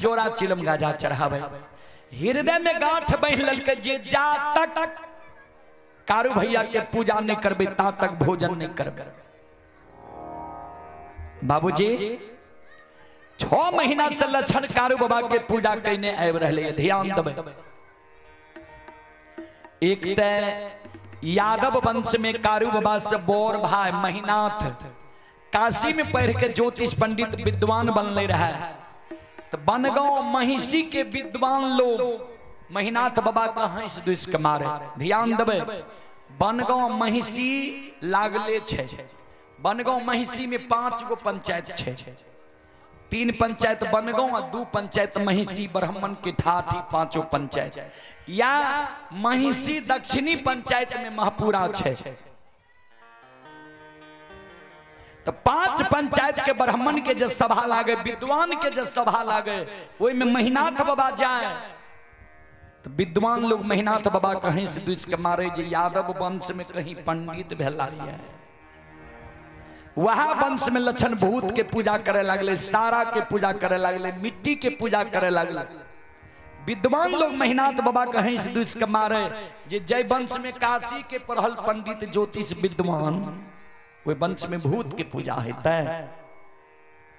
जोड़ा चिलम गाजा चढ़ावे। हृदय में गांठ बांधि लेलकै जे जा तक कारू भैया के पूजा नहीं करबे ता तक भोजन नहीं करबे। बाबूजी 6 महीना से लक्षण कारू बाबा के पूजा कैने आबि रहलै, ध्यान देबै। एक ते यादव वंश में कारू बाबा से बोर भाई महिनाथ काशी में पढ़ के ज्योतिष पंडित विद्वान बनले रहे। तो बनगांव महिषी के विद्वान लोग महिनाथ बाबा का हंस दुस के मारे। ध्यान देबै, बनगांव महिषी लागले छै। बनगांव महिषी में 5 गो पंचायत छै, 3 पंचायत बनगांव आ 2 पंचायत महिषी ब्राह्मण के ठाठी 5 पंचायत। या महिषी दक्षिणी पंचायत में महपुरा छै। तो 5 पंचायत के ब्राह्मण के जे सभा लागे, विद्वान के जे सभा लागे, ओहि में महिनाथ बाबा जाए तो विद्वान लोग महिनाथ बाबा कहीं से दुस के मारे जे यादव वंश में कहीं पंडित भेला है। वह वंश में लक्षण भूत के पूजा करे लगले, सारा के पूजा करे लगले, मिट्टी के पूजा करे लगले। विद्वान लोग महिनाथ बाबा कहीं से दुस के मारे जे जय वंश में काशी के पढ़ल पंडित ज्योतिष विद्वान, ओहि वंश में भूत के पूजा हेतै।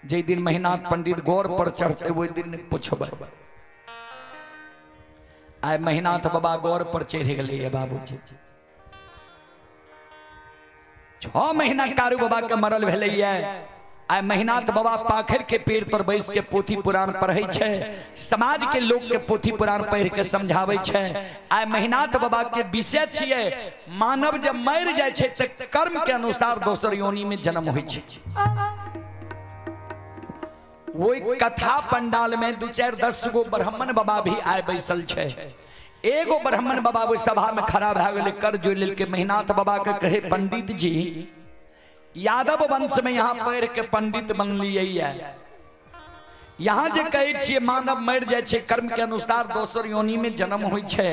जे दिन महिनाथ पंडित गौर पर चढ़ते ओहि दिन पुछबै। आइ महिनाथ बाबा गौर पर चढ़ि गेलै बाबूजी। 6 महीना कारू बाबा के मरल भेलैया। आइ महिनाथ बाबा पाखर के पेड़ पर बैस के पोथी पुराण पढ़ै छै, समाज के लोग के पोथी पुराण पढ़ के समझाबै छै। आइ महिनाथ बाबा के विषय छियै मानव जब मरि जाइ छै तऽ कर्म के अनुसार दोसर योनि में जन्म होइ छै। ओहि कथा पंडाल में 2 4 10 गो ब्राह्मण बाबा भी आए बैसल छै। एगो ब्राह्मण बाबा ओहि सभा में खड़ा भए गेलै, कर जोड़ि लेलकै। महिनाथ बाबा के कहे पंडित जी यादव वंश में यहाँ पढ़ के पंडित बनलियै, यहाँ जे कहै छियै मानव मरि जाइ छै कर्म के अनुसार दोसर योनि में जन्म होइ छै,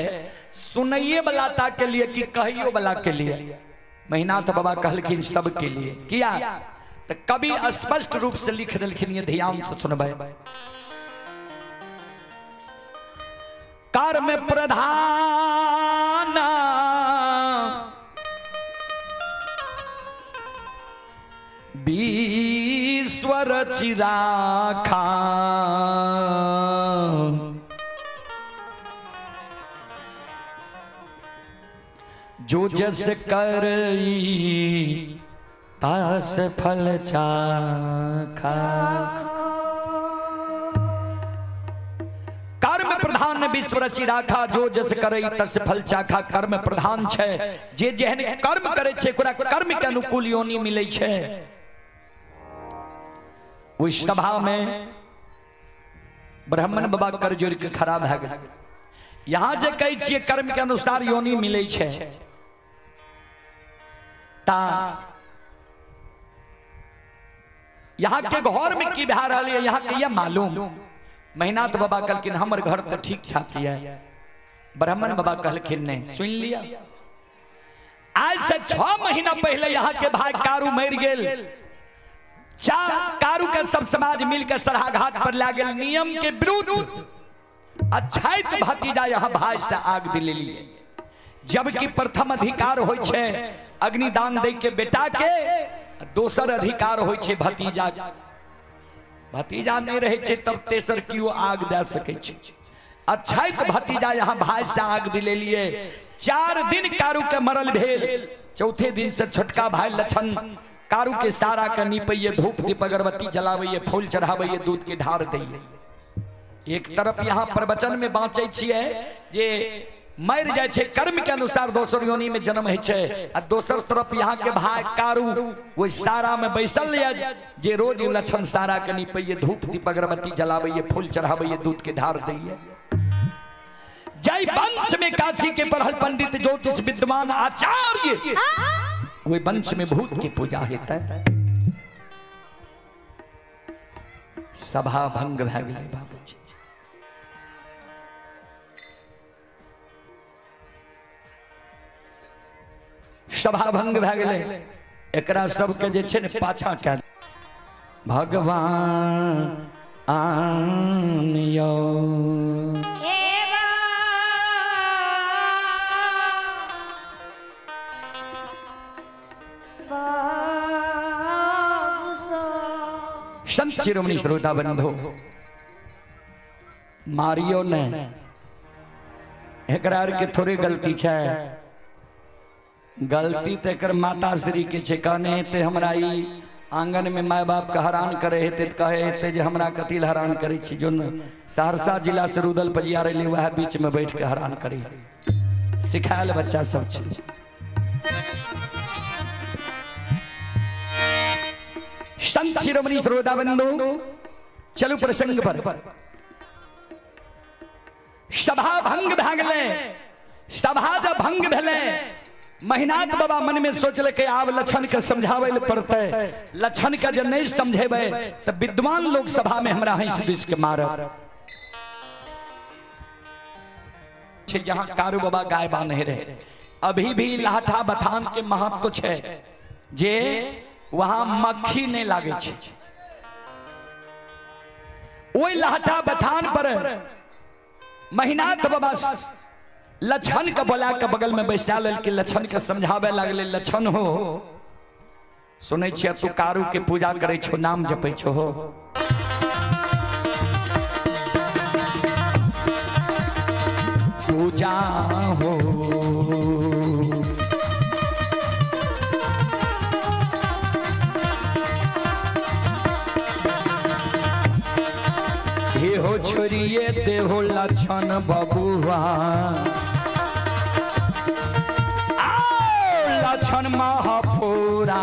सुनैये वाला ता के लिए कि कहियो वाला के लिए? महिनाथ बाबा कहलखिन सबके लिए। किया तो कवि स्पष्ट रूप से लिख देलखिन, ये ध्यान से सुनबै। कर्म प्रधान विश्व रचि राखा, जो जस करई तास फल चाखा। कर्म प्रधान विश्व रचि राखा, जो जस करई तस फल चाखा। कर्म प्रधान छै, जे जेहन कर्म करे छै ओकरा कर्म के अनुकूल योनि मिलै छै। ओहि सभा में ब्राह्मण बाबा कर जोड़ के खड़ा भए गेल। यहाँ जे कहै छियै कर्म के अनुसार योनि मिलै छै, ता यहाँ के घर में की भए रहल है यहाँ के यह मालूम। महिनाथ बाबा कहलखिन हमर घर तो ठीक ठाक है। ब्राह्मण बाबा कहलखिन नहीं, सुन लिया आज से 6 महीना पहले यहाँ के भाई कारू मर गेल। कारू के सब समाज मिलकर सराघाट पर ला गेल नियम के विरुद्ध। अछैत भतीजा यहाँ भाई से आग दिलेलिए, जबकि प्रथम अधिकार होइ छै अग्निदान दे के बेटा के, दोसर अधिकार होइ छै भतीजा। भतीजा नहीं रहे छै तब तेसर कियो आग दे सकै छै। अछैत भतीजा यहाँ भाई से आग दिलेलिए। 4 दिन कारू के मरल भेल, चौथे दिन से छोटका भाई लक्षण कारू के सारा के निपैये, धूप दीप अगरबत्ती जलाबैये, फूल चढ़ाबैये, दूध के ढार दैये। एक तरफ यहाँ प्रवचन में बाँचै छियै जे मरि जाइ छै कर्म के अनुसार दोसर योनि में जन्म होइ छै, आ दोसर तरफ यहाँ के भाई कारू ओहि सारा में बैसल यऽ जे रोज लक्षण सारा के निपैये, धूप दीप अगरबत्ती जलाबैये, फूल चढ़ाबैये, दूध के ढार दैये। जय वंश में काशी के पढ़ल पंडित ज्योतिष विद्वान आचार्य, वही वंश में भूत की पूजा हेतै। सभा भंग भए गेलै बाबूजी। सभा भंग भए गेलै। एकरा सबके जे छै ने पाछा कए भगवान आन यौ शिरोमणि श्रोता बंधु, मारियो ने, एकरा के थोड़े गलती छै, गलती तो एकर माता श्री के छै। कहने हेतै हमरा ई आंगन में my बाप के हरान करे हेतै तऽ कहे हेतै जे हमरा कथी लए हरान करै छी। जो सहरसा जिला से रुदल पजिया रहे वएह बीच में बैठ के हरान करी, सिखायल बच्चा सब छै। संत शिरोमणि श्रोता बंधु, चलू प्रसंग पर। सभा भंग भए गेलै। सभा जब भंग भेलै, महिनाथ बाबा मन में सोचलकै आब लक्षण के समझाबै लए पड़तै। लक्षण के जे नहीं समझेबै तऽ विद्वान लोग सभा में हमरा हंस this के मारत। जहां कारू बाबा गाय बांधे रहे, अभी भी लाठा बथान के महत्व छै जे वहां मक्खी नहीं लागे छै। ओहि लाठा बथान पर महिनाथ बाबा लक्षण के बोला के बगल में बैसा लेलकै, लक्षण के समझावे लगले। लक्षण हो, सुनै छियै तू कारू के पूजा करै छो, नाम जपै छो हो। पूजा हो हे हो, छोड़िए देहो लक्षण बबुआ, आओ लक्षण महापुरा।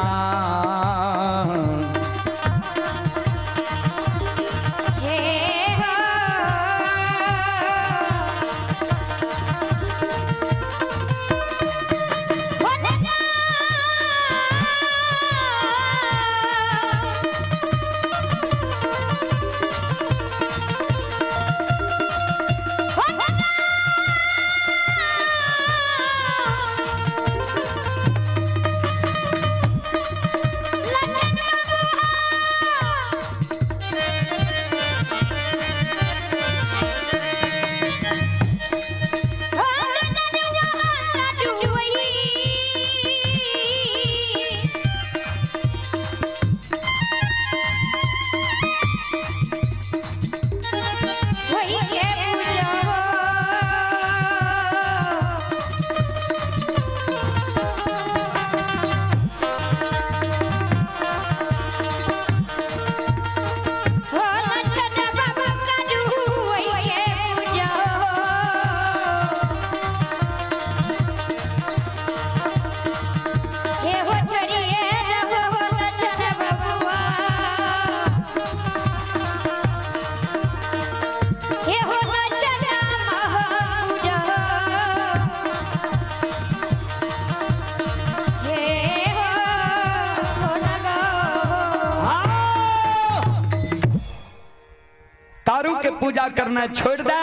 कारू के पूजा करना छोड़ दे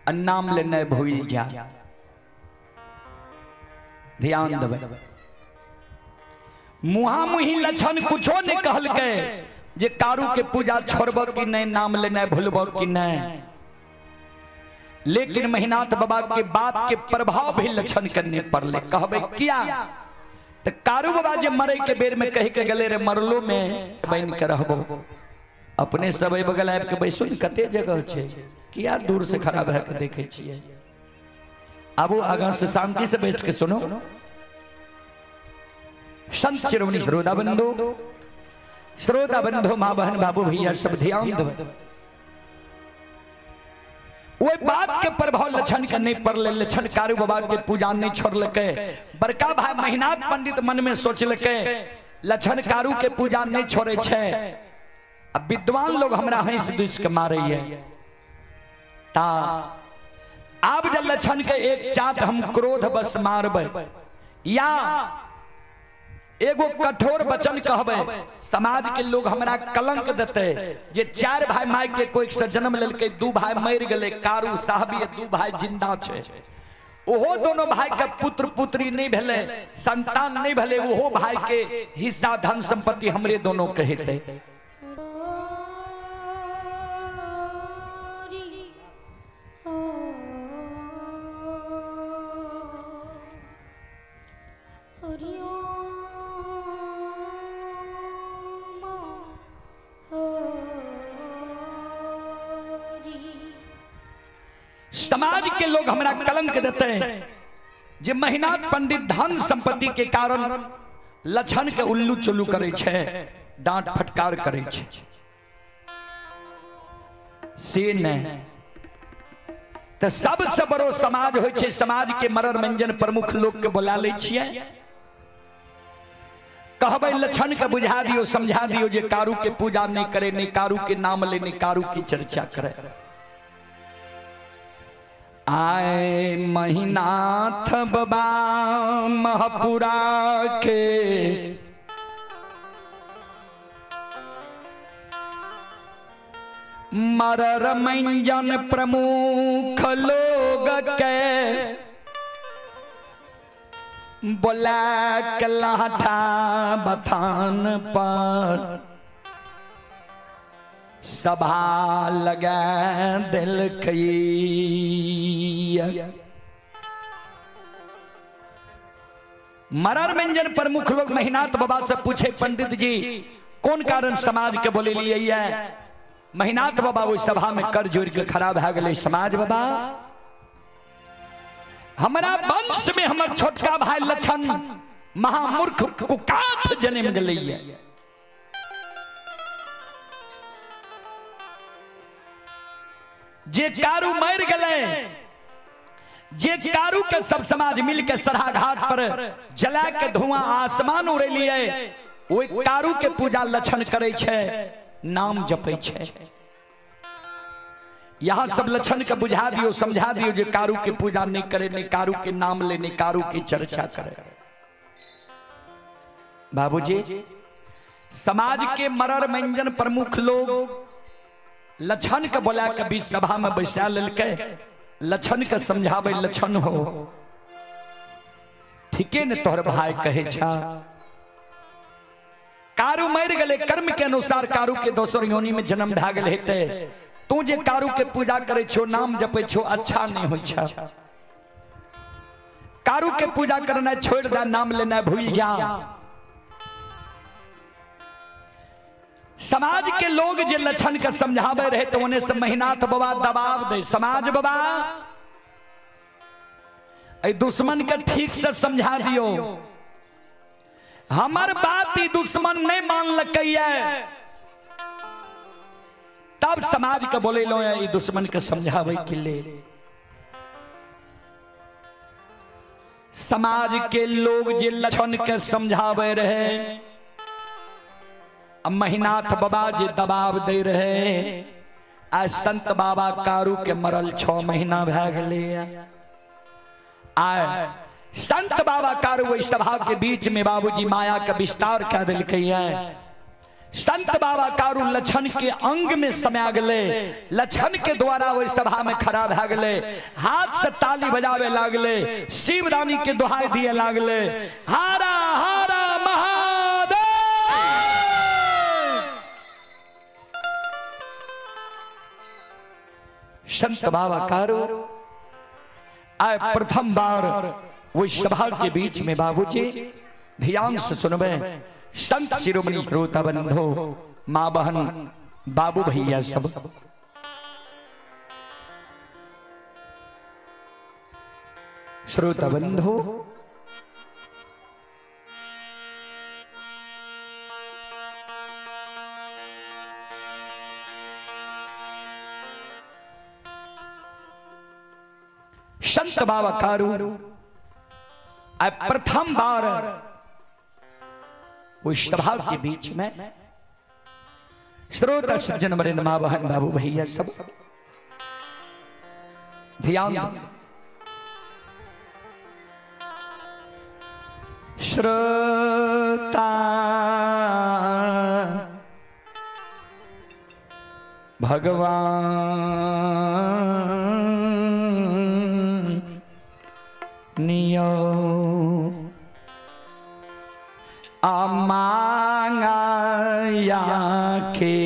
और नाम लेने भूल जा। ध्यान देबै, मुहा मुही लक्षण कुछो नहीं कहलकै जे कारू के पूजा छोड़ब कि नहीं, नाम लेने भूलब कि नहीं। लेकिन महिनाथ बाबा के बात के प्रभाव भी लक्षण करने पड़ले। कहबे किया तो कारू बाबा जे मरे के बेर में कह के गले रे, मरलो में बन के रहबो। अपने सब एहि बगल आबि के बैसू ने, कते जगह छै, किया दूर से खड़ा भए के देखे छियै। आबू आगाँ से शांति से बैठ के सुनो। संत शिरोमणि श्रोता बंधु, श्रोता बंधु, माँ बहन बाबू भैया सब ध्यान देबै। ओहि बात के प्रभाव लक्षण के नहीं पड़ले। लक्षण कारू बाबा के पूजा नहीं छोड़लकै। बड़का भाई महिनाथ पंडित मन में सोचलकै लक्षण कारू के पूजा नहीं छोड़े छै, अब विद्वान लोग हमरा हंस दुस के मारैये। ता आब जब लक्षण के एक चाट हम क्रोध बस मारबै या एगो कठोर वचन कहबै, समाज के लोग हमरा कलंक देते जे चार भाई my के कोई से जन्म लेलकै, दू भाई मरि गेलै, कारू साहबी दू भाई जिंदा छै, ओहो दोनों भाई के पुत्र पुत्री नहीं भेलै, संतान नहीं भेलै, ओहो भाई के हिस्सा धन संपत्ति हमरे दोनों के हेतै। हरि ओम। समाज के लोग हमरा कलंक देते जे महिनाथ पंडित धन संपत्ति के कारण लक्षण के उल्लू चुल्लू करे छै, डांट फटकार करे छै। से नहीं तो सबसे बड़ो समाज होइ छै, समाज के मरर मंजन प्रमुख लोग के बुला लै छियै, कहबै लक्षण के बुझा दियो, समझा दियो जे कारू के पूजा नहीं करे, नहीं कारू के नाम ले, नहीं कारू की चर्चा करे। आए महिनाथ बाबा महपुरा के मरर मंजन प्रमुख लोग के बोला के लाठा बथान पर सभा लगा दिलकै। मरर मंजन प्रमुख लोग महिनाथ बाबा से पूछे, पंडित जी कौन कारण समाज के बोले लिए है? महिनाथ बाबा ओहि सभा में कर जोड़ के खड़ा भए गेलै। समाज बाबा, हमारा वंश में हमर छोटका भाई लक्षण महामूर्ख कुकाठ जन्म गेलै। जे कारू मर गेलै, जे कारू के सब समाज मिल के सराघाट पर जला के धुआं आसमान उड़ेलिए, ओहि कारू के पूजा लक्षण करे छै, नाम जपै छै। यहाँ सब लक्षण के बुझा दियो, समझा दियो जे कारू के पूजा नहीं करे, नहीं कारू के नाम ले, नहीं कारू की चर्चा करे। बाबूजी, समाज के मरर मंजन प्रमुख लोग लक्षण के बोला के बीच सभा में बैसा लेलकै, लक्षण के समझावे, लक्षण हो ठीके ने तोहर भाई कहे छा, कारू मर गेलै, कर्म के अनुसार कारू के दोसर योनि में जन्म भए गेल हेतै, तू जे कारू के पूजा करे छो, नाम जपे छो, अच्छा नहीं होइ छ। कारू के पूजा करना छोड़ दे, नाम लेना भूल जा। समाज के लोग जे लक्षण के समझावे रहे तो उन्हें से महिनाथ बाबा दबाव दे, समाज बाबा ए दुश्मन के ठीक से समझा दियो, हमर बात ही दुश्मन नहीं मानलकै, तब समाज के बोले लो ई दुश्मन के समझावे के लिए। समाज के लोग जे लक्षण के समझावे रहे, महिनाथ बाबा जे दबाव दे रहे, आ संत बाबा कारू के मरल 6 महीना भए गेलै। आए संत बाबा कारू ओहि सभा के बीच में बाबूजी माया के विस्तार कह देलकै। संत बाबा कारू लक्षण के अंग में समा गेलै, लक्षण के द्वारा ओहि सभा में खड़ा भए गेलै, हाथ से ताली बजावे लागलै, शिव रानी के दुहाई दिए लागलै, हारा हारा महादेव। संत बाबा कारू आए प्रथम बार वो सभा के बीच में। बाबूजी ध्यान से सुनबे, संत शिरोमणि श्रोता बंधो, माँ बहन बाबू भैया सब, श्रोता बंधो, संत बाबा कारू आए प्रथम बार वो सभा के बीच में। श्रोता सज्जन वरिंद माँ बहन बाबू भैया सब ध्यान। श्रोता भगवान नियो अमांगा के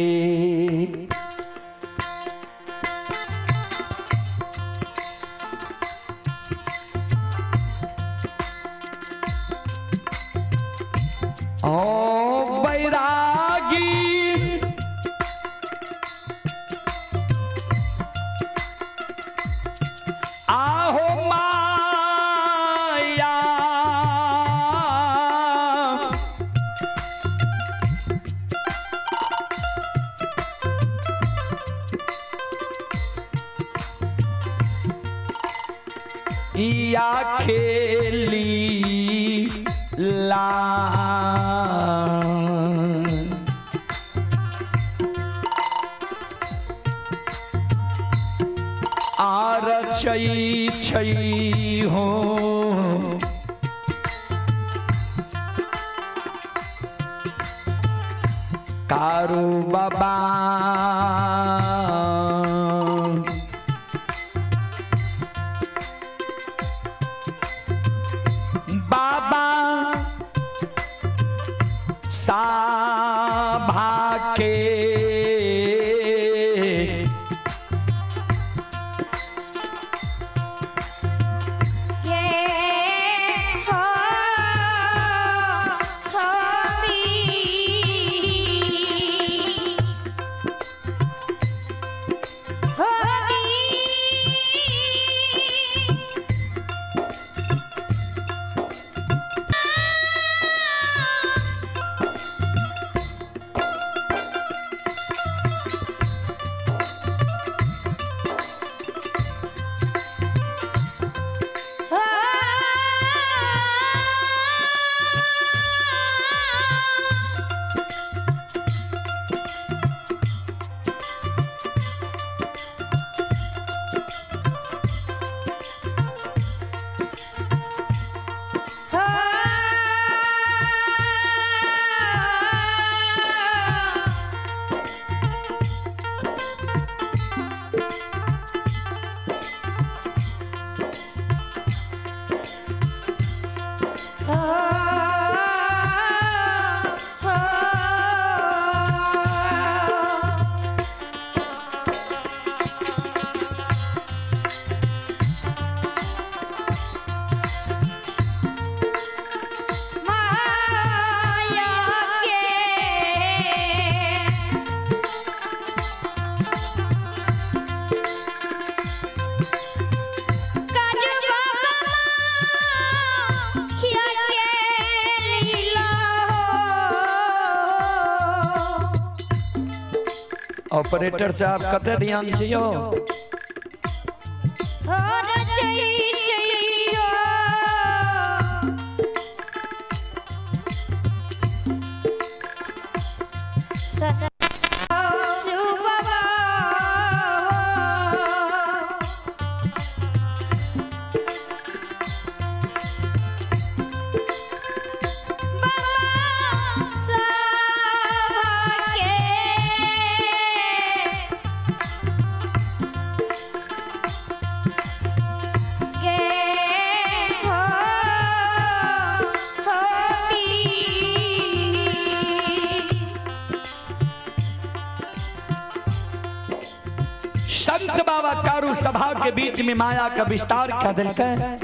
ओ बैरागी या खेली ला। आर छै छै हो कारू बाबा बाबा साभा के ये हो होबी होबी माया के काजू बाबा खिया के लीला हो ऑपरेटर साहब कते ध्यान से यो हो रचई चैयो सदा बाबा संत बाबा कारू सभा के बीच में माया का विस्तार क्या दिलकै।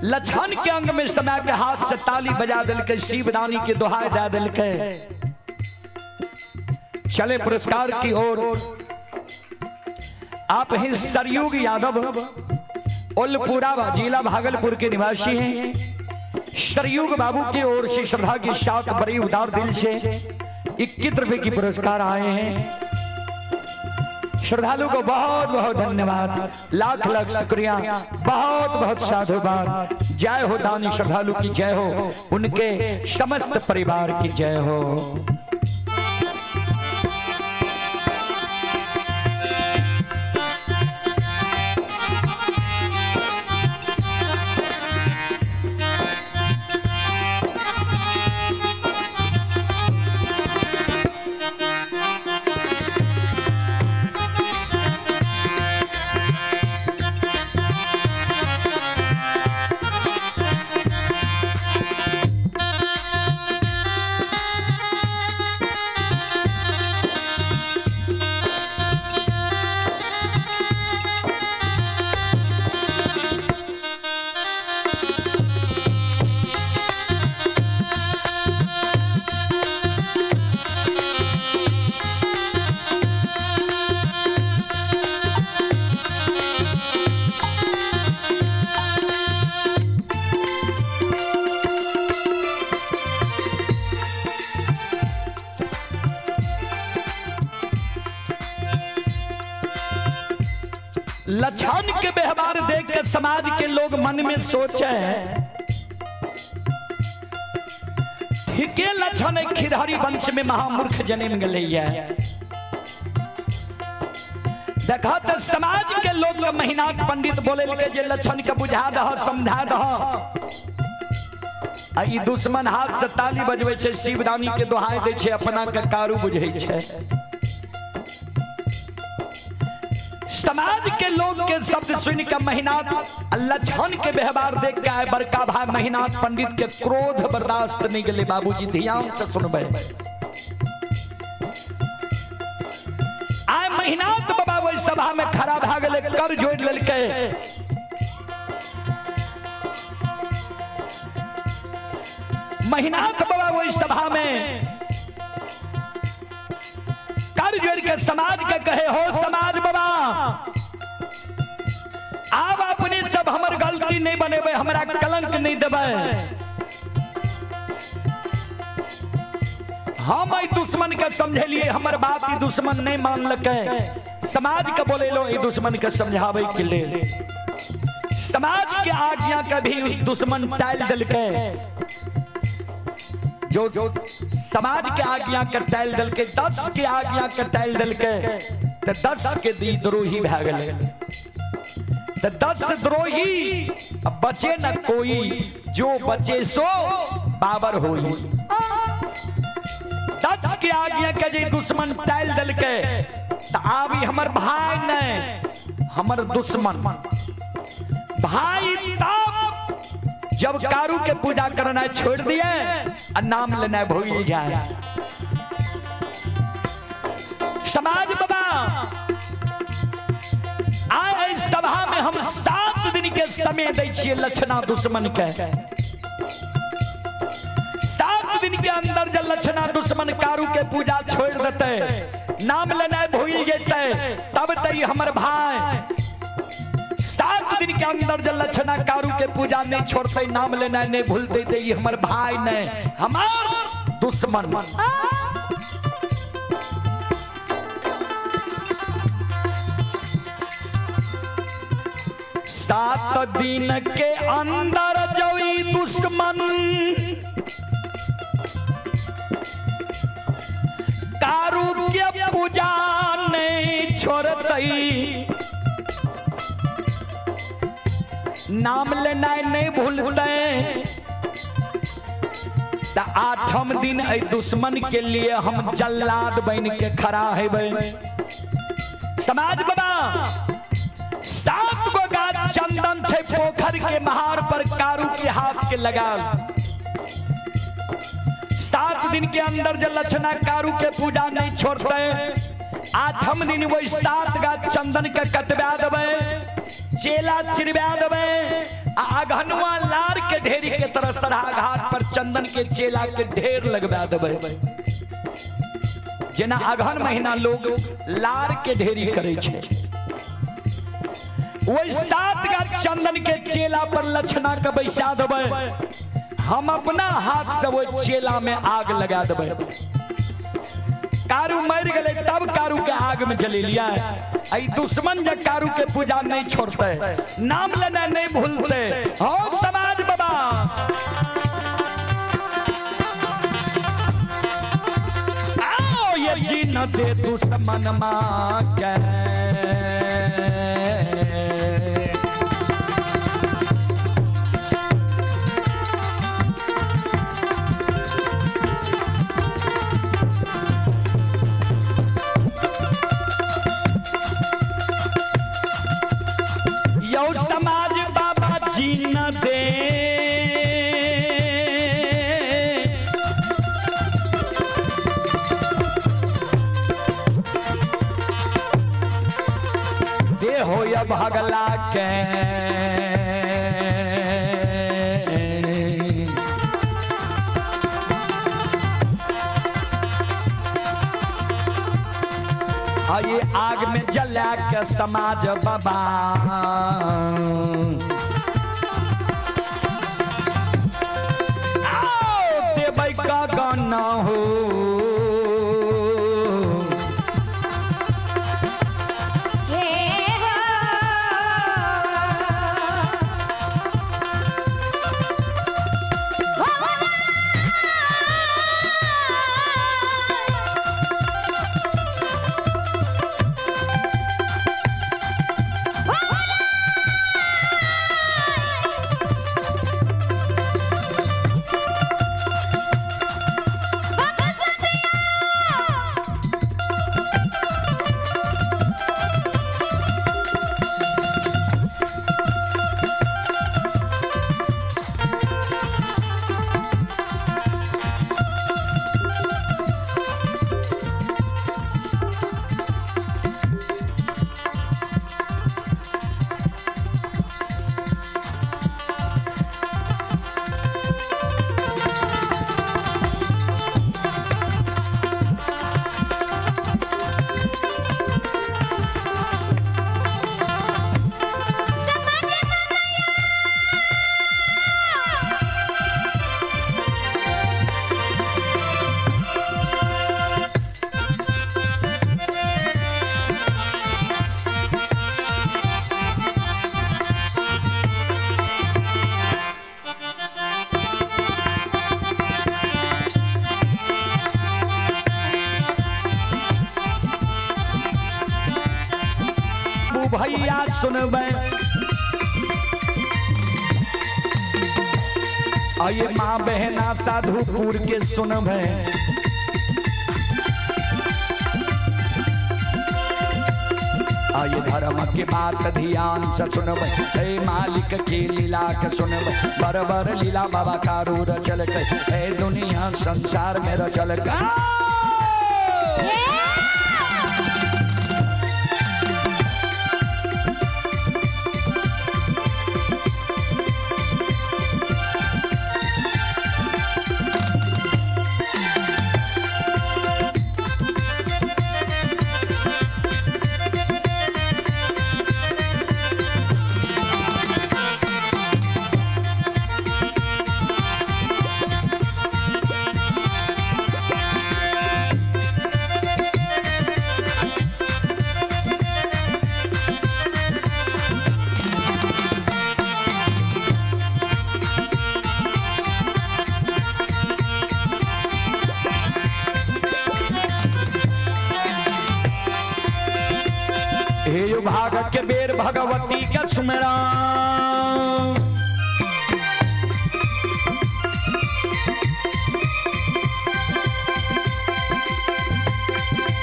लछन के अंग में समय के हाथ से ताली बजा दिलकै, शिवदानी के दोहाई दे दिलकै। चले पुरस्कार की ओर। आप हैं सरयुग यादव, उलपुरा जिला भागलपुर के निवासी हैं। सरयुग बाबू की ओर से श्रद्धा के साथ बड़ी उदार दिल से 21 रुपए की पुरस्कार आए हैं। श्रद्धालु को बहुत बहुत धन्यवाद, लाख लाख शुक्रिया, बहुत बहुत साधुवाद। जय हो दानी श्रद्धालु की जय हो, उनके समस्त परिवार की जय हो। हो लक्षण के व्यवहार देख के समाज के लोग मन में सोचे, ठीके लक्षण एक खिरहरी वंश में महामूर्ख जन्म गलैया। देखा तो समाज के लोग के महिनाथ पंडित बोले लगे जे लक्षण के बुझा दह, समझा दह। आ ई दुश्मन हाथ से ताली बजबै छै, शिवदानी के दोहाई दै छै, अपना के कारू बुझै छै। समाज के लोग के शब्द सुन के महिनाथ लक्षण के व्यवहार देख के आए बड़का भाई महिनाथ पंडित के क्रोध बर्दाश्त नहीं गेले। बाबूजी ध्यान से सुनबै। आए महिनाथ बाबा ओहि सभा में खड़ा भए गेलै, कर जोड़ लेलकै। महिनाथ बाबा ओहि सभा में कर जोड़ के समाज के कहे, हो समाज बाबा, आब अपने सब हमर गलती नहीं बनेबै, हमरा कलंक नहीं देबै। हम एहि दुश्मन के समझेलिए, हमर बात ई दुश्मन नहीं मानलकै। समाज के बोलेलो ई दुश्मन के समझाबै के लेल। समाज के आज्ञा के भी उस दुश्मन टालि देलकै। जो समाज के आज्ञा के टालि देलकै, 10 के आज्ञा के टालि देलकै, तऽ 10 के दी द्रोही भए गेलै। तऽ 10 द्रोही बचे न कोई, जो बचे सो बाबर होई। 10 के आज्ञा के जे दुश्मन टालि देलकै, तऽ आब ई हमर भाई नहीं, हमर दुश्मन भाई। तब जब कारू के पूजा करना छोड़ दिए आ नाम लेना भूल जाए। समाज बाबा आए सभा में हम 7 दिन के समय दै छियै लक्षणा दुश्मन के। 7 दिन के अंदर जब लक्षणा दुश्मन कारू के पूजा छोड़ देते, नाम लेना भूल जेतै, तब तक हमर भाई। 7 दिन के अंदर जब लक्षणा कारू के पूजा नहीं छोड़ते, नाम लेना नहीं भूलते, तो ये हमर भाई नहीं, हमार दुश्मन। सात दिन के अंदर जो ई दुश्मन कारू के पूजा नहीं छोड़ते, नाम लेना नहीं भूलते, त 8म दिन एहि दुश्मन के लिए हम जल्लाद बन के खड़ा हेबै। समाज बाबा 7 गो गाछ चंदन छै पोखर के महार पर कारू के हाथ के लगाल। 7 दिन के अंदर जब लक्षणा कारू के पूजा नहीं छोड़ते, 8म दिन वही 7 गाछ चंदन के कटवा देबै, चेला चिरवा देबै, आ अघनुआ लार के ढेरी के तरह सरहा घाट पर चंदन के चेला के ढेर लगवा देबै। जेना अघन महीना लोग लार के ढेरी करै छै, वही 7 गाछ चंदन के चेला पर लक्षणा के बैसा देबै। हम अपना हाथ से वो चेला में आग लगा देबै। कारू मर गए तब कारू के आग में जलेलिया। आई दुश्मन जब कारू के पूजा नहीं छोड़ते, नाम लेना नहीं भूलते। हो समाज बाबा आओ ये जी न दे दुश्मन माँ के। समाज बाबा जी न दे दे हो या भगला के। ये आग में जला के समाज बाबा आओ देबै का गाना हो। हे हो। भैया सुनबै। आइए माँ बहना साधुपुर के सुनबै। आइए धर्म के बात ध्यान से सुनबै, हे मालिक के लीला के सुनबै। बरबर लीला बाबा कारू रचलकै, हे दुनिया संसार में रचलकै। हे यो भाग के बेर भगवती के सुमरा,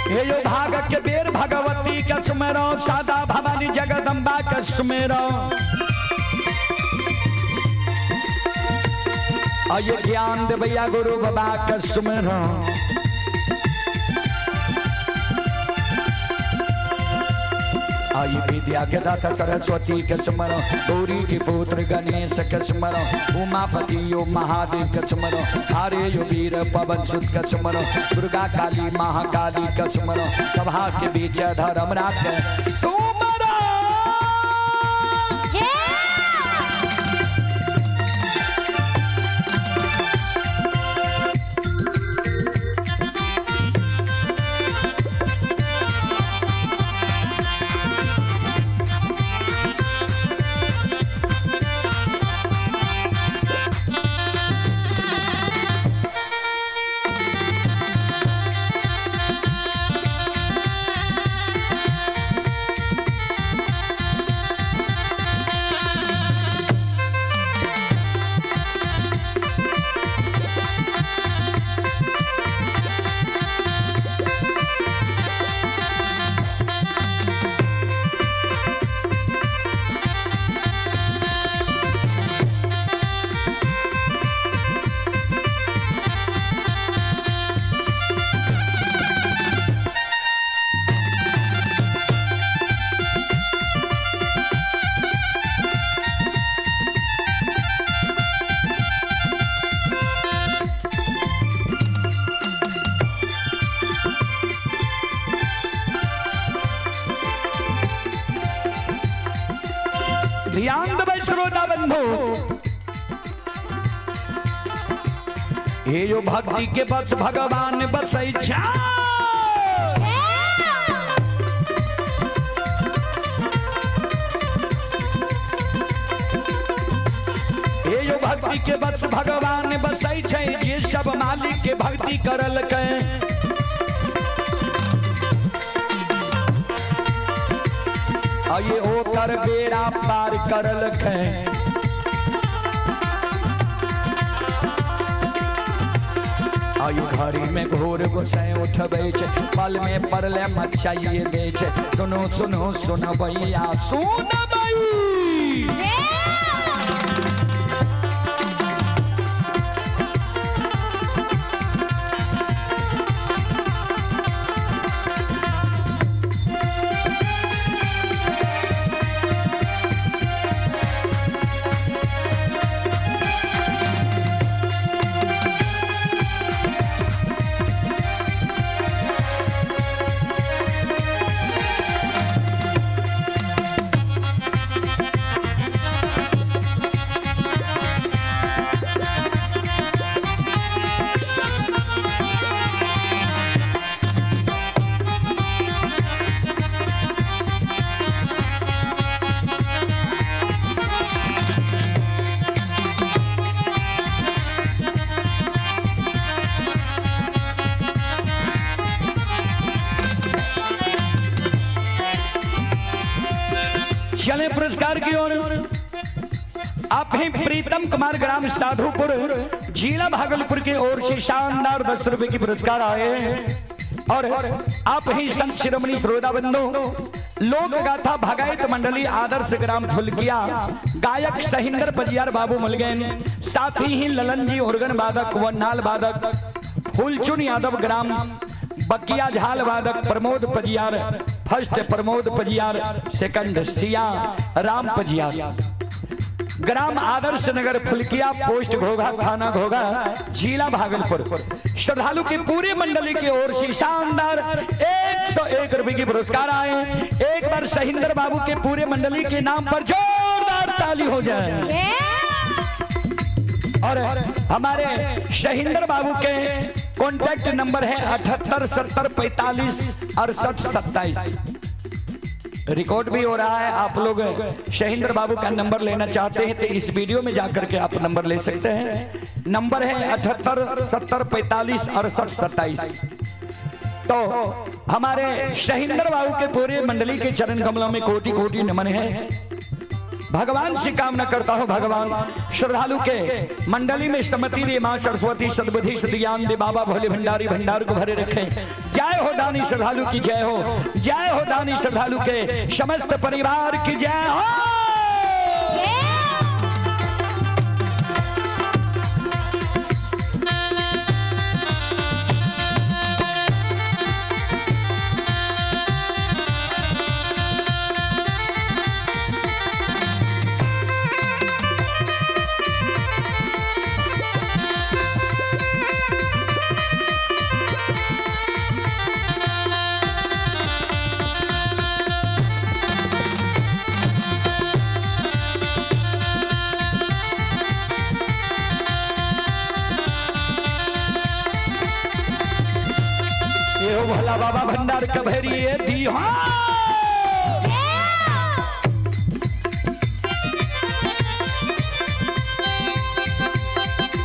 हे यो भाग के बेर भगवती के सुमरो, सादा भवानी जगदम्बा के सुमेरो। आइए ज्ञान देवैया गुरु बाबा के सुमेरो। आई विद्या के दाता सरस्वती के स्मरो, गौरी के पुत्र गणेश के स्मरो, उमापति यो महादेव के स्मरो, हरे यो वीर पवन सुत के स्मरो, दुर्गा काली महाकाली के स्मरो, सभा के बीच धर्म राख सुमरो। ध्यान देबै श्रोता बंधु, हे यो भक्ति के बस भगवान बसै छा। हे यो भक्ति के बस भगवान बसै छै, जे सब मालिक के भक्ति करलकै। आइए ओकर बेड़ा पार करलकै। आयु घड़ी में घोर गोसाई उठबै छै, पल में परले मचाइए दै छै। सुनो सुनो सुनबैया सुनबै। चले पुरस्कार की ओर। आप ही प्रीतम कुमार, ग्राम साधुपुर, जिला भागलपुर की ओर से शानदार 10 रुपए की पुरस्कार आए हैं। और आप ही संत शिरोमणि श्रोता बंधु, लोक गाथा भगायत मंडली आदर्श ग्राम फुलकिया, गायक सहिंदर पजियार बाबू मुलगैन, साथ ही ललन जी उर्गन वादक व नाल वादक, फूलचुन यादव ग्राम बकिया झाल वादक, प्रमोद पजियार फर्स्ट, प्रमोद पजियार सेकंड, सिया राम पजियार, ग्राम आदर्श नगर फुलकिया, पोस्ट घोघा, थाना घोघा, जिला भागलपुर। श्रद्धालु की पूरी मंडली की ओर से शानदार 101 रुपए की पुरस्कार आए। एक बार सहिंदर बाबू के पूरे मंडली के नाम पर जोरदार ताली हो जाए। और हमारे शहींदर बाबू के कॉन्टैक्ट नंबर है 78 70 45 68 27। रिकॉर्ड भी हो रहा है। आप लोग शहींद्र बाबू का नंबर लेना चाहते हैं तो इस वीडियो में जाकर के आप नंबर ले सकते हैं। नंबर है 78 70 45 68 27। तो हमारे शहींद्र बाबू के पूरे मंडली के चरण कमलों में कोटि कोटि नमन है। भगवान से कामना करता हूं, भगवान श्रद्धालु के मंडली में समति दे, मां सरस्वती सद्बुद्धि सद्ज्ञान दे, बाबा भोले भंडारी भंडार को भरे रखें। जय हो दानी श्रद्धालु की जय हो, जय हो दानी श्रद्धालु के समस्त परिवार की जय हो। ये हो भोला बाबा भंडार कभरी दी हाँ।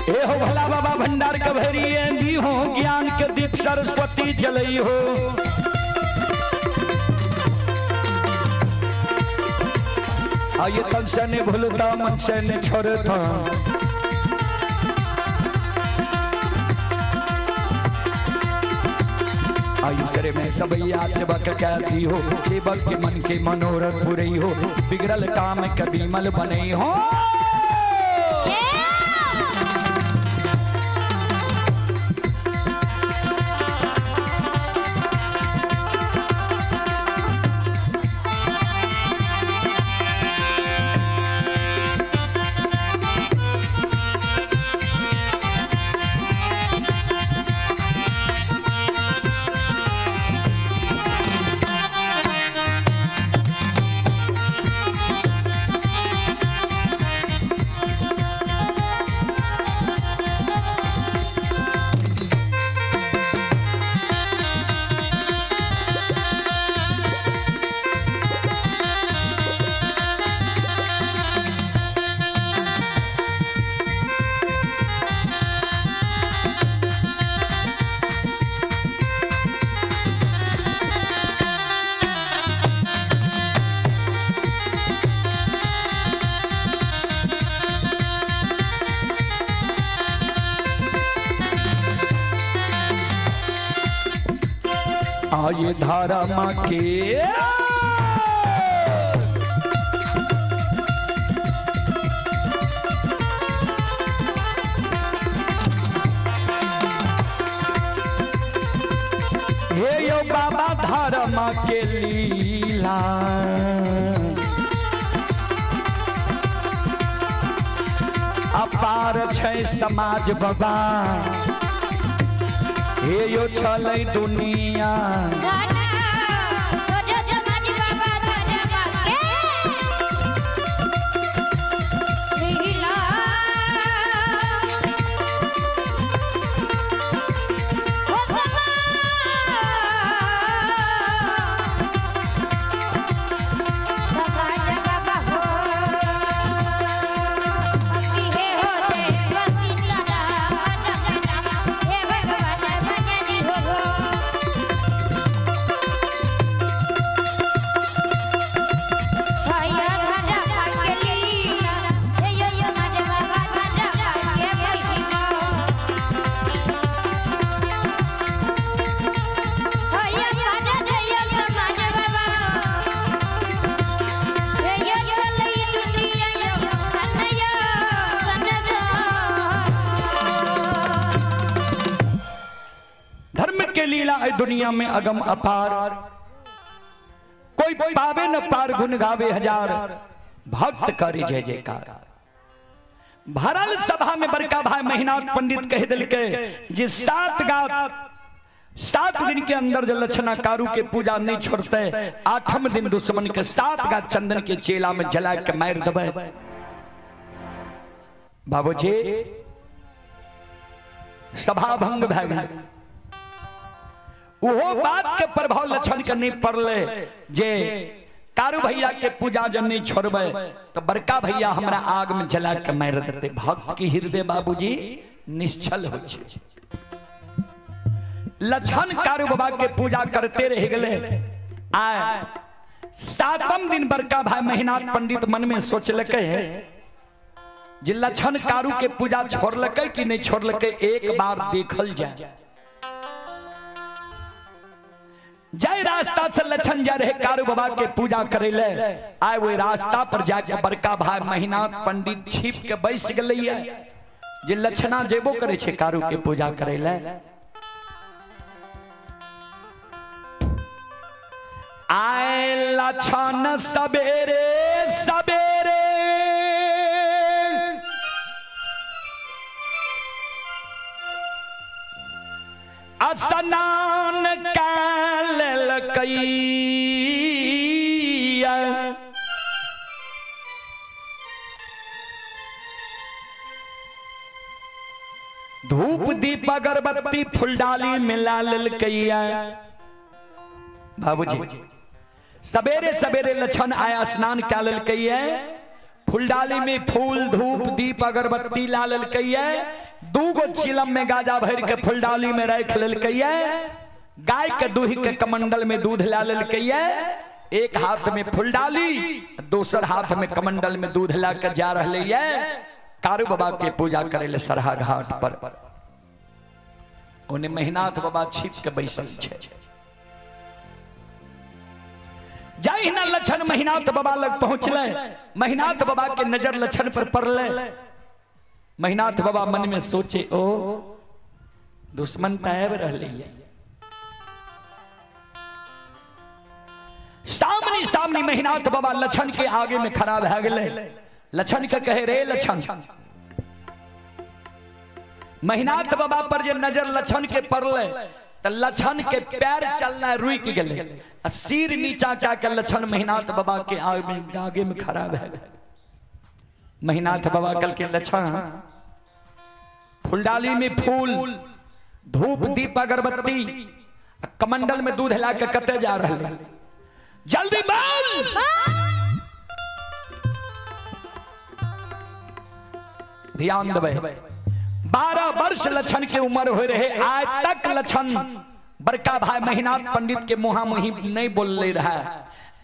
ए हो भोला बाबा भंडार कभरी दी हो, ज्ञान के दीप सरस्वती जलई हो। आये तन से ने भूलता मन से ने छोड़ता, आयुषरे में सबैया सेवक कहती हो, सेवक के मन के मनोरथ पुरई हो, बिगड़ल काम कभी मल बनई हो। आये धारा माँ के हे यो बाबा धारा माँ के लीला, अपार छै समाज बाबा, हे यो छलै दुनिया। हे भगवान। लीला है दुनिया में अगम अपार, कोई पावे न पार, गुण गावे हजार, भक्त करे जय जयकार। भरल सभा में बड़का भाई महिनाथ पंडित कह दिलके जे 7 गात 7 दिन के अंदर जो लक्षणा कारू के पूजा नहीं छोड़ते, 8म दिन दुश्मन के 7 गात चंदन के चेला में जला के मार देबै। बाबूजी सभा भंग भए गेल। ओहो बात के प्रभाव लक्षण के नहीं पड़ले जे कारू भैया के पूजा जब नहीं छोड़बे तो बड़का भैया हमरा आग में जला के मार देते। भक्त की हृदय बाबूजी निश्चल हो छै। लक्षण कारू बाबा के पूजा करते रह गए। आए 7म दिन बड़का भाई महिनाथ पंडित मन में सोचलकै जे लक्षण कारू के पूजा छोड़लकै कि नहीं छोड़लकै, एक बार देखल जाए। जय रास्ता से लक्षण जा रहे कारू बाबा के पूजा करे ले, आए वही रास्ता पर जाके बड़का भाई महिनाथ पंडित छिप के बैस गए जे लक्षणा जेबो करे छे कारू के पूजा करे ले। आए लक्षण सवेरे सवेरे स्नान कैलकै, धूप दीप अगरबत्ती फुलडाली मिला लेलकै। बाबूजी सवेरे सवेरे लक्षण आया स्नान कै लेलकै, फुलडाली में फूल धूप दीप अगरबत्ती ला लेलकै, दूगो चिलम में गाजा भर के फुलडाली में रख लेलकै, गाय के दूही के कमंडल में दूध ला लेलकै, एक हाथ में फुलडाली दोसर हाथ में कमंडल में दूध ला के जा रहे है कारू बाबा के पूजा करे ले सरहा घाट पर। उन्हें महिनाथ बाबा छिप के बैसल छे। जहिना लक्षण महिनाथ बाबा लग पहुंचले, महिनाथ बाबा के नजर लक्षण पर पड़ले। महिनाथ बाबा मन में सोचे ओ दुश्मन त आबि रहले है। सामने सामने महिनाथ बाबा लक्षण के आगे में खड़ा भए गेले। लक्षण के कहे रे लक्षण, महिनाथ बाबा पर जे नजर लक्षण के पड़ले त लक्षण के पैर चलना रुक गेले, सिर नीचा कए के लक्षण महिनाथ बाबा के आगे में खड़ा भए गेले। महिनाथ बाबा कल के लक्षण फुलडाली में फूल धूप दीप अगरबत्ती कमंडल में दूध ला के कते जा रहे, जल्दी बोल। ध्यान देबै, 12 वर्ष लक्षण के उम्र हो रहे, आज तक लक्षण बड़का भाई महिनाथ पंडित के मुहा मुही नहीं बोल रहा।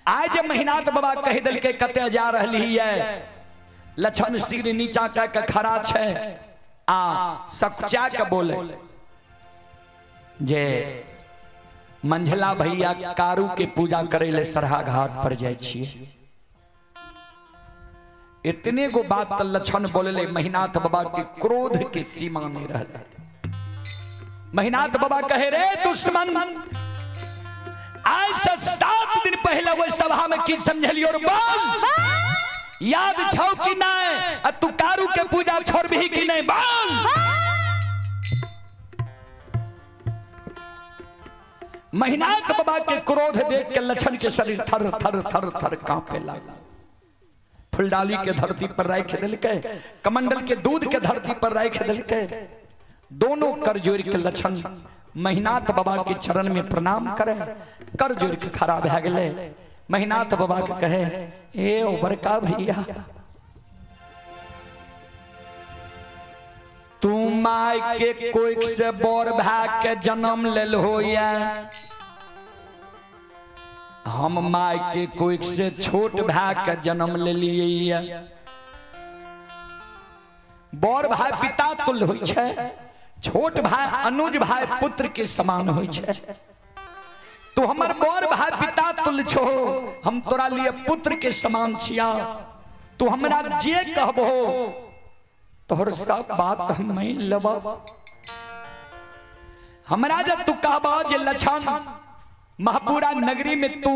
आज महिनाथ बाबा कह दिलके कते जा रही है, लक्षण सिर नीचा कह के खड़ा छे आ सकुचा के बोले जे मंझला भैया कारू के पूजा करे ले सरहा घाट पर जाय छिए। इतने गो बात लक्षण बोलले महिनाथ बाबा के क्रोध के सीमा नहीं रहल। महिनाथ बाबा कहे रे दुश्मन, आज से 7 दिन पहले वही सभा में की समझलियो और बोल याद छौ कि नहीं, आ तू कारू के पूजा छोड़बही कि नहीं बोल। महिनाथ बाबा के क्रोध देख के लक्षण के शरीर थर थर थर थर कांपे लागल। फुलडाली के धरती पर राख दिलके, कमंडल के दूध के धरती पर राख दिलके। दोनों कर जोड़ के लक्षण महिनाथ बाबा के चरण में प्रणाम करे, कर जोड़ के खड़ा भए गेले। महिनाथ बाबा के कहे ए ओ बड़का भैया, तू my के कोख से बड़ भाई के जन्म लेल होया, हम my के कोख से छोट भाई के जन्म लेलिए। बड़ भाई पिता तुल्य होइ छै, छोट भाई अनुज भाई पुत्र के समान होइ छै। तू हमर बड़ भाई पिता तुल्य छो, हम तोरा लिए पुत्र के समान छिया। तू हमरा जे कहबो तोहर सब बात हम मान लेबो। हमरा जब तू कहबा जे लछन महपुरा नगरी में तू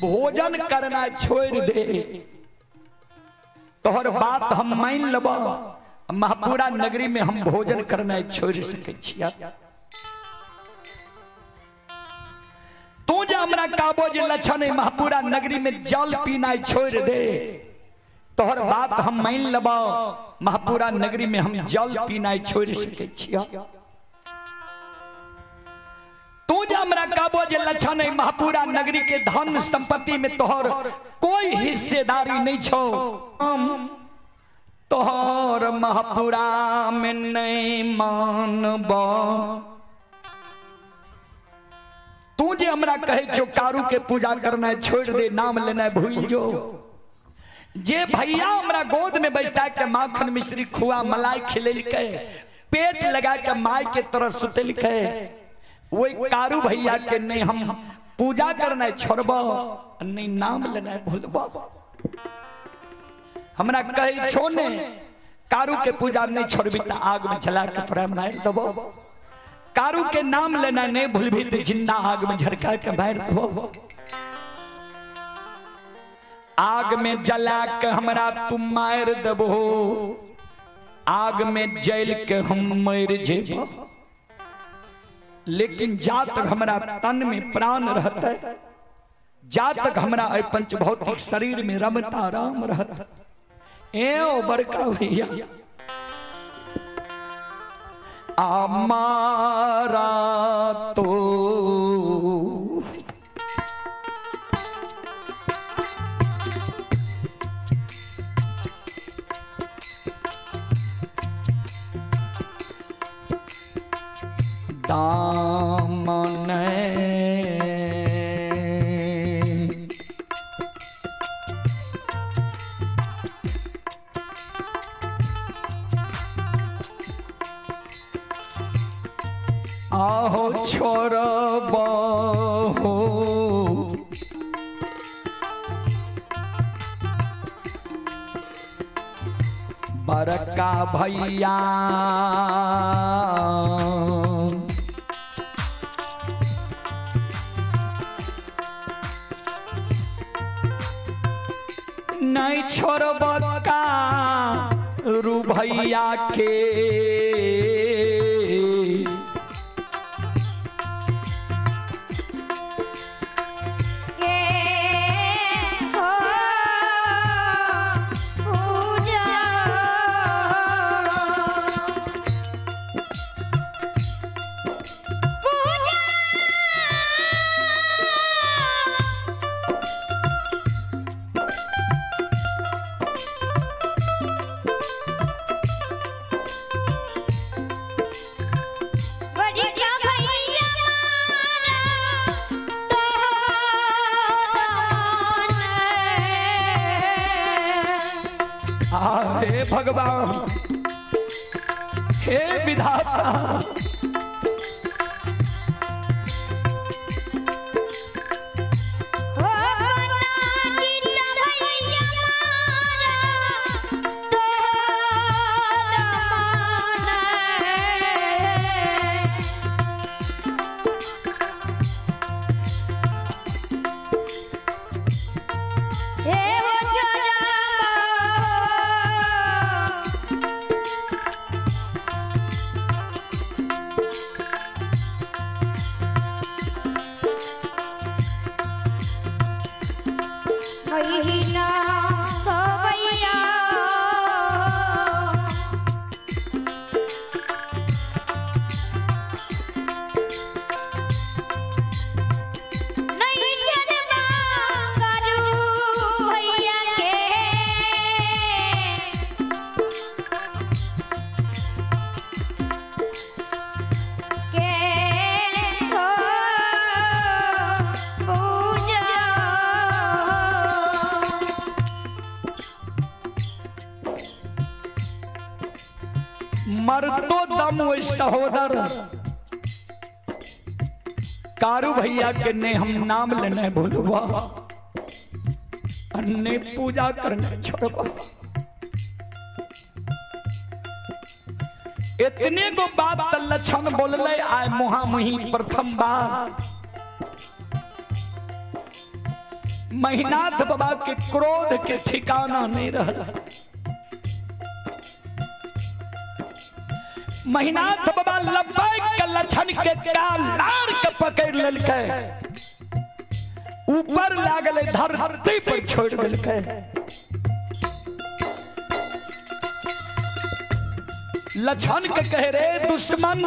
भोजन करना छोड़ दे, तोहर बात हम मान लेब, महपुरा नगरी में हम भोजन करना छोड़ सकै छिया। तू जे हमरा कहबो जे लछन महपुरा नगरी में जल पीना छोड़ दे, तोहर बात हम मान लेब, महपुरा नगरी में हम जल पीना छोड़ सकै छिया। तू जे हमरा कहबो जे लछन महपुरा नगरी के धन संपत्ति में तोहर कोई हिस्सेदारी नहीं छो, हम तोहर महपुरा में नहीं मानब। तू जे हमरा कहे छो कारू के पूजा करना छोड़ दे, नाम लेना भूल जो, जे भैया हमरा गोद में बैठा के माखन मिश्री खुआ मलाई खिलेलकै, पेट लगा के माय के तरह सुतेलकै, वही कारू भैया के नहीं हम पूजा करना छोड़ब, नहीं नाम लेना भूलब। हमरा कहे छो ने कारू के पूजा नहीं छोड़बी त आग में जला के तोरा मार देबो, कारू के नाम लेना नहीं भूलबी त जिंदा आग में झरका के मार देबो। आग में जला के हमरा तू मार देबो, आग में जल के हम मर जेबो, लेकिन जा तक हमरा तन में प्राण रहता, जा तक हमरा पंच भौतिक शरीर में रमता राम रहता, ए बड़का भैया हमारा तो दामन आहो छोड़ब हो बड़का भैया, नहीं छोड़ब कारू भैया के, हे भगवान, हे विधाता, मरतो दम ओहि सहोदर कारू भैया के ने हम नाम लेने भूलबा, ने पूजा करने छोड़बा। इतने गो बात त लक्षण बोलले आय मुहा मुही प्रथम बार महिनाथ बाबा के क्रोध के ठिकाना नहीं रहल। महिनाथ बाबा लब्बैक के लक्षण के कालार के पकड़ लेलकै, ऊपर लागल धरती पर छोड़ देलकै। लक्षण के कहे रे दुश्मन,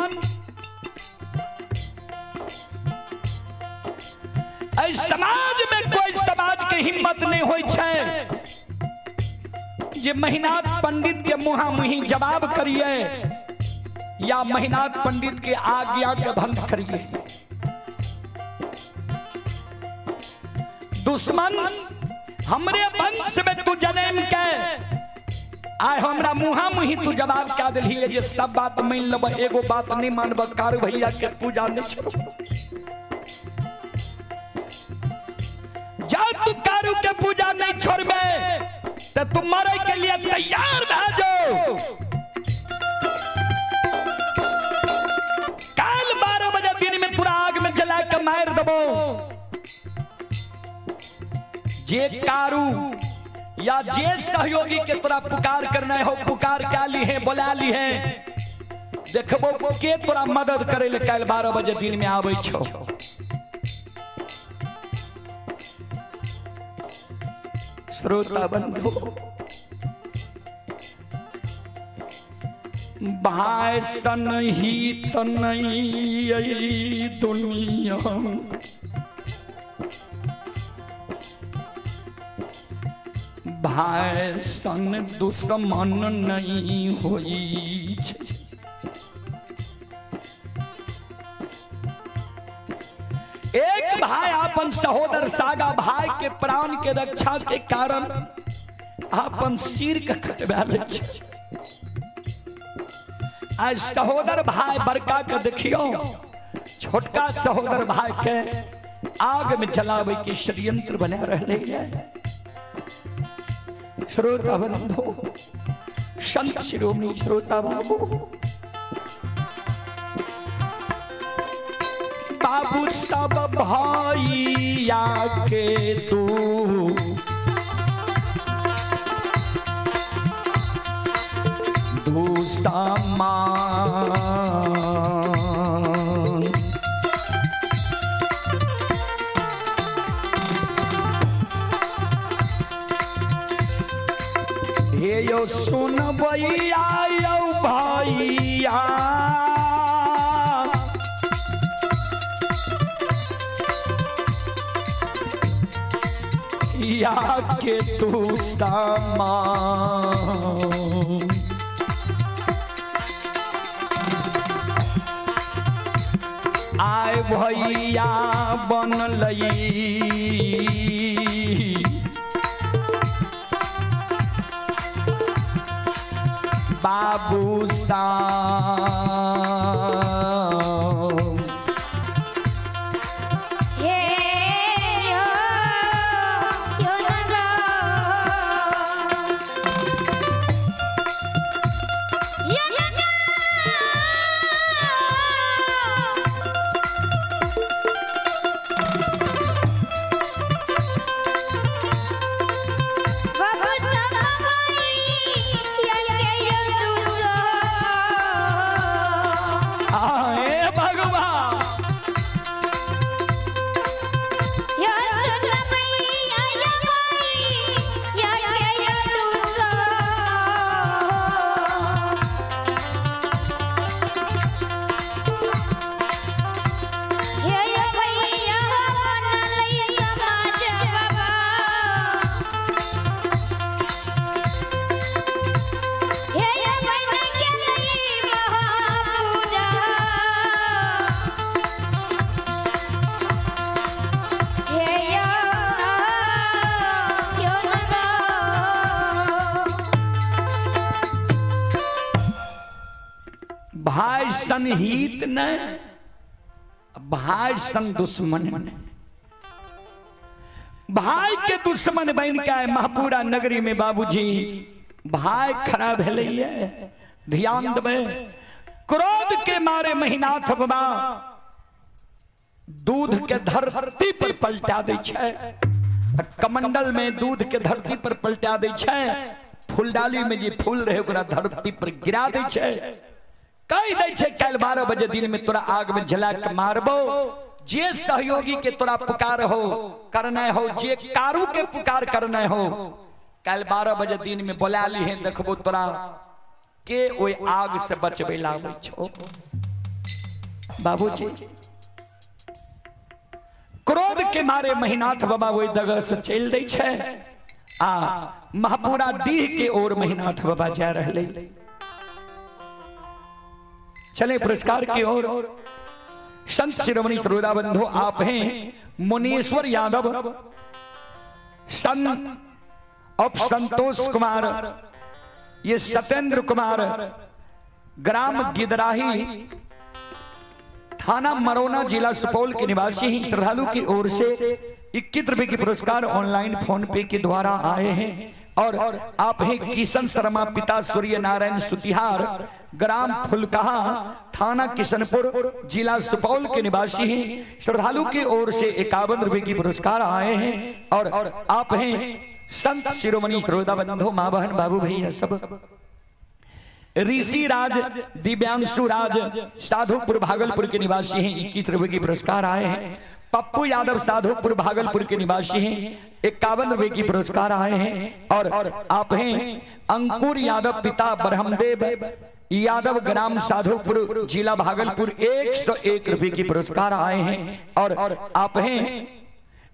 एहि समाज में कोई समाज के हिम्मत नहीं होई छै जे महिनाथ पंडित के मुहा मुही जवाब करिए या महिनाथ पंडित के आज्ञा के भंग करिए। दुश्मन हमरे वंश में तू जन्म के आय हमरा मुहा मुही तू जवाब क्या दिलही जे सब बात मान लब, एगो बात नहीं मानब, कारू भैया के पूजा नहीं छोड़। जा तू कारू के पूजा नहीं छोड़बे तो तू मरे के लिए तैयार भा जाओ। काल 12 बजे दिन में पूरा आग में जला के मार दबो। जे कारू या जे सहयोगी के तोरा पुकार करना हो पुकार क्या ली है, बोला ली है, देखबो के तोरा मदद करे ले काल 12 बजे दिन में आबै छो। श्रोता बंधु, भाई सन ही त नहीं दुनिया, भाई सन दुश्मन नहीं होई छै। एक भाई अपन सहोदर सागा भाई के प्राण के रक्षा के कारण अपन सिर के कटवा लै छै। आज सहोदर भाई बड़का के देखियो छोटका सहोदर भाई के आग में जलावे के षड्यंत्र बना रहे है। श्रोता बंधु, संत शिरोमणि श्रोता बाबू, बाबू सब भैया के तू दुश्मन, हे यो सुनबैया यौ भैया, या के तू समान। आय भैया बनलई बाबू साहब। हे यो यो नगा या नगा बाबू तमाई या या तुझो आए भगवान या सुनबैया या भाई या या तुझो हे यो भैया बनलै समाज बाबा हे यो बन गेलै महापूजा हे यो यो नगा भाई सन हित ने, भाई सन दुश्मन ने। भाई के दुश्मन बन के आए महपुरा नगरी में बाबूजी भाई खड़ा भेलैये। ध्यान देबै, क्रोध के मारे महिनाथ बाबा दूध के धरती पर पलटा दै छै। कमंडल में दूध के धरती पर पलटा दै छै, फूलडाली में जे फूल रहे ओकरा धरती पर गिरा दै छै। कहि दै छै काल्हि 12 बजे दिन में तोरा आग में जला के मारबो। जे सहयोगी के तोरा पुकार हो करना हो, जे कारू के पुकार करना हो, काल्हि 12 बजे दिन में बोला ली है, देखबो तोरा के ओहि आग से बचबे लाबै छौ। बाबूजी क्रोध के मारे महिनाथ बाबा ओहि जगह से चलि दै छै आ महपुरा डीह के ओर महिनाथ बाबा जा रहले। चले पुरस्कार की ओर। संत शिरोमणि श्रोता बंधु आप हैं मुनीश्वर यादव सन ऑफ संतोष कुमार, ये सत्येंद्र कुमार, ग्राम गिदराही, थाना मरोना, जिला सुपौल के निवासी हैं। श्रद्धालु की ओर से 21 रुपए के पुरस्कार ऑनलाइन फोन पे के द्वारा आए हैं। और आप हैं किशन शर्मा, पिता सूर्य नारायण सुतिहार, ग्राम फुलकहा, थाना किशनपुर, जिला सुपौल के निवासी हैं। श्रद्धालु की ओर से 51 रुपए की पुरस्कार आए हैं। और आप हैं संत शिरोमणि श्रोता बंधु, माँ बहन बाबू भैया सब, ऋषि राज दिव्यांशु राज साधुपुर भागलपुर के निवासी हैं, 21 रुपए की पुरस्कार आए हैं। पप्पू यादव साधुपुर भागलपुर के निवासी हैं, 51 रुपए की पुरस्कार आए हैं। और आप हैं अंकुर यादव, पिता ब्रह्मदेव यादव, ग्राम साधुपुर, जिला भागलपुर, 101 रुपए की पुरस्कार आए हैं। और आप हैं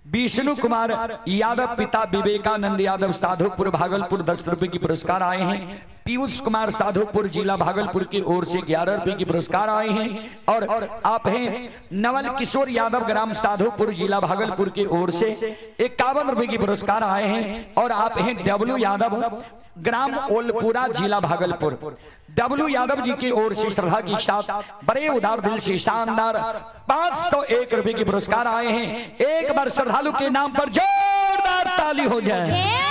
विष्णु कुमार यादव, पिता विवेकानंद यादव, साधुपुर भागलपुर, 10 रुपए की पुरस्कार आए हैं। पीयूष कुमार साधुपुर, जिला भागलपुर की ओर से 11 रुपए की पुरस्कार आए हैं। और आप हैं नवल किशोर यादव, ग्राम साधुपुर, जिला भागलपुर की ओर से 51 रुपए की पुरस्कार आए हैं। और आप हैं डब्लू यादव, ग्राम ओलपुरा, जिला भागलपुर, डब्लू यादव जी की ओर से श्रद्धा के साथ बड़े उदार दिल से शानदार 501 रुपए के पुरस्कार आए हैं। एक बार श्रद्धालु के नाम पर जोरदार ताली हो जाए।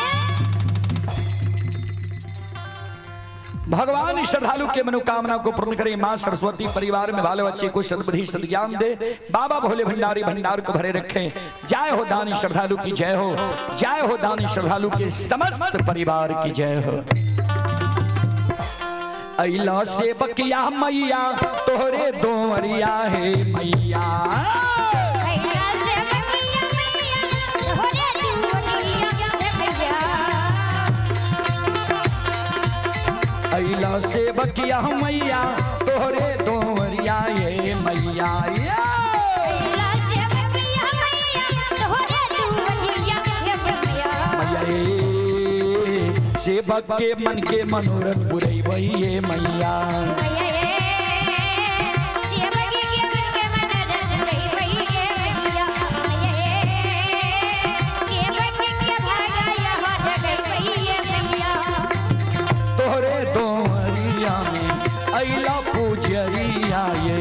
भगवान श्रद्धालु के मनोकामना को पूर्ण करे। मां सरस्वती परिवार में बाल बच्चे को सद्बुद्धि सद्ज्ञान दे। बाबा भोले भंडारी भंडार को भरे रखें। जय हो दानी श्रद्धालु की जय हो, जय हो दानी श्रद्धालु के समस्त परिवार की जय हो। अइला से बकिया मैया तोहरे दोवरिया है मैया, अइला से बकिया मैया तोहरे दोवरिया ये मैया, सेवक के मन के मनोरथ पुरैबै ये मैया, तोहरे दोवरिया में अइला पुजरिया ये,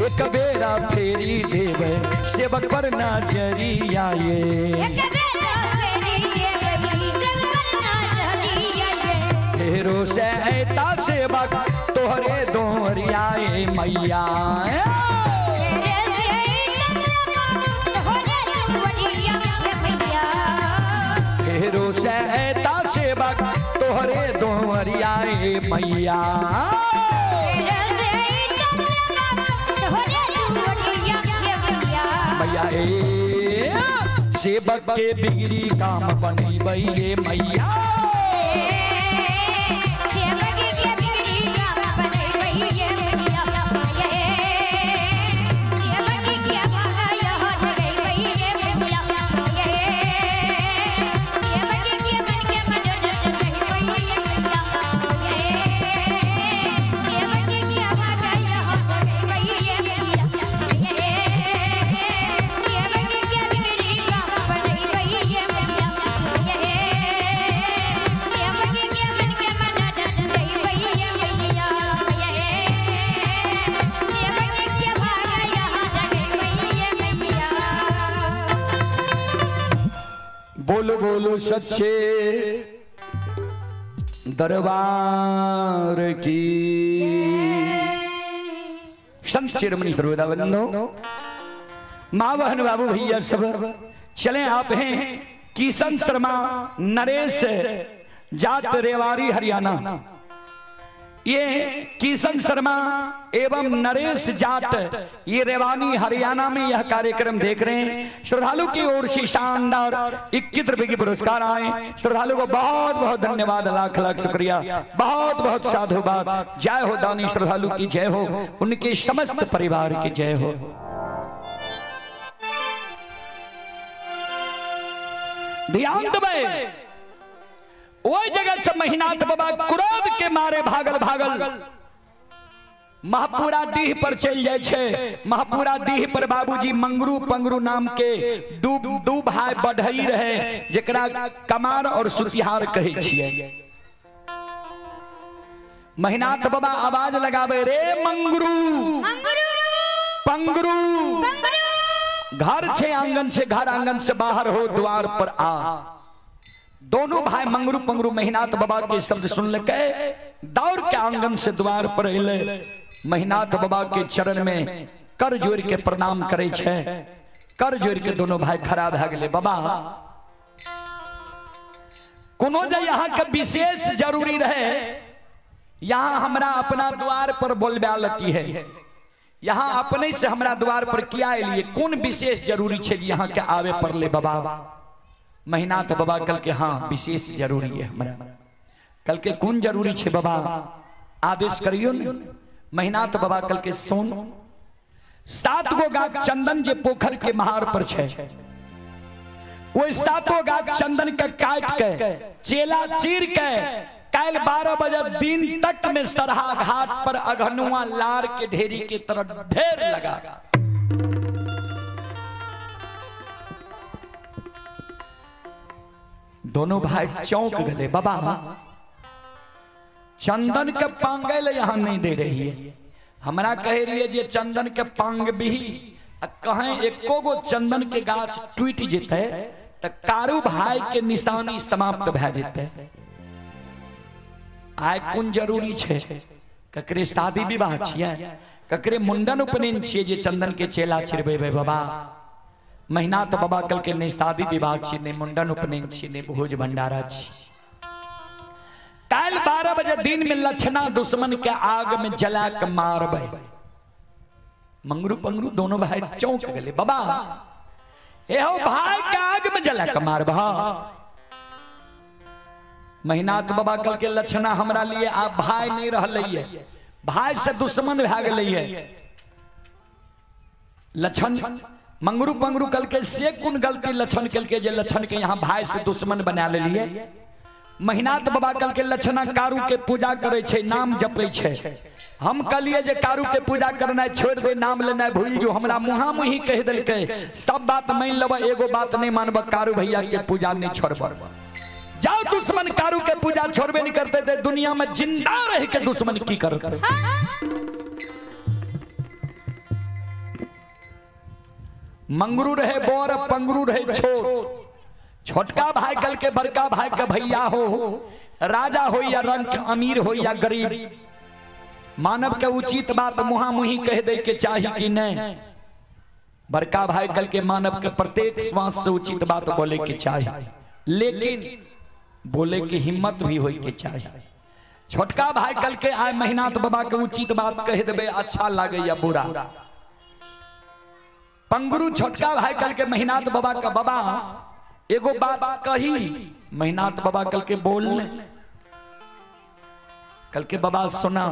एक बेरा फेरी देवे सेवक पर नजरिया ये, फेरो से ऐता सेवक तोहरे दोवरिया ये मैया, फेरो से ऐता सेवक तोहरे दोवरिया ये मैया, मैया ए सेवक के बिगड़ी काम बनेबै ये मैया, बोलो बोलो सच्चे दरबार की। संत शिरोमणि सर्वदा बंधो, माँ बहन बाबू भैया सब चले आप हैं। किशन शर्मा नरेश जात रेवारी हरियाणा, ये किशन शर्मा एवं नरेश जात ये रेवानी हरियाणा में यह कार्यक्रम देख रहे हैं। श्रद्धालु की ओर से शानदार 21 रुपए के पुरस्कार आए। श्रद्धालु को बहुत बहुत धन्यवाद, लाख लाख शुक्रिया, बहुत बहुत साधुवाद। जय हो दानी श्रद्धालु की जय हो, उनके समस्त परिवार की जय हो। ध्यान देबै, ओहि जगह से महिनाथ बाबा क्रोध के मारे भागल भागल महापुरा डीह पर चल जाय छै। महापुरा डीह पर बाबूजी मंगरू पंगरू नाम के दू दू भाई बढ़ई रहे, जेकरा कमार और सुतिहार कहै छियै। महिनाथ बाबा आवाज लगावे, रे मंगरू पंगरू, घर छे आंगन छे, घर आंगन से बाहर हो, द्वार पर आ। दोनों भाई मंगरू पंगरू महिनाथ बाबा के शब्द सुन लके दौड़ के आंगन से द्वार पर अले। महिनाथ बाबा के चरण में कर जोड़ के प्रणाम करे छे। कर जोड़ के दोनों भाई खड़ा भए गेले। बाबा कोनो जे यहाँ के विशेष जरूरी रहे, यहाँ हमरा अपना द्वार पर बोलबा लती है, यहाँ अपने से हमरा द्वार पर किया एलिए, कोन विशेष जरूरी छे जे यहाँ के आवे पड़ले बाबा? महिनाथ बाबा कल के हाँ विशेष जरूरी है हमरा। कल के कोन जरूरी छे बाबा, आदेश करियो ने। महिनाथ बाबा कल के सुन, 7 गो गाछ चंदन जे पोखर के महार पर छे, ओहि 7 गाछ चंदन के काट के चेला चीर के काल 12 बजे दिन तक में सरहा घाट पर अघनुआ लार के ढेरी के तरह ढेर लगा। दोनों भाई चौंक गए। बाबा चंदन के पांगे ले यहां नहीं दे रही है, हमरा कह रही है जे चंदन के पांग भी कहें एको गो चंदन के गाछ टूट जेते त कारू भाई के निशानी समाप्त भए जेते। आय कोन जरूरी छे, ककरे शादी विवाह छियै, ककरे मुंडन उपनयन छियै जे चंदन के चेला चिरबेबै बाबा? महिनाथ बाबा कल के नहीं शादी विवाह छियै, नहीं मुंडन उपनयन छियै, नहीं भोज भंडारा छियै। काल्हि 12 बजे दिन में लक्षणा दुश्मन के आग में जला के मारबै। मंगरू पंगरू दोनों भाई चौंक गए। बाबा एहो भाई के आग में जला के मारबह? महिनाथ बाबा कल के लक्षणा हमरा लिए आप भाई नहीं रहलै, भाई से दुश्मन भए गेलै। लक्षण मंगरू पंगरू कल के से कोन गलती लक्षण कल के जे लक्षण के यहाँ भाई से दुश्मन बना लेलिए। महिनाथ बाबा कल के लक्षणा कारू के पूजा करे छे, नाम जपे छे। हम कहलिए जे कारू के पूजा करना छोड़ दे, नाम लेना भूल जो, हमरा मुहा मुही कह देलकै सब बात मान लेब, एगो बात नहीं मानब, कारू भैया के पूजा नहीं छोड़ब। जाओ दुश्मन कारू के पूजा छोड़बे नहीं करते थे, दुनिया में जिंदा रह के दुश्मन की करते। मंगरू रहे बोर पंगरू रहे छोट, छोटका भाई कल के बड़का भाई के भैया हो, राजा हो या रंक, अमीर हो या गरीब, मानव के उचित बात मुहा मुही कह दे के चाही कि नहीं। बड़का भाई कल के मानव के प्रत्येक श्वास से उचित बात बोले के चाही, लेकिन बोले के हिम्मत भी होई के चाही। छोटका भाई कल के आए महिनाथ बाबा के उचित बात कह देबे अच्छा लागे या बुरा। पंगरू छोटका भाई कल के महिनाथ बाबा का बाबा एगो बात कही, महिनाथ बाबा कल के बोल, कल के बाबा सुना,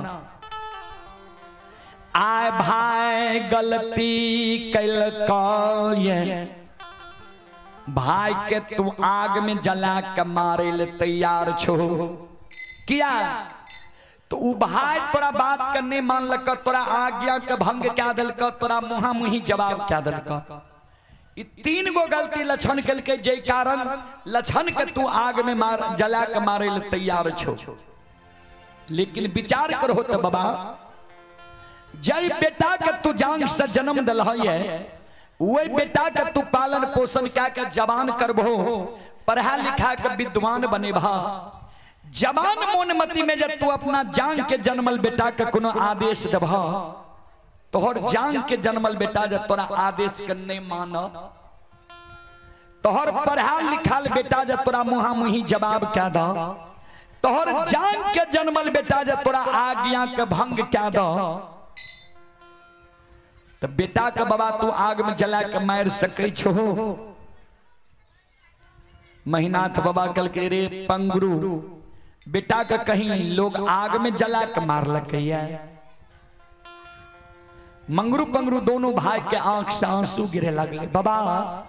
आए भाई गलती कैलकै, भाई के तू आग में जला के मारे ले तैयार छो किया? तो उ भाई तोरा बात के नहीं मानलक, तोरा आज्ञा के भंग क्या दिलक, तोरा मुहा मुही जवाब क्या दिलक। ई 3 गो गलती लक्षण केलकै, जे कारण लक्षण के तू आग में मार जला के मारे ले तैयार छो। लेकिन विचार करो तो बाबा, जय बेटा के तू जान से जन्म दिलह है, वही बेटा के तू पालन पोषण क्या के जवान करबो, पढ़ा लिखा के विद्वान बनेबा। जवान मोनमती में जब तू अपना जान के जन्मल बेटा के कोनो आदेश देबह, तोहर जान के जन्मल बेटा जब तोरा आदेश के नहीं मान, तोहर पढ़ाल लिखाल बेटा जब तोरा मुहा मुही जवाब क्या द, तोहर जान के जन्मल बेटा जब तोरा आज्ञा के भंग क्या द, तो बेटा के बाबा तू आग में जला के मार सकै छो। महिनाथ बाबा कल के रे पंगरू, बेटा के कहीं लोग आग में जला के मारलकैया। मंगरू पंगरू दोनों भाई के आंख से आंसू गिरे लगले। बाबा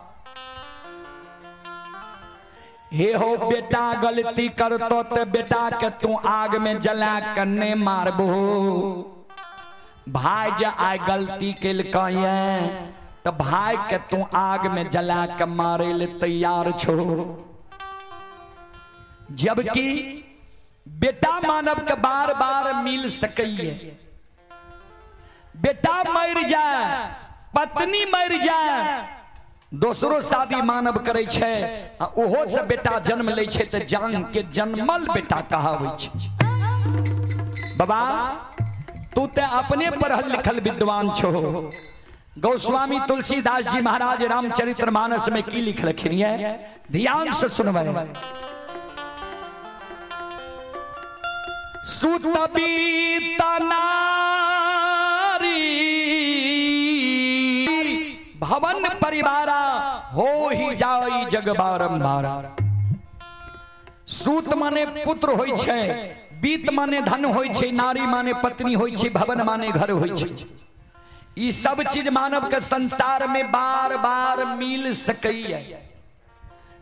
हे हो बेटा गलती करतो ते बेटा के तू आग में जला के नहीं मारबो, भाई जे आइ गलती केलकैया तो भाई के तू आग में जला के मारे ले तैयार छो। जबकि बेटा मानव के बार बार मिल सकैये, बेटा मर जाए, पत्नी मर जाए, दोसरो शादी मानव करे छै, आ ओहो से बेटा जन्म लै छै तऽ जान के जन्मल बेटा कहाबै छै। बाबा तू ते अपने पढ़ल लिखल विद्वान छो। गोस्वामी तुलसीदास जी महाराज रामचरित्र मानस में की लिखलखिन है, ध्यान से सुनबै। सुतबी नारी भवन परिवारा हो ही जाई जग बारंबारा। सूत माने पुत्र होई छै, बीत माने धन होई छै, नारी माने पत्नी होई छै, भवन माने घर होई छै। ई सब चीज मानव के संसार में बार बार मिल सकैया।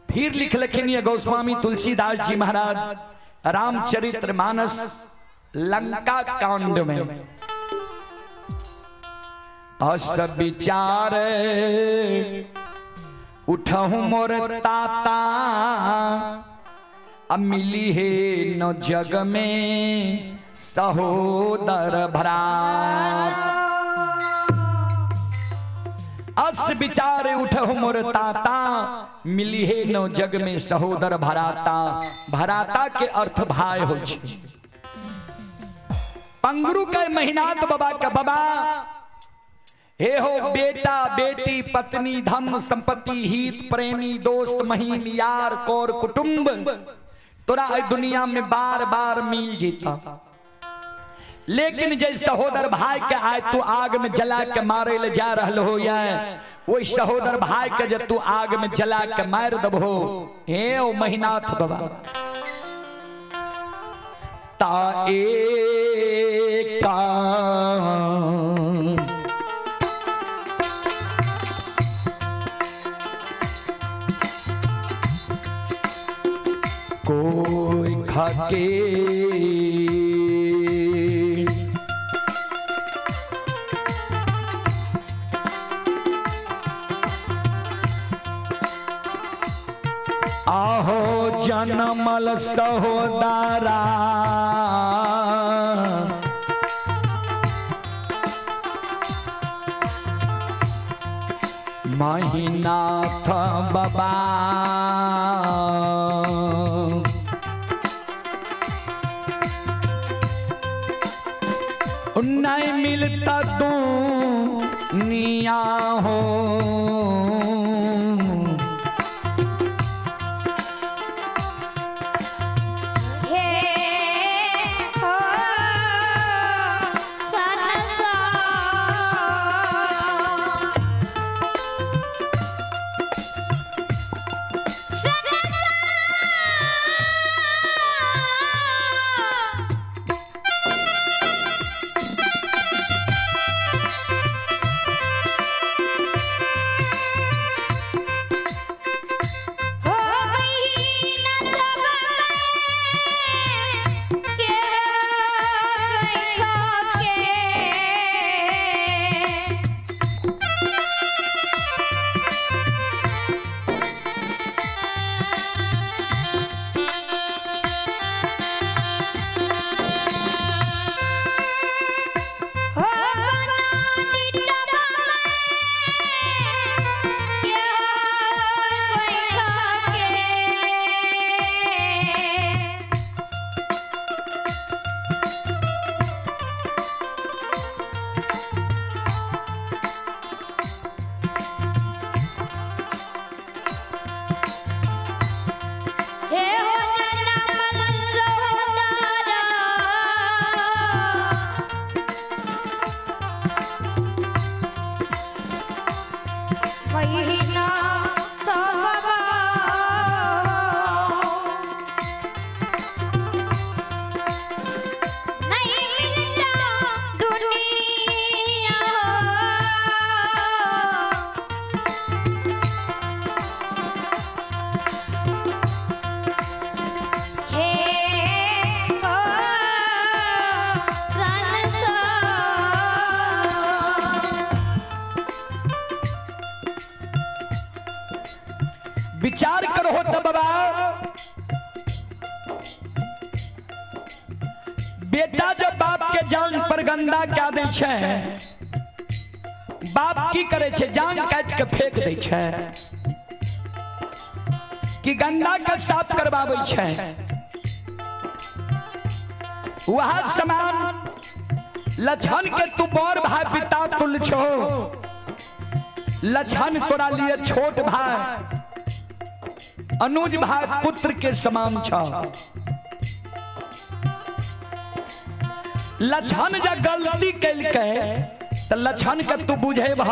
फिर लिखलखिन ये गोस्वामी तुलसीदास जी महाराज रामचरित्र मानस लंका कांड में, अस विचार उठहु मोर ताता, अब मिली है न जग में सहोदर भ्रात। अस विचार उठहु मोर ताता, मिली है न जग में सहोदर भराता। भराता के अर्थ भाई हो छे। पंगरू के महिनाथ बाबा का बाबा हे हो बेटा बेटी पत्नी धन संपत्ति हित प्रेमी दोस्त महीन यार कौर कुटुंब तोरा दुनिया में बार बार मिल जीता, लेकिन जे सहोदर भाई के आए तू आग में जला के मारे ले जा रहल हो, या वही सहोदर भाई के जे तू आग में जला के मार दबहो, हे ओ महिनाथ बाबा ता एका कोई खाके आहो जनमल सहोदरा महिनाथ बाबा नहीं मिलता दुनिया हो। हे हो संसार संसार। महीना बाबा। नहीं मिलता दुनिया। हे हो संसार। विचार करो तो बाबा, बेटा जब बाप के जान पर गंदा क्या दै छै, बाप की करे छै? जान काट के फेंक दै छै कि गंदा के साफ करवाबै छै? वह समान लछन के तू बड़ भाई पिता तुल छो, लछन तोरा लिए छोट भाई अनुज भाई पुत्र के समान छ। लछन जब गलती केलकै त लछन के तू बुझेबह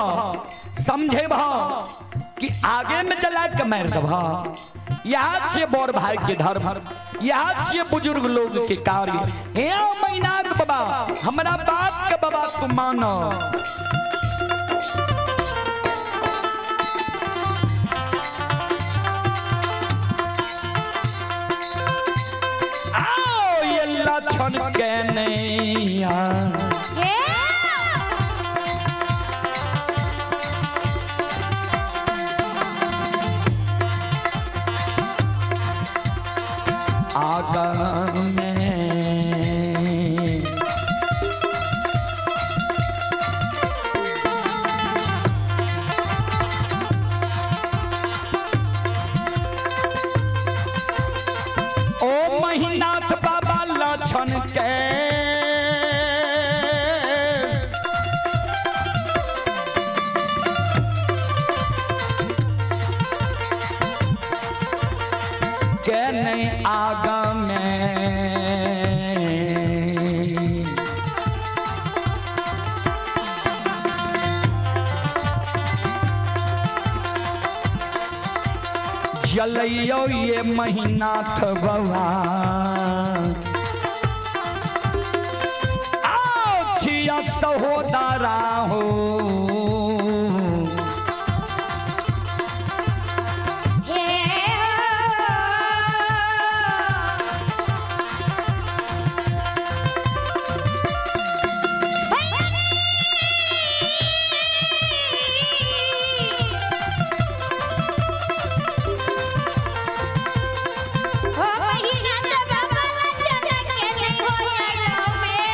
समझेबह कि आगे में जला के मारि देबह? यहाँ छियै बड़ भाई के धर्म, यहाँ छियै बुजुर्ग लोग के कार्य। हे मैनाक बाबा, हमरा बात के बाबा तू मानो। आओ ये लछन के नैया हे आगा में। ओ महिनाथ बाबा लछन के के नहीं आगा में। जलैयो ये महिनाथ बाबा, आओ छिया सहोदरा हो। हे हो महीना बाबा लछन के नहीं हो में।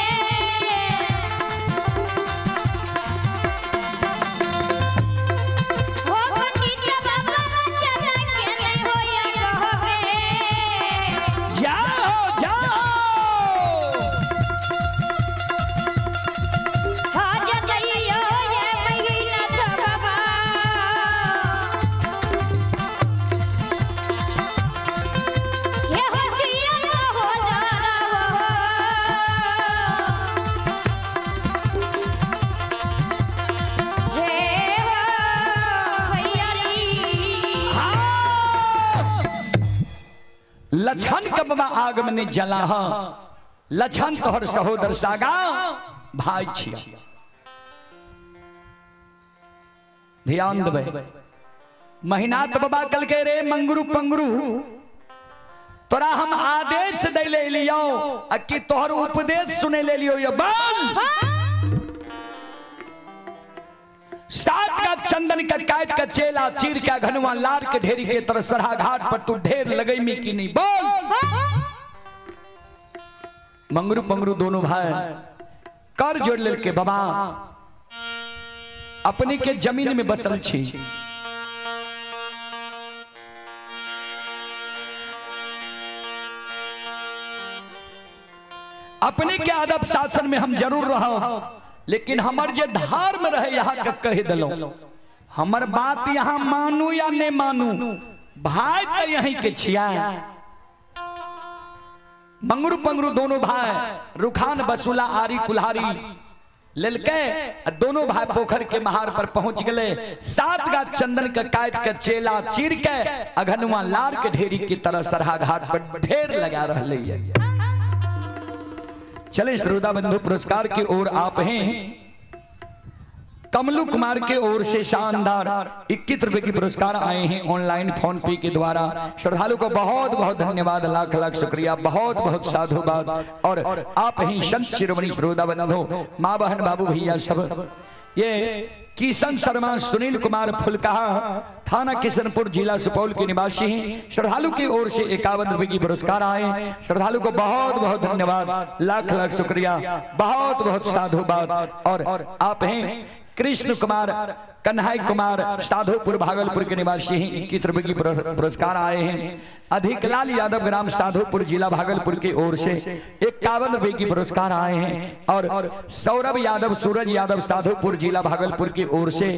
हो पंडित बाबा लछन के नहीं हो में। जाओ जाओ। हो जलैयो ये महीना बाबा। हे हो जिया हो दारा हो। हे हो भैयाली। लछन के बाबा आग में नहीं जला हा। लछन तोहर सहोदर सागा भाई छिया। ध्यान देबै। महिनाथ बाबा कल के रे मंगरू पंगरू, तोरा हम आदेश दै ले लियो आ कि तोहर उपदेश सुने ले लियो? ये बल सात का चंदन का काट का चेला चीर का घनुआ लार के ढेरी के तरह सरहा घाट पर तू ढेर लगैमी कि नहीं? बोल। मंगरू पंगरू दोनों भाई कर जोड़ लेल के, बाबा अपने के जमीन में बसल छी, अपने के अदब शासन में हम जरूर रहो, लेकिन हमर जे धर्म रहे यहाँ के कह दिलो, हमर बात यहाँ मानू या नहीं मानू, भाई तो यहीं के छिया। मंगरू पंगरू दोनों भाई रुखान बसुला आरी कुल्हारी लेलकै आ दोनों भाई पोखर के महार पर पहुंच गए। 7 गाछ चंदन के काट के चेला चीर के अघनुआ लार के ढेरी की तरह सरहा घाट पर ढेर लगा रहे है। चले श्रोता बंधु पुरस्कार की ओर आप हैं। कमलू कुमार के ओर से शानदार 21 रुपए की पुरस्कार आए हैं ऑनलाइन फोन पे के द्वारा। श्रद्धालु को बहुत बहुत धन्यवाद, लाख लाख शुक्रिया, बहुत बहुत साधुवाद। और आप ही संत शिरोमणि श्रोता बंधु, माँ बहन बाबू भैया सब, ये किशन शर्मा सुनील कुमार फुलकहा थाना किशनपुर जिला सुपौल के निवासी हैं। श्रद्धालु की ओर से 51 रुपए की पुरस्कार आए। श्रद्धालु को बहुत बहुत धन्यवाद, लाख लाख शुक्रिया, बहुत बहुत साधुवाद। और आप हैं कृष्ण कुमार कन्हई कुमार साधुपुर भागलपुर के निवासी हैं, 21 रुपए की पुरस्कार आए हैं। अधिक लाल यादव ग्राम साधुपुर जिला भागलपुर की ओर से 51 रुपए की पुरस्कार आए हैं। और सौरभ यादव सूरज यादव साधुपुर जिला भागलपुर की ओर से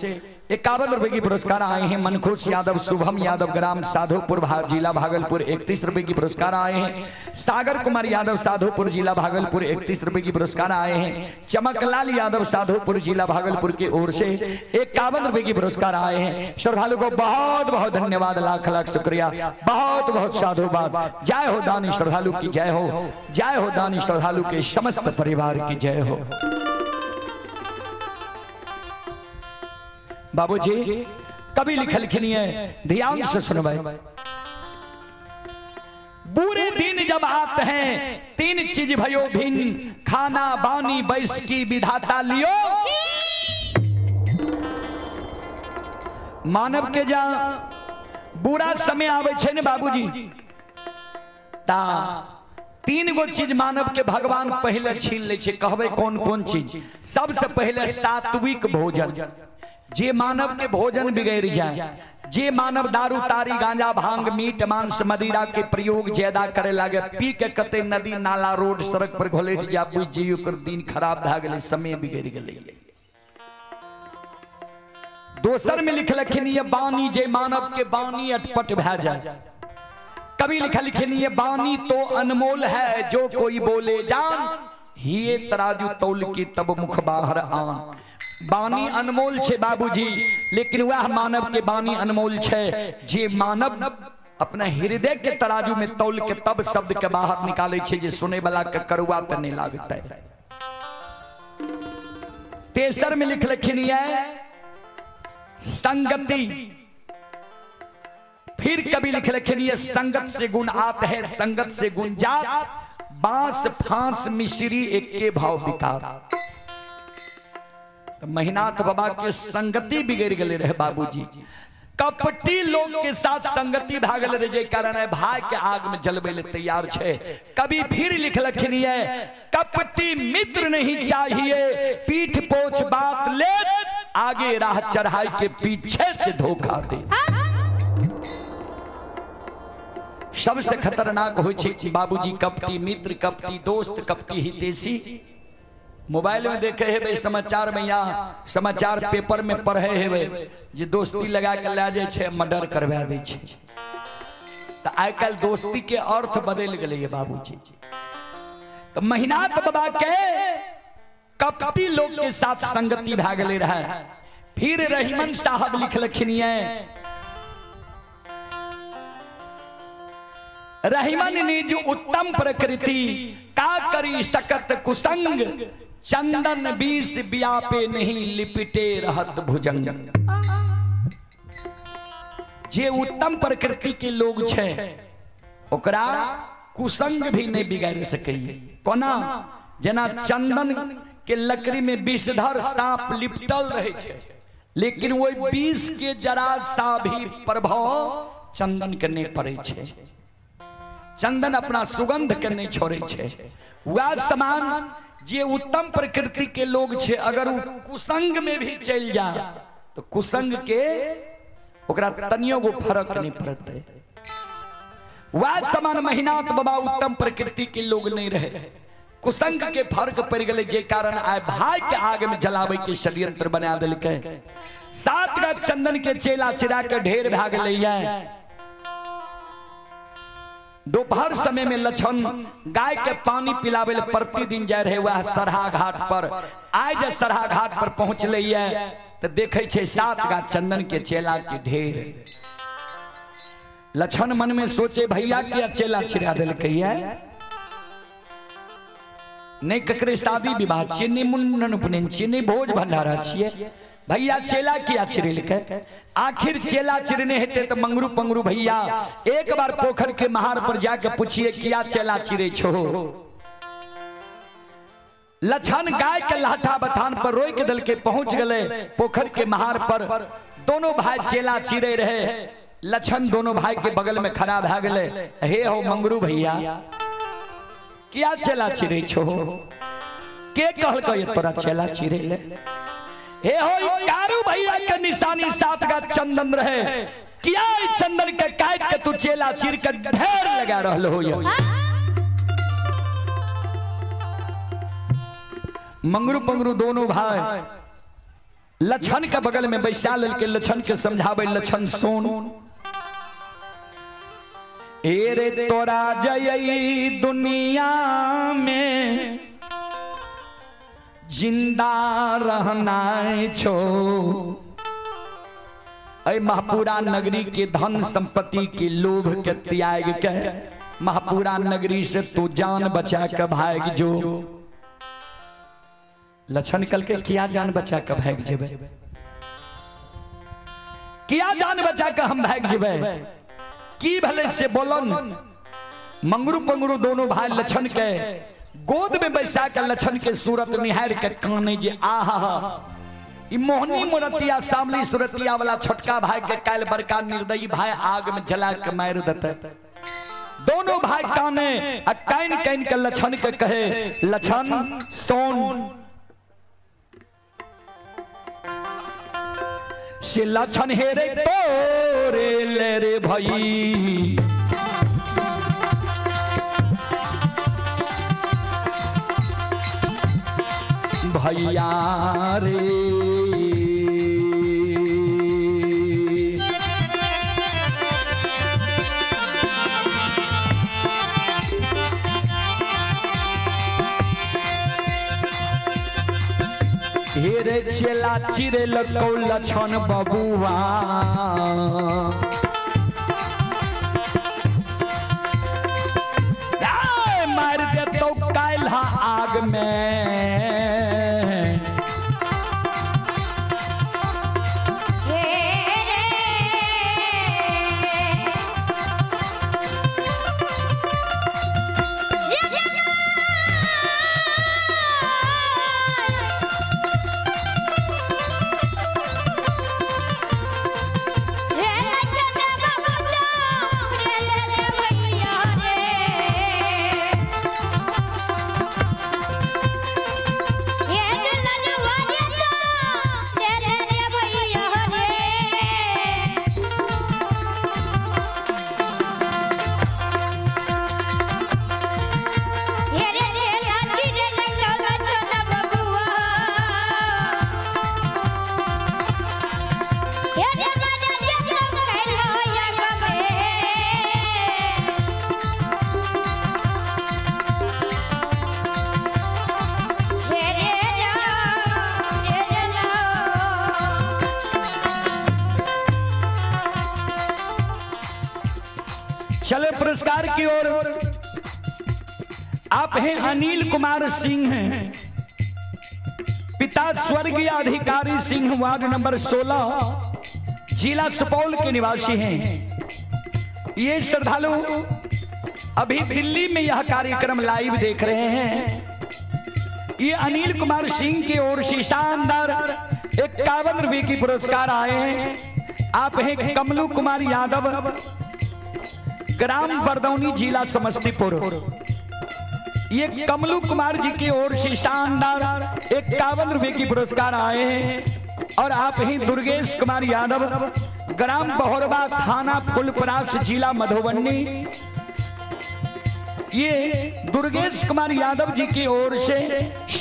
51 रुपए की पुरस्कार आए हैं। मनखुश यादव शुभम यादव ग्राम साधुपुर जिला भागलपुर 31 रुपए की पुरस्कार आए हैं। सागर कुमार यादव साधुपुर जिला भागलपुर 31 रुपए की पुरस्कार आए हैं। चमकलाल यादव साधुपुर जिला भागलपुर की ओर से 51 रुपए की पुरस्कार आए हैं। श्रद्धालु को बहुत बहुत धन्यवाद, लाख लाख शुक्रिया, बहुत बहुत साधुवाद। जय हो दानी श्रद्धालु की जय हो, जय हो दानी श्रद्धालु के समस्त परिवार की जय हो। बाबूजी कभी लिखल है, ध्यान से सुनवाए। बुरे दिन जब आते हैं 3 चीज भयो भिन्न, खाना बानी बैस की विधाता लियो। मानव के जा बुरा समय आवे छे ने बाबूजी, ता 3 गो चीज मानव के भगवान पहले छीन ले छे। कहबे कौन कौन चीज? सबसे पहले सात्विक भोजन। जे मानव के भोजन बिगड़ जाए, जे मानव दारू तारी गांजा भांग मीट मांस मदिरा के प्रयोग ज्यादा करे लागे, पी के कते नदी नाला रोड सड़क पर घोलेट जा, बुझ जइयो कर दिन खराब भए गेलै, समय बिगड़ गेलै। दोसर में लिखलखिन ये बानी, जे मानव के बानी अटपट भए जाए। कवि लिखलखिन ये बानी तो अनमोल है, जो कोई बोले जान, हिये तराजू तौल की तब मुख बाहर आन। बानी अनमोल छे बाबूजी, लेकिन वह मानव के बानी अनमोल छे जे मानव अपना हृदय के तराजू में तौल के तब शब्द के बाहर निकाले छे, जे सुने वाला के करुआ त नहीं लागते। तेसर में लिखलखिन ये संगति। फिर कभी लिखलखिन ये संगत से गुण आत है, संगत से गुण जात, बांस फांस मिश्री एक भाव विकार। तो महिनाथ बाबा के संगति बिगड़ गए रहे बाबूजी, कपटी लोग के साथ संगति भागल रहे, जे कारण है भाई के आग में जलबे ले तैयार छे। कभी फिर लिखलखिन ये कपटी मित्र नहीं चाहिए, पीठ पोछ बात ले, आगे राह चढ़ाई के पीछे से धोखा दे। सबसे खतरनाक हो छे बाबूजी कपटी मित्र, कपटी दोस्त, कपटी हितेशी। मोबाइल में देखे हेबै, समाचार में या समाचार पेपर में पढ़े हेबै जे दोस्ती लगा के लए जाइ छै, मर्डर करवा दै छै। तऽ आइ काल्हि दोस्ती के अर्थ बदलि गेलैए बाबूजी। तऽ महिनाथ बाबा के कपटी लोग के साथ संगति भए गेलै रहै। फिर रहीमन साहब लिखलखिन ये रहीमन निज उत्तम प्रकृति, का करी सकत कुसंग, चंदन बीस बियापे नहीं लिपटे रहत भुजंग। जे उत्तम प्रकृति के लोग छे ओकरा कुसंग भी नहीं बिगाड़ सकैए। कोना? जेना चंदन के लकड़ी में विषधर सांप लिपटल रहे छे, लेकिन वही विष के जरा सा भी प्रभाव चंदन के नहीं पड़े छे, चंदन अपना सुगंध के नहीं छोड़े छे। वह समान जे उत्तम प्रकृति के लोग छे, अगर उ कुसंग में भी चल जा तो कुसंग के ओकरा तनियो गो फर्क नहीं पड़ते। वह समान महिनाथ बाबा उत्तम प्रकृति के लोग नहीं रहे, कुसंग के फर्क पड़ गए, जे कारण आए भाई के आग में जलावे के षड्यंत्र बना दिलकै। 7 गो चंदन के चेला चिरा के ढेर भए गेलै। दोपहर समय में लक्षण गाय के पानी पिलावे ले प्रतिदिन जाय रहे वह सरहा घाट पर। आइ जे सरहा घाट पर पहुंचले ये तो देखे छे 7 गा चंदन के चेला के ढेर। लक्षण मन में सोचे भैया के चेला छिड़ा देलकै ये, नहीं ककरे शादी विवाह छियै, नहीं मुंडन उपनयन छियै, नहीं भोज भंडारा छियै, भैया चेला किया चिड़ेलकै? आखिर चेला चिड़ने हेतै तऽ मंगरू पंगरू भैया एक बार पोखर के महार पर जाके पूछिए किया चेला चिड़े छो। लछन गाय के लाठा बथान पर रोक देलकै, पहुंच गए पोखर के महार पर। दोनों भाई चेला चिड़े रहे, लछन दोनों भाई के बगल में खड़ा भए गेलै। हे हो मंगरू भैया किया चेला चिड़े छो? के कहलकै तोरा चेला चिड़े ले? हे हो कारू भैया के निशानी 7 गा चंदन रहे, किया चंदन के काट के तू चेला चीर के ढेर लगा रहल हो? मंगरू पंगरू दोनों भाई लछन के बगल में बैसा लेलकै, लछन के समझावे, लछन सुन ए रे तोरा जय दुनिया में जिंदा रहना छो, ऐ महापुरा नगरी के धन संपत्ति के लोभ के त्याग के महापुरा नगरी से तू जान बचा के भाग जो। लछन कल के किया जान बचा के भाग जेबे? किया जान बचा के हम भाग जेबे? की भले से बोलन। मंगरू पंगरू दोनों भाई लछन के गोद में बैसा के लछन के सूरत निहार के काने जे आहा ई मोहनी मोरतिया सामली सूरतिया वाला छोटका भाई के काल बड़का निर्दयी भाई आग में जला के मार देते। दोनों भाई काने आ कान कान के लछन के कहे, लछन सोन से लछन हे रे तोरे ले रे भाई, भैया रे हे रे चेला चिरे लकौ लछन बबुआ, मार देतौ काल्ह आग में। चले पुरस्कार की ओर। आप हैं अनिल कुमार सिंह हैं, पिता स्वर्गीय अधिकारी सिंह, वार्ड नंबर 16, जिला सुपौल के निवासी हैं। ये श्रद्धालु अभी दिल्ली में यह कार्यक्रम लाइव देख रहे हैं। ये अनिल कुमार सिंह की ओर से शानदार 51 रुपए की पुरस्कार आए हैं। आप हैं कमलू कुमार यादव, ग्राम बरदौनी, जिला समस्तीपुर। ये कमलू कुमार जी की ओर से शानदार 51 रुपए की पुरस्कार आए हैं। और आप ही दुर्गेश कुमार यादव, ग्राम बहोरबा, थाना फुलपरास, जिला मधुबनी। ये दुर्गेश कुमार यादव जी की ओर से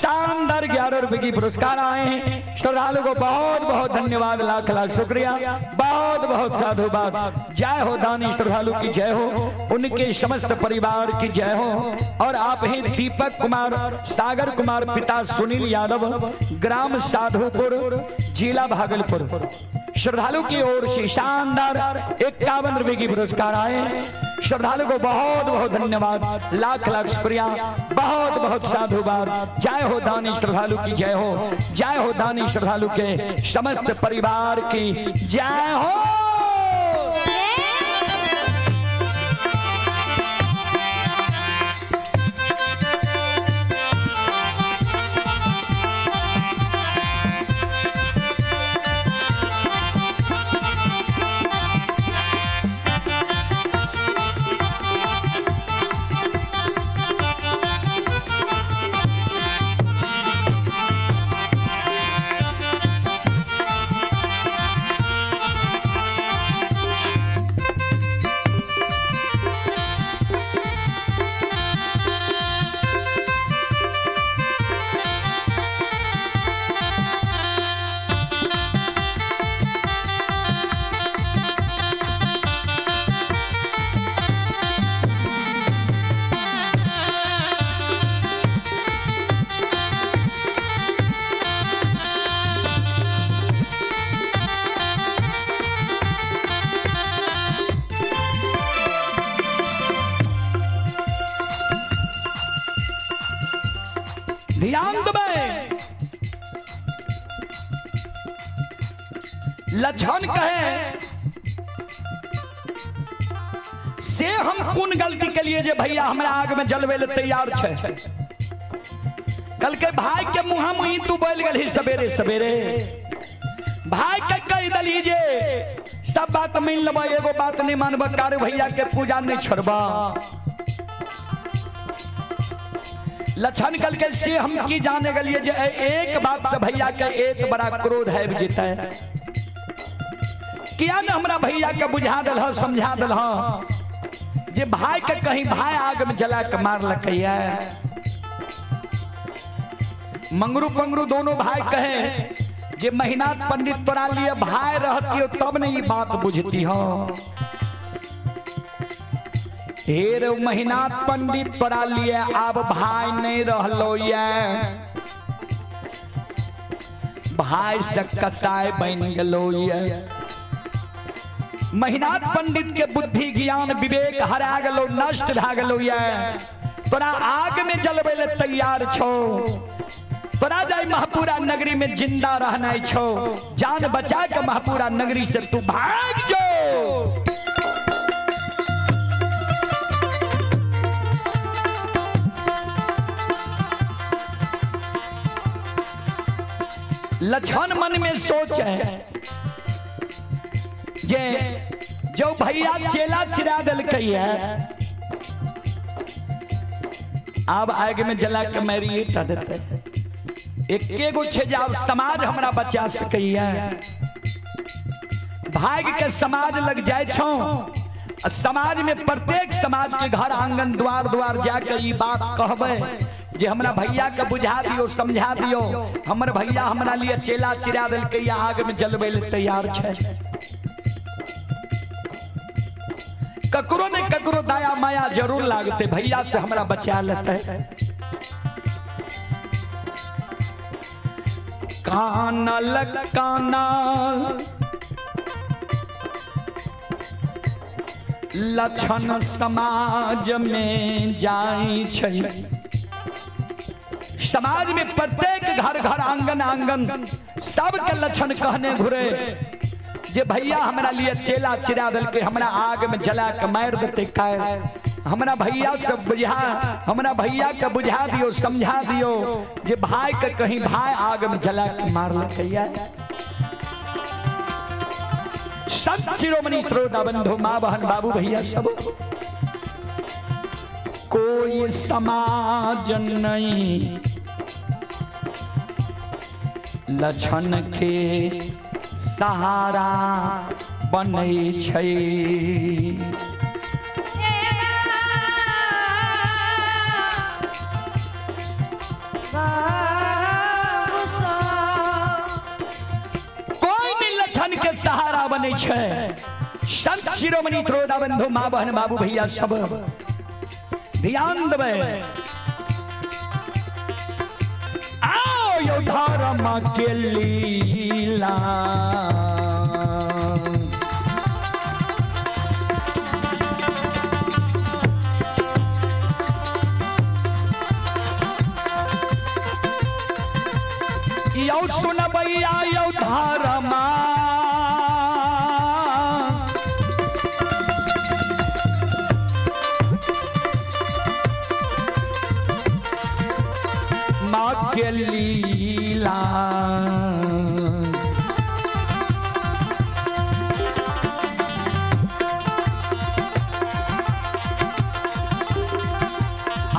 शानदार 11 रुपए की पुरस्कार आए हैं। श्रद्धालु को बहुत बहुत धन्यवाद, लाख लाख शुक्रिया, बहुत बहुत साधुवाद। जय हो दानी श्रद्धालु की जय हो, उनके समस्त परिवार की जय हो। और आप ही दीपक कुमार, सागर कुमार, पिता सुनील यादव, ग्राम साधुपुर, जिला भागलपुर, श्रद्धालु की ओर से शानदार 51 रुपए की पुरस्कार आए। श्रद्धालु को बहुत बहुत धन्यवाद, लाख लाख शुक्रिया, बहुत बहुत साधुवाद। जय हो दानी श्रद्धालु की जय हो, जय हो दानी श्रद्धालु के समस्त परिवार की जय हो। ध्यान देबै, लक्षण कहे से हम कोन गलती के लिए जे भैया हमरा आग में जलवे ले तैयार छै। कल के भाई के मुहा मुही तू बोल गलही सवेरे सवेरे, भाई के कह दली जे सब बात मान लेबा, एगो बात नहीं मानबा, कारू भैया के पूजा नहीं छोड़बा। लक्षण कल के से हम की जाने गलिए जे एक बात से भैया के एक बड़ा क्रोध है जीते, किया न हमरा भैया के बुझा दल ह, समझा दल ह जे भाई के कहीं भाई आग में जला के मार लकैया। मंगरू पंगरू दोनों भाई कहे जे महीनाथ पंडित तोरा लिए भाई रहती हो तब नहीं बात बुझती हो। हे महीनाथ पंडित तोरा लिए अब भाई नहीं रहलो ये, भाई से कसाई बन गलो ये। महीनाथ पंडित के बुद्धि ज्ञान विवेक हरा गलो, नष्ट भा गलो ये। तोरा आग में जलवे ले तैयार छो, तोरा जाय महपुरा नगरी में जिंदा रहना छो, जान बचा के महपुरा नगरी से तू भाग जो। लक्षण मन में सोच है जे जो भैया चेला चिरा दिलकै है, अब आग में जला के मारिए टा देते। एके गो छे जे आब समाज हमरा बचा सकैया, भाग के समाज लग जाय छौ। समाज में प्रत्येक समाज के घर आंगन द्वार द्वार जाके ई बात कहबै जे हमरा भैया के बुझा दियो, समझा दियो, हमर भैया हमरा लिए चेला चिरा देलकै, आग में जलबै ले तैयार छै। ककरो ने ककरो दया माया जरूर लागते, भैया से हमरा बचा लेते। कानल कानल लक्षण समाज में जाई छै। समाज में प्रत्येक घर घर आंगन आंगन सबके लक्षण कहने घुरे जे भैया हमरा लिए चेला चिरा देलकै, हमरा आग में जला के मारि देतै काल्हि, हमरा भैया से बुझा, हमरा भैया के बुझा दियो, समझा दियो जे भाई के कहीं भाई आग में जला के मारलकै। संत शिरोमणि श्रोता बंधु माँ बहन बाबू भैया सब, कोई समाज नहीं लक्षण के सहारा बनै छै। Bye. बनै छै। संत शिरोमणि त्रोदा बंधु, माँ बहन, बाबू भैया, सब ध्यान देबै। आओ यो धर्म के लीला, यौ सुनबैया, यौ धर्मा माँ के लीला।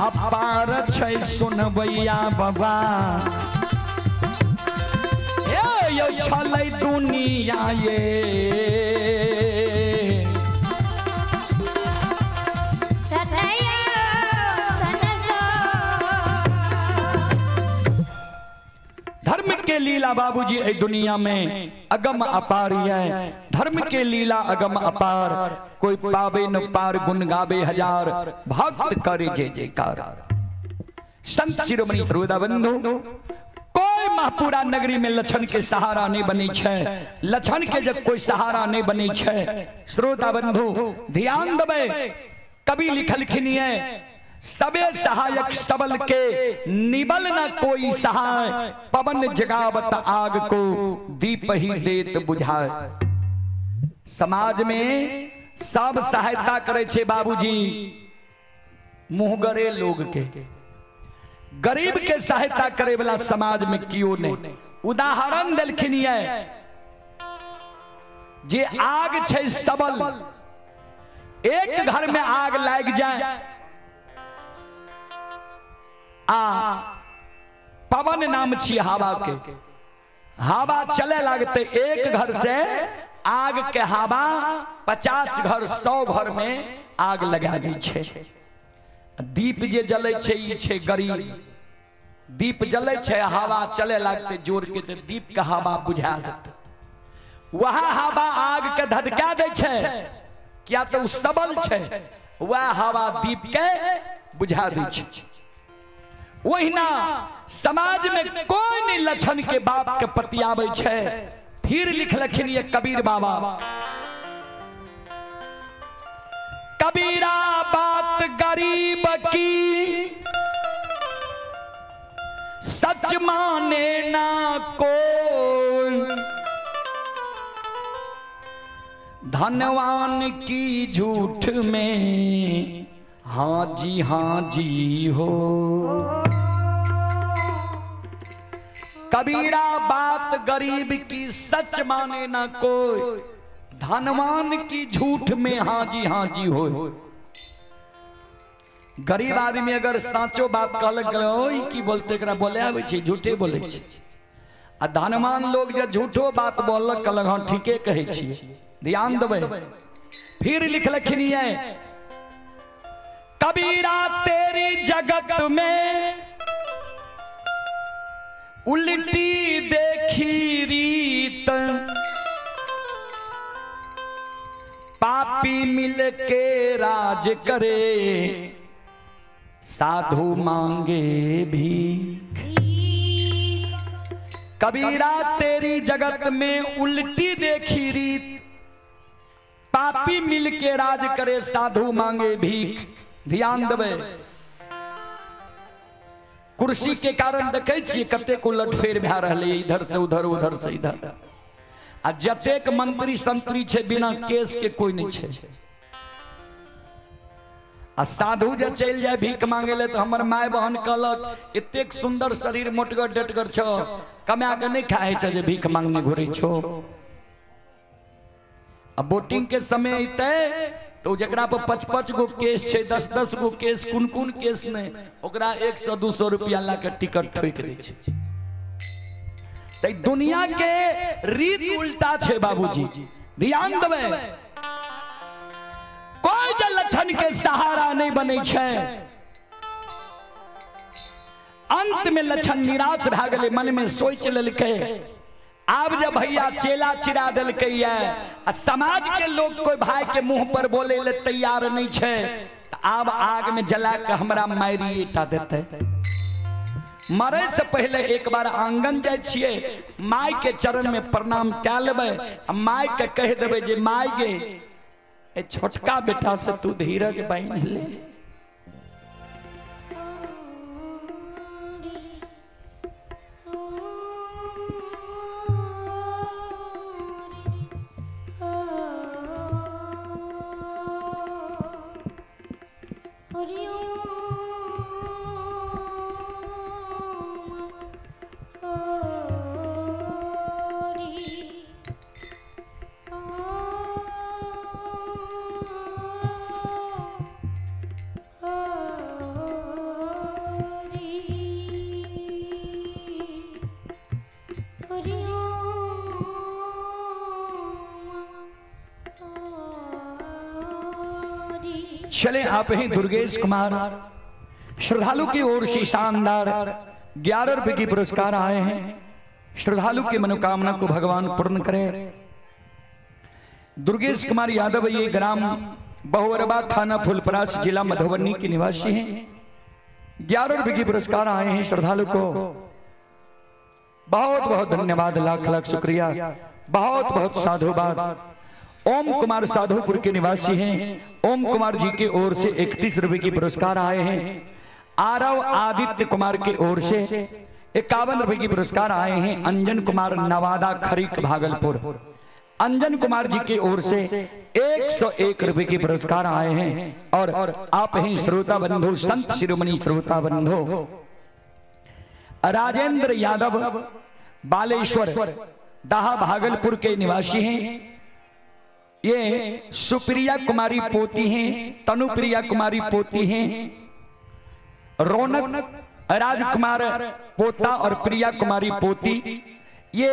अपार छै सुनबैया बाबा, ए यौ छलै दुनिया ये। सनयो सनसो। धर्म के लीला बाबूजी एहि दुनिया में अगम अपार है। धर्म के लीला अगम अपार, कोई पावे न पार, गुण गावे हजार, भक्त करे जय जयकार। संत शिरोमणि श्रोता बंधु, कोई महापुरा नगरी में लक्षण के सहारा नहीं बनी छै। लक्षण के जब कोई सहारा नहीं बनी छै, श्रोता बंधु ध्यान देबै, कवि लिखलखिन ये, सबे सहायक सबल के, निबल न कोई सहाय, पवन जगावत आग को, दीप ही देत बुझाए। समाज में सब सहायता करे छे बाबूजी मुहगरे लोग के, गरीब के सहायता करे वाला समाज में कियो नहीं। उदाहरण देलखिन ये, जे आग छै सबल, एक घर में आग लाग जाए आ पवन नाम छी हवा के, हवा चले लागते एक घर से आग के हवा 50 घर 100 घर में आग लगा दै छै। दीप जे जलै छै ई छै गरीब, दीप जलै छै, हवा चले लागते जोर के तऽ दीप के हवा बुझा देतै, वह हवा आग के धधका दै छै, किया तऽ ओ सबल छै, वह हवा दीप के बुझा दै छै। ओहिना समाज में कोई नहीं लक्षण के बात के पतियाबै छै। फिर लिखलखिन ये कबीर बाबा, कबीरा बात गरीब की सच माने ना कोई, धनवान की झूठ में हाँ जी हाँ जी हो। कबीरा बात गरीब की सच माने ना कोई, धनवान की झूठ में हाँ जी हाँ जी हो। गरीब आदमी अगर साचो बात कहलक, ओई की बोलते, एकरा बोले आबै छै, झूठे बोले छै। आ धनवान लोग जे झूठो बात बोललक, कहलक हाँ ठीके कहै छियै। ध्यान देबै, फिर लिखलखिन ये, कबीरा तेरी जगत में उल्टी देखी रीत, पापी मिल के राज करे, साधु मांगे भीख। कबीरा तेरी जगत में उल्टी देखी रीत, पापी मिल के राज करे, साधु मांगे भीख। ध्यान देबै, कुर्सी के कारण देखै छियै कतेक उलटफेर भए रहलै, इधर से उधर, उधर से इधर। आ जतेक मंत्री संत्री छै बिना केस के कोई नहीं छै। आ साधु जे चलि जाय भीख मांगे ले तऽ हमर माय बहन कहलक, एतेक सुंदर शरीर, मोटगर डटगर छौ, कमा के नहीं खाए छै जे भीख मांगने घुरै छौ। आ वोटिंग के समय अयतै तो जकरा पर 5-5 गो केस छै, 10-10 गो केस, कोन कोन केस नहि, ओकरा 100-200 रुपया ला के टिकट ठोकि दै छै। तऽ दुनिया के रीत उल्टा छै बाबूजी, ध्यान देबै। कोई जे लक्षण के सहारा नहीं बनै छै। अंत में लक्षण निराश भए गेलै, मन में सोचि लेलकै, आब जब भैया चेला चिरा देलकै आ समाज के लोग कोई भाई के मुंह पर बोले ले तैयार नहीं छै, आब आग में जला के हमरा मारिएटा देतै। मरे से पहले एक बार आंगन जाय छियै, माय के चरण में प्रणाम कए लेबै आ माय के कहि देबै जे माय गे, ए छोटका बेटा से तू धीरज बान्हि ले। चले आप ही दुर्गेश कुमार श्रद्धालु की ओर से शानदार 11 रुपए की पुरस्कार आए हैं। श्रद्धालु की मनोकामना को भगवान पूर्ण करे। दुर्गेश कुमार यादव ये ग्राम बहुअरबा थाना फुलपरास जिला मधुबनी के निवासी हैं। 11 रुपए की पुरस्कार आए हैं श्रद्धालु को। बहुत बहुत धन्यवाद, लाख लाख शुक्रिया, बहुत बहुत साधुवाद। ओम कुमार साधुपुर के निवासी हैं। ओम कुमार जी के ओर से 31 रुपए की पुरस्कार आए हैं। आरव आदित्य कुमार के ओर से 51 रुपए की पुरस्कार आए हैं। अंजन कुमार नवादा खरीक भागलपुर, अंजन कुमार जी के ओर से 101 रुपए की पुरस्कार आए हैं। और आप ही श्रोता बंधु, संत शिरोमणि श्रोता बंधु राजेंद्र यादव बालेश्वर दाहा भागलपुर के निवासी हैं। ये सुप्रिया कुमारी पोती हैं, तनुप्रिया कुमारी पोती हैं, रौनक राजकुमार पोता और प्रिया कुमारी पोती, ये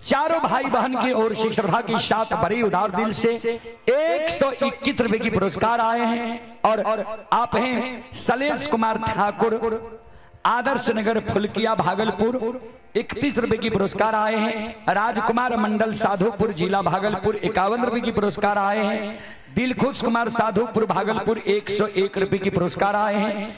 चारों भाई बहन की ओर से श्रद्धा के साथ बड़े उदार दिल से 121 रुपए की पुरस्कार आए हैं। और आप हैं सलेश कुमार ठाकुर आदर्श नगर फुलकिया भागलपुर, 31 रुपए की पुरस्कार आए हैं। राजकुमार मंडल साधुपुर जिला भागलपुर, 51 रुपए की पुरस्कार आए हैं। दिलखुश कुमार साधुपुर भागलपुर, 101 रुपए की पुरस्कार आए हैं।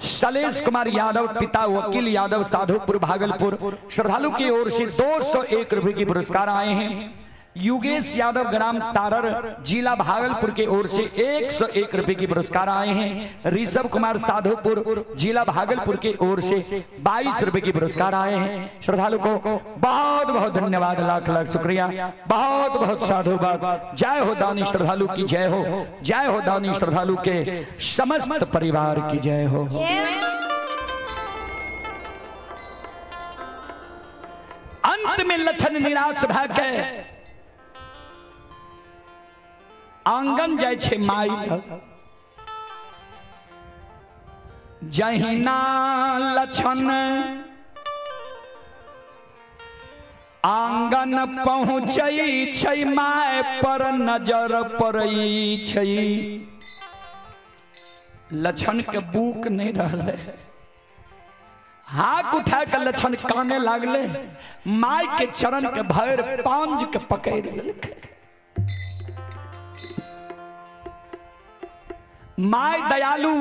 शैलेश कुमार यादव पिता वकील यादव साधुपुर भागलपुर, श्रद्धालु की ओर से 201 रुपए की पुरस्कार आए हैं। युगेश यादव ग्राम तारर जिला भागलपुर के ओर से 101 रुपए की पुरस्कार आए हैं। ऋषभ कुमार साधुपुर जिला भागलपुर के ओर से 22 रुपए की पुरस्कार आए हैं। श्रद्धालु को बहुत बहुत धन्यवाद, लाख लाख शुक्रिया, बहुत बहुत साधुवाद। जय हो दानी श्रद्धालु की जय हो, जय हो दानी श्रद्धालु के समस्त परिवार की जय हो। अंत में लक्षण निराश भऽ के आंगन जाय छै माई लग। जहिना लक्षण आंगन पहुँचै छै my पर नजर पड़ै छै। लक्षण के बुक नहीं रहलै, हाथ उठा के लक्षण काने लागले, my के चरण के भर पांज के पकड़ लेलकै। My दयालु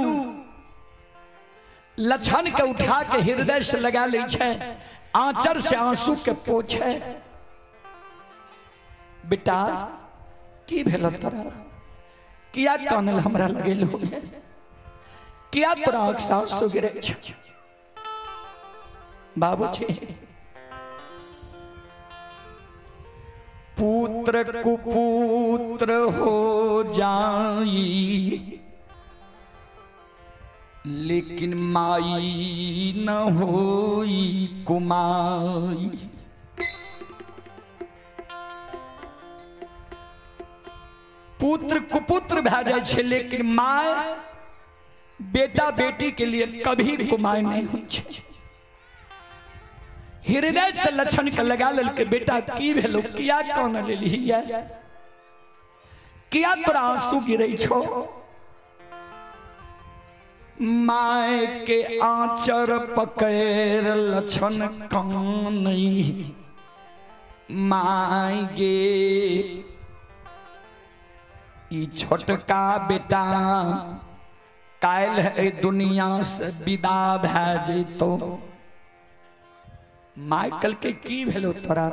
लक्षण के उठा के हृदय से लगा लै छै, आंचर से आंसू के पोछे। बेटा की भेल तोरा, किया कानल हमरा लगेलू, किया तोरा आंख से आंसू गिरै छै? बाबूजी पुत्र कुपुत्र हो जाई लेकिन माई न होई कुमाई। पुत्र कुपुत्र भए जाइ छै लेकिन my बेटा बेटी के लिए कभी कुमाई नहीं होइ छै। हृदय से लक्षण के लगा लेलकै, बेटा की भेलो, किया कान लेलही, किया तोरा आंसू गिरै छौ? My के आंचर पकड़ लक्षण कानै, माय गे, ई छोटका बेटा काल्हि एहि दुनिया से विदा भए जैतो। माय कहलकै की भेलो तोरा,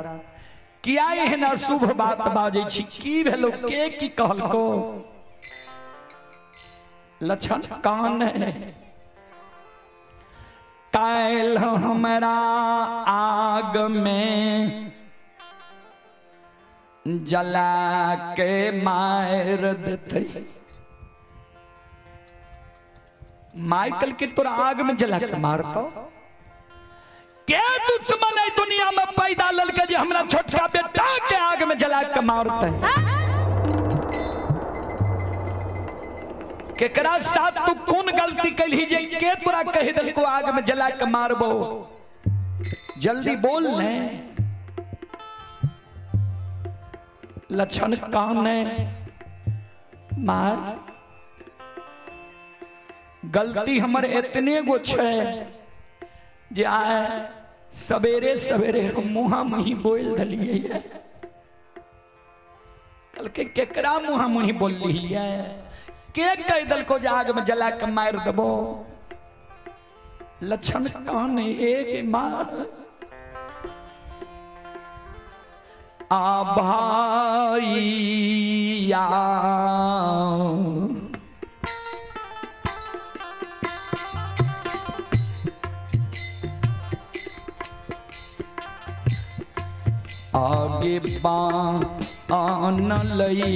किया एहन अशुभ बात बाजै छी, की भेलो, के की कहलको? लक्षण कान है, काल्हि हमरा आग में जला के मार देते। माइकल के तोरा आग में जला के मारतो? के दुश्मन है दुनिया में पैदा ललके जे हमरा छोटका बेटा के आग में जला के मारते? केकरा साथ तू कौन गलती कैलही जे के तोरा कहि देलको आग में जला के मारबो? जल्दी बोल ने। लक्षण कान है, मार गलती हमर एतने गो छै जे आए सवेरे सवेरे हम मुहा मुही बोल दिलियै। कहलकै केकरा मुहा मुही बोललियै, के कहि देलको जे आग में जला के मारि देबो? लक्षण कान हे के माँ आ भाइया आगे बान लई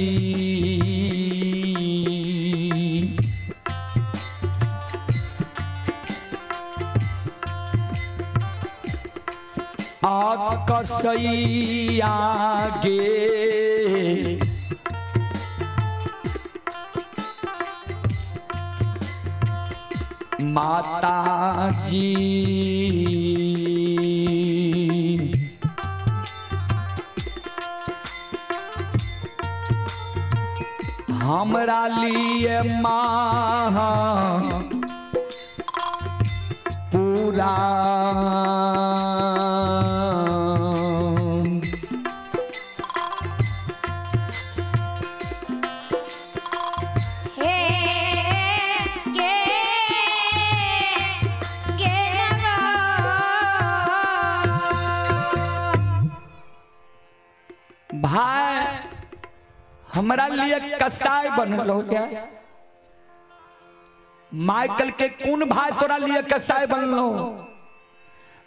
आ कसैया गे माता जी हमरा लिए माँ पूरा हे गे गे नगो। भाई हमरा लिए कसाई बनलो गया। माइकल के कौन भाई तोरा लिए कसाई बनलो?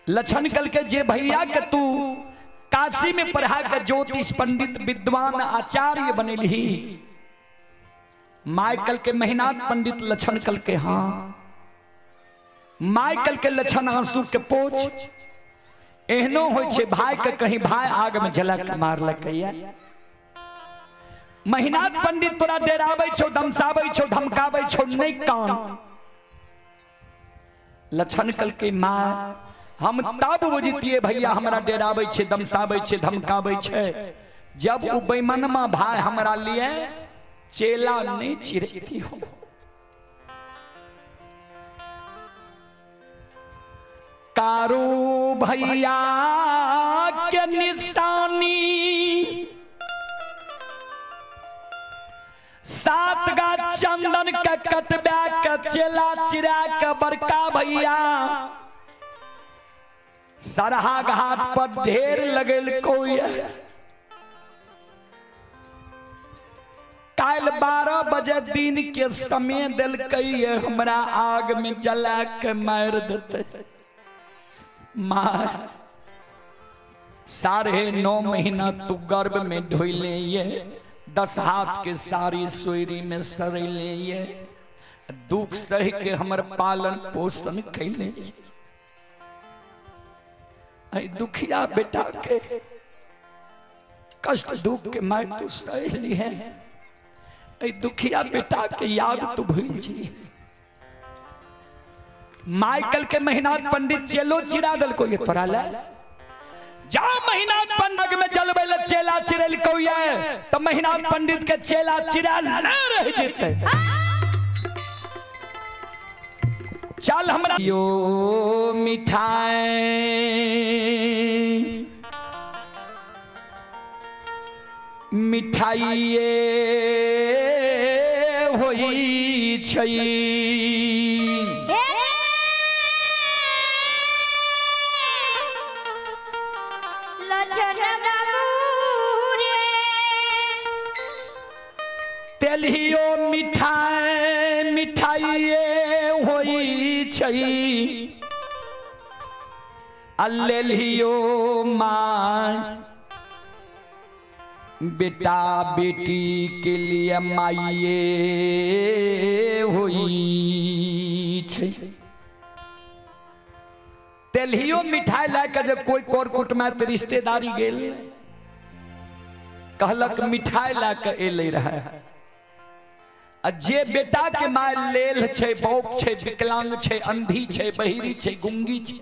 लक्षण कल के जे भैया के तू काशी में पढ़ा के ज्योतिष पंडित विद्वान आचार्य बनेली। माइकल के महिनाथ पंडित लक्षण कल के हाँ। माइकल के लक्षण आंसू के पोछ एहनो होइ छै भाई के कहीं भाई आग में जला के मारलकै। महिनाथ पंडित तोरा डेराबै छौ, दमसाबै छौ, धमकाबै छौ, नहीं कान। लक्षण कल के माँ हम तब बुझतिए भैया हमरा डेराबै छै, दमसाबै छै, धमकाबै छै जब उ बेईमानमा भाई हमरा लिए चेला नहीं चिरती हो। कारू भैया के निशानी सात गा चंदन के कटबा के चेला चिरा के बड़का भैया सरहा घाट पर ढेर लगेल कोई। काल्हि 12 बजे दिन के समय देलकै हमरा आग में जला के मार देते। मार 9.5 महीना तू गर्भ में ढोले ये, 10 हाथ के सारी सोयरी में सरेले ये, दुख सह के हमर पालन पोषण कैले। दुखिया बेटा के कष्ट दुख के मार तू सह ली है, दुखिया बेटा के याद तू भूल जी। माइकल के महिनाथ पंडित चेलो चिरा दल को ये तोरा ले जा महिनाथ पंडित में जलबै ले चेला चिरल को ये तो महिनाथ पंडित के चेला चिरा न रह जेते। चल हमरा यो मिठाई मिठाइए होइ छै। हे लछन बाबू रे। तेलहियो मिठाई मिठाइए होइ छै आ लेलियो माय बेटा बेटी के लिए माइए होइ छै। तेलहियो मिठाई लए के जब कोई कर कुटुमैत रिश्तेदारी गेल, कहलक मिठाई लए के एलै रहे। आ जे बेटा के my लेल छै, बौक छै, विकलांग छै, अंधी छै, बहिरी छै, गुंगी छै,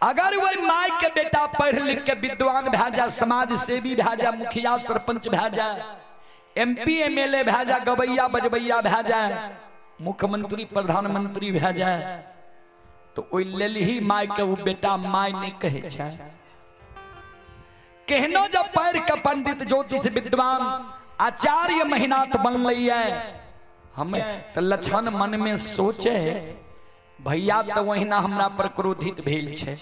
अगर वही my के बेटा पढ़ लिख के विद्वान भए जाए, समाज सेवी भए जाए, मुखिया सरपंच भए जाए, एमपी एमएलए भए जाए, गवैया बजबैया भए जाए, मुख्यमंत्री प्रधानमंत्री भए जाए, तो ओहि लेल ही my के वो बेटा my नहीं कहै छै। केहनो जब पढ़ के पंडित ज्योतिष विद्वान आचार्य महिनाथ बनलैया हमें तो लक्षण मन में सोचे, भैया तो वहिना हमरा पर क्रोधित भेल छै,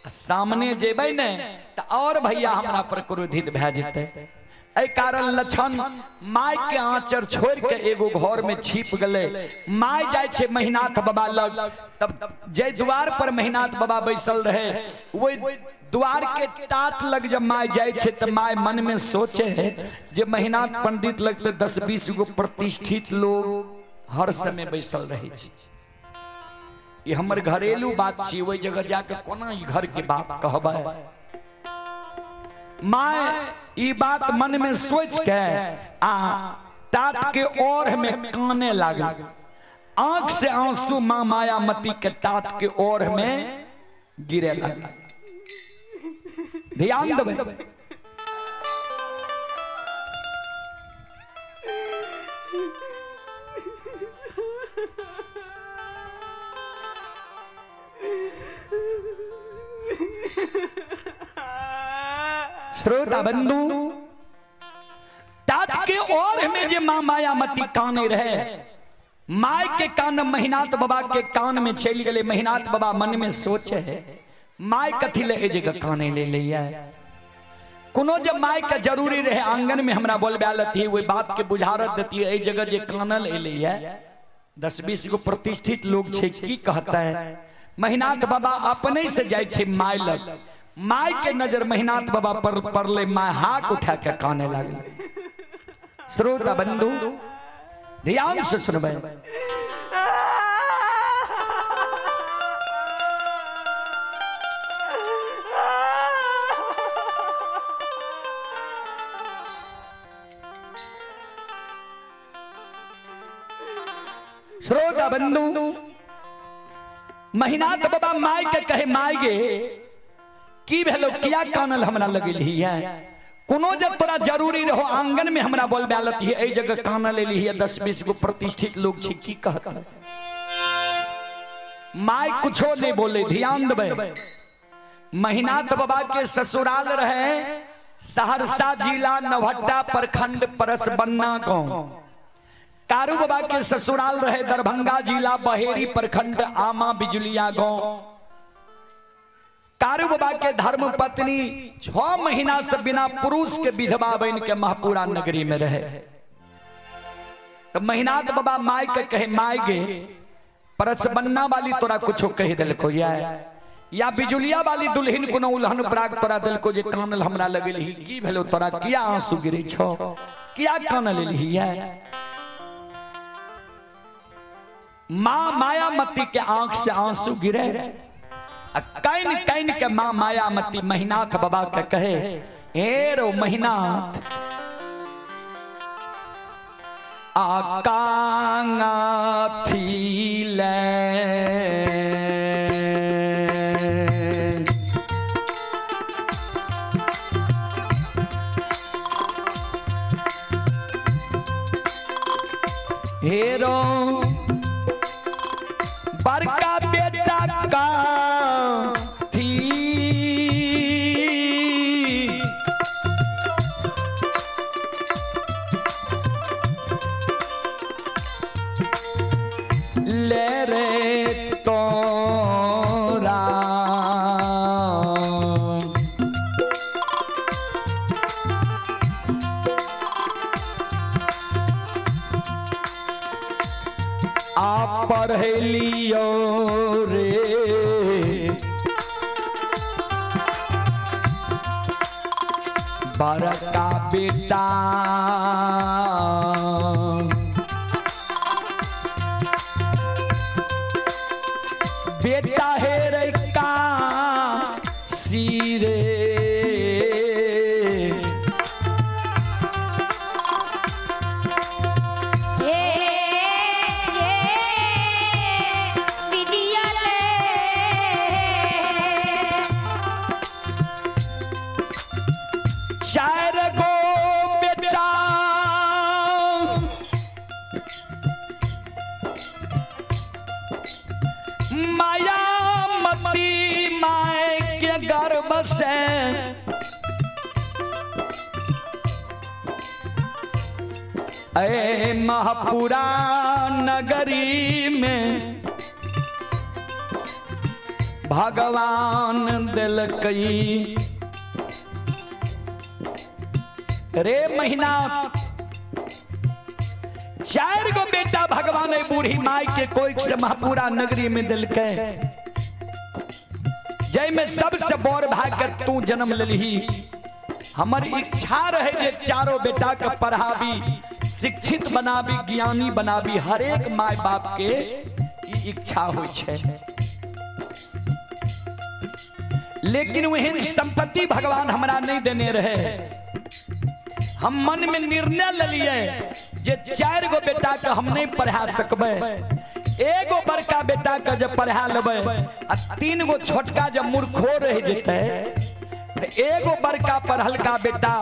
आ सामने जेबै ने तऽ और भैया हमरा पर क्रोधित भए जेतै। एहि कारण लक्षण my के आंचर छोड़ के एगो घर में छिप गेलै। My जाइ छै महिनाथ बाबा लग, तब जे द्वार पर महिनाथ बाबा बैसल रहे ओहि द्वार के टाट लग जब my जाइ छै तऽ my मन में सोचे जे महिनाथ पंडित लग तऽ 10-20 गो प्रतिष्ठित लोग हर समय बैसल रहै छै, ई हमर घरेलू बात छी, ओहि जगह जाके कोना ई घर के बात कहबै। My ई बात मन में सोच के आ टाट के ओढ़ में काने लागल, आंख से आंसू माँ मायामती के टाट के ओढ़ में गिरे लागल। ध्यान देबै। श्रोता बंधु, तात के ओर में जे माँ मायामती काने रहे, my के कान महिनाथ बाबा के कान में चलि गेलै। महिनाथ बाबा मन में सोचे है my कथी ले एहि जगह काने ले लैया, कोनो जब my के जरूरी रहे आंगन में हमरा बोलबा लती, ओहि बात के बुझारत देती, एहि जगह जे कानल एलैया 10-20 गो प्रतिष्ठित लोग छै, की कहता है। महिनाथ बाबा अपने से जाइ छै my लग, my के नजर महिनाथ बाबा पर पड़ले, my हाक उठा के काने लागल। श्रोता बंधु ध्यान से सुनबै। श्रोता बंधु, महिनाथ बाबा my के कहे, my गे की भेलो, किया कानल हमरा लगेलही है, कोनो जब तोरा जरूरी रहो आंगन में हमरा बोलबा लती है, एहि जगह कानल एलही है, 10-20 गो प्रतिष्ठित लोग छै, की कहत। My कुछो नहीं बोले। ध्यान देबै। महिनाथ बाबा के ससुराल रहे सहरसा जिला नवहट्टा प्रखंड परसबन्ना गांव। कारू बाबा के ससुराल रहे दरभंगा जिला बहेरी प्रखंड आमा बिजुलिया गांव। कारू बाबा के धर्म पत्नी 6 महीना से बिना पुरुष के विधवा बन के महपुरा नगरी में रहे। तो महिनाथ बाबा my के कहे, my गे परसबन्ना वाली तोरा कुछो कह दिलको या बिजुलिया वाली दुल्हन कोनो उल्हन पराग तोरा दिलको जे कानल हमरा लगेलही, की भेलो तोरा, किया आंसू गिरे छो, किया कानल एलही है। माँ मायामती के आंख से आंसू गिरे, can can के माँ मायामती महिनाथ बाबा के कहे, ए रो महिनाथ आकांगा थी ले हेरो बड़का बेटा का थी। आ पढ़े लियो रे बड़का बेटा बेटा हे रे का सिरे हे हे विद्यालय चार गो बेटा मायामती माय के गर्भ से ए महापुरा नगरी में भगवान दिलकई रे महीना चार गो बेटा भगवान ए बूढ़ी माई के कोई से महापुरा नगरी में दिलके जय में सबसे बड़ भाग के तू जन्म लेलही। हमर इच्छा रहे जे चारों बेटा के पढ़ाबी, शिक्षित बनाबी, ज्ञानी बनाबी। हरेक माय बाप के ई इच्छा होइ छै, लेकिन ओहन संपत्ति भगवान हमरा नहीं देने रहे। हम मन में निर्णय लेलिए जे चार गो बेटा के हम नहीं पढ़ा सकबै, एगो बड़का बेटा के जब पढ़ा लेबै आ तीन गो छोटका जब मूर्खो रह जेतै तऽ एगो बड़का पढ़लका बेटा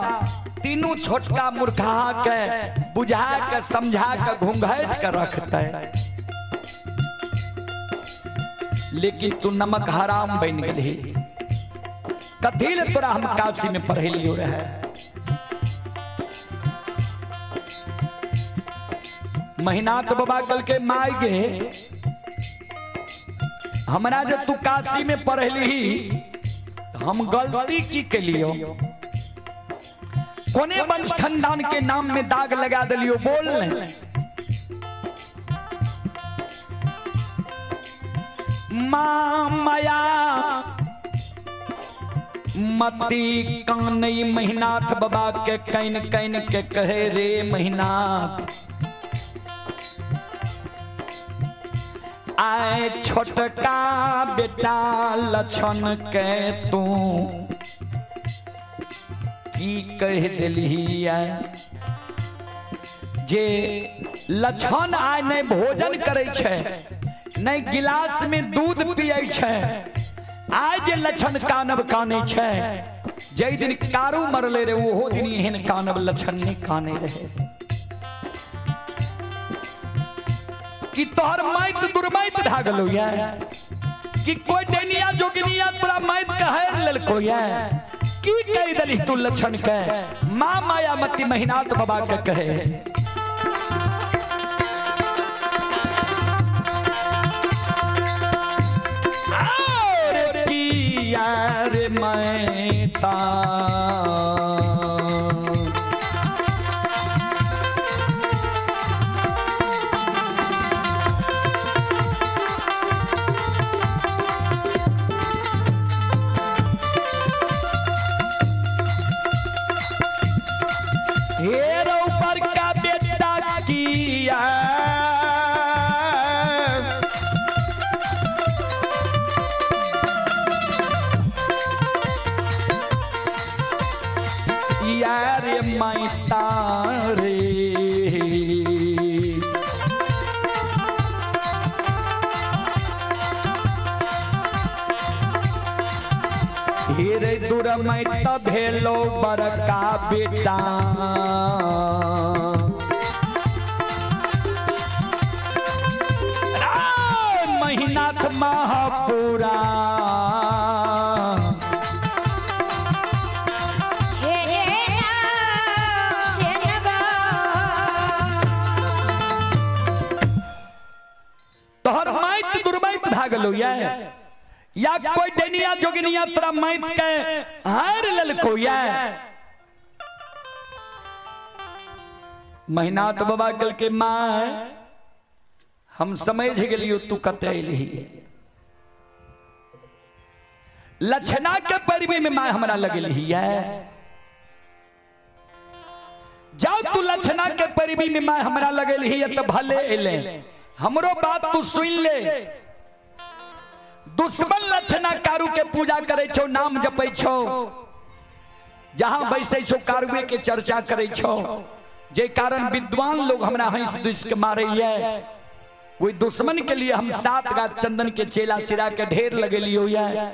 तीनू छोटका मूर्खा के बुझा के समझा के घूंघट के रखतै। लेकिन तू नमक हराम बन गेलही, कथी ले तोरा हम काशी में पढ़ेलियो रहे। महीनाथ बाबा कल के माय गे हमरा जब तू काशी में पढ़ली हम गलती की के लियो, कोने वंश खानदान के नाम में दाग लगा दिलियो बोल ने। माँ माया मती कानई महिनाथ बाबा के can can के कहे रे महिनाथ आए छोटका बेटा लक्षण के तू की कह दिलही जे लक्षण आए नहीं भोजन करे छै, नहीं गिलास में दूध पिए छै, आइ जे लक्षण कानब काने छै, जै दिन कारू मरले रे ओहो दिन एहन कानब लक्षण नहीं काने रहे। कि तोहर माइत दुर्माइत भए गेलौ ये, कि कोई डैनिया जोगिनिया तोरा माइत के हैर लेलको ये, की कहि देलही तू लक्षण के। माँ मायामती महिनाथ बाबा के कहे रे मैता हेर ऊपर का बेटा किया यार मैता रे हेरे दुरमैत भेलो बड़का बेटा महिनाथ महापुरा हे हे तोहर माइत दुर्माइत भए गेलौ ये, या कोई डैनिया जोगिनिया तोरा माइत के हार लेलको ये। महिनाथ बाबा कल के माय हम समझ गेलियो तू कते अयलही। लक्षणा के पैरवी में माय हमरा लगलही है। जाओ तू लक्षणा के पैरवी में माय हमरा लगलही है तो भले अयले, हमरो बात तू सुन ले। दुश्मन लक्षणा कारू के पूजा करे छो, नाम जपै छो, जहां बैसै छो कारुए के चर्चा करे छो, जे कारण विद्वान लोग हमरा हंस दुस के मारे है। वही दुश्मन के लिए हम 7 गाछ चंदन के चेला चिरा के ढेर लगेलियो है।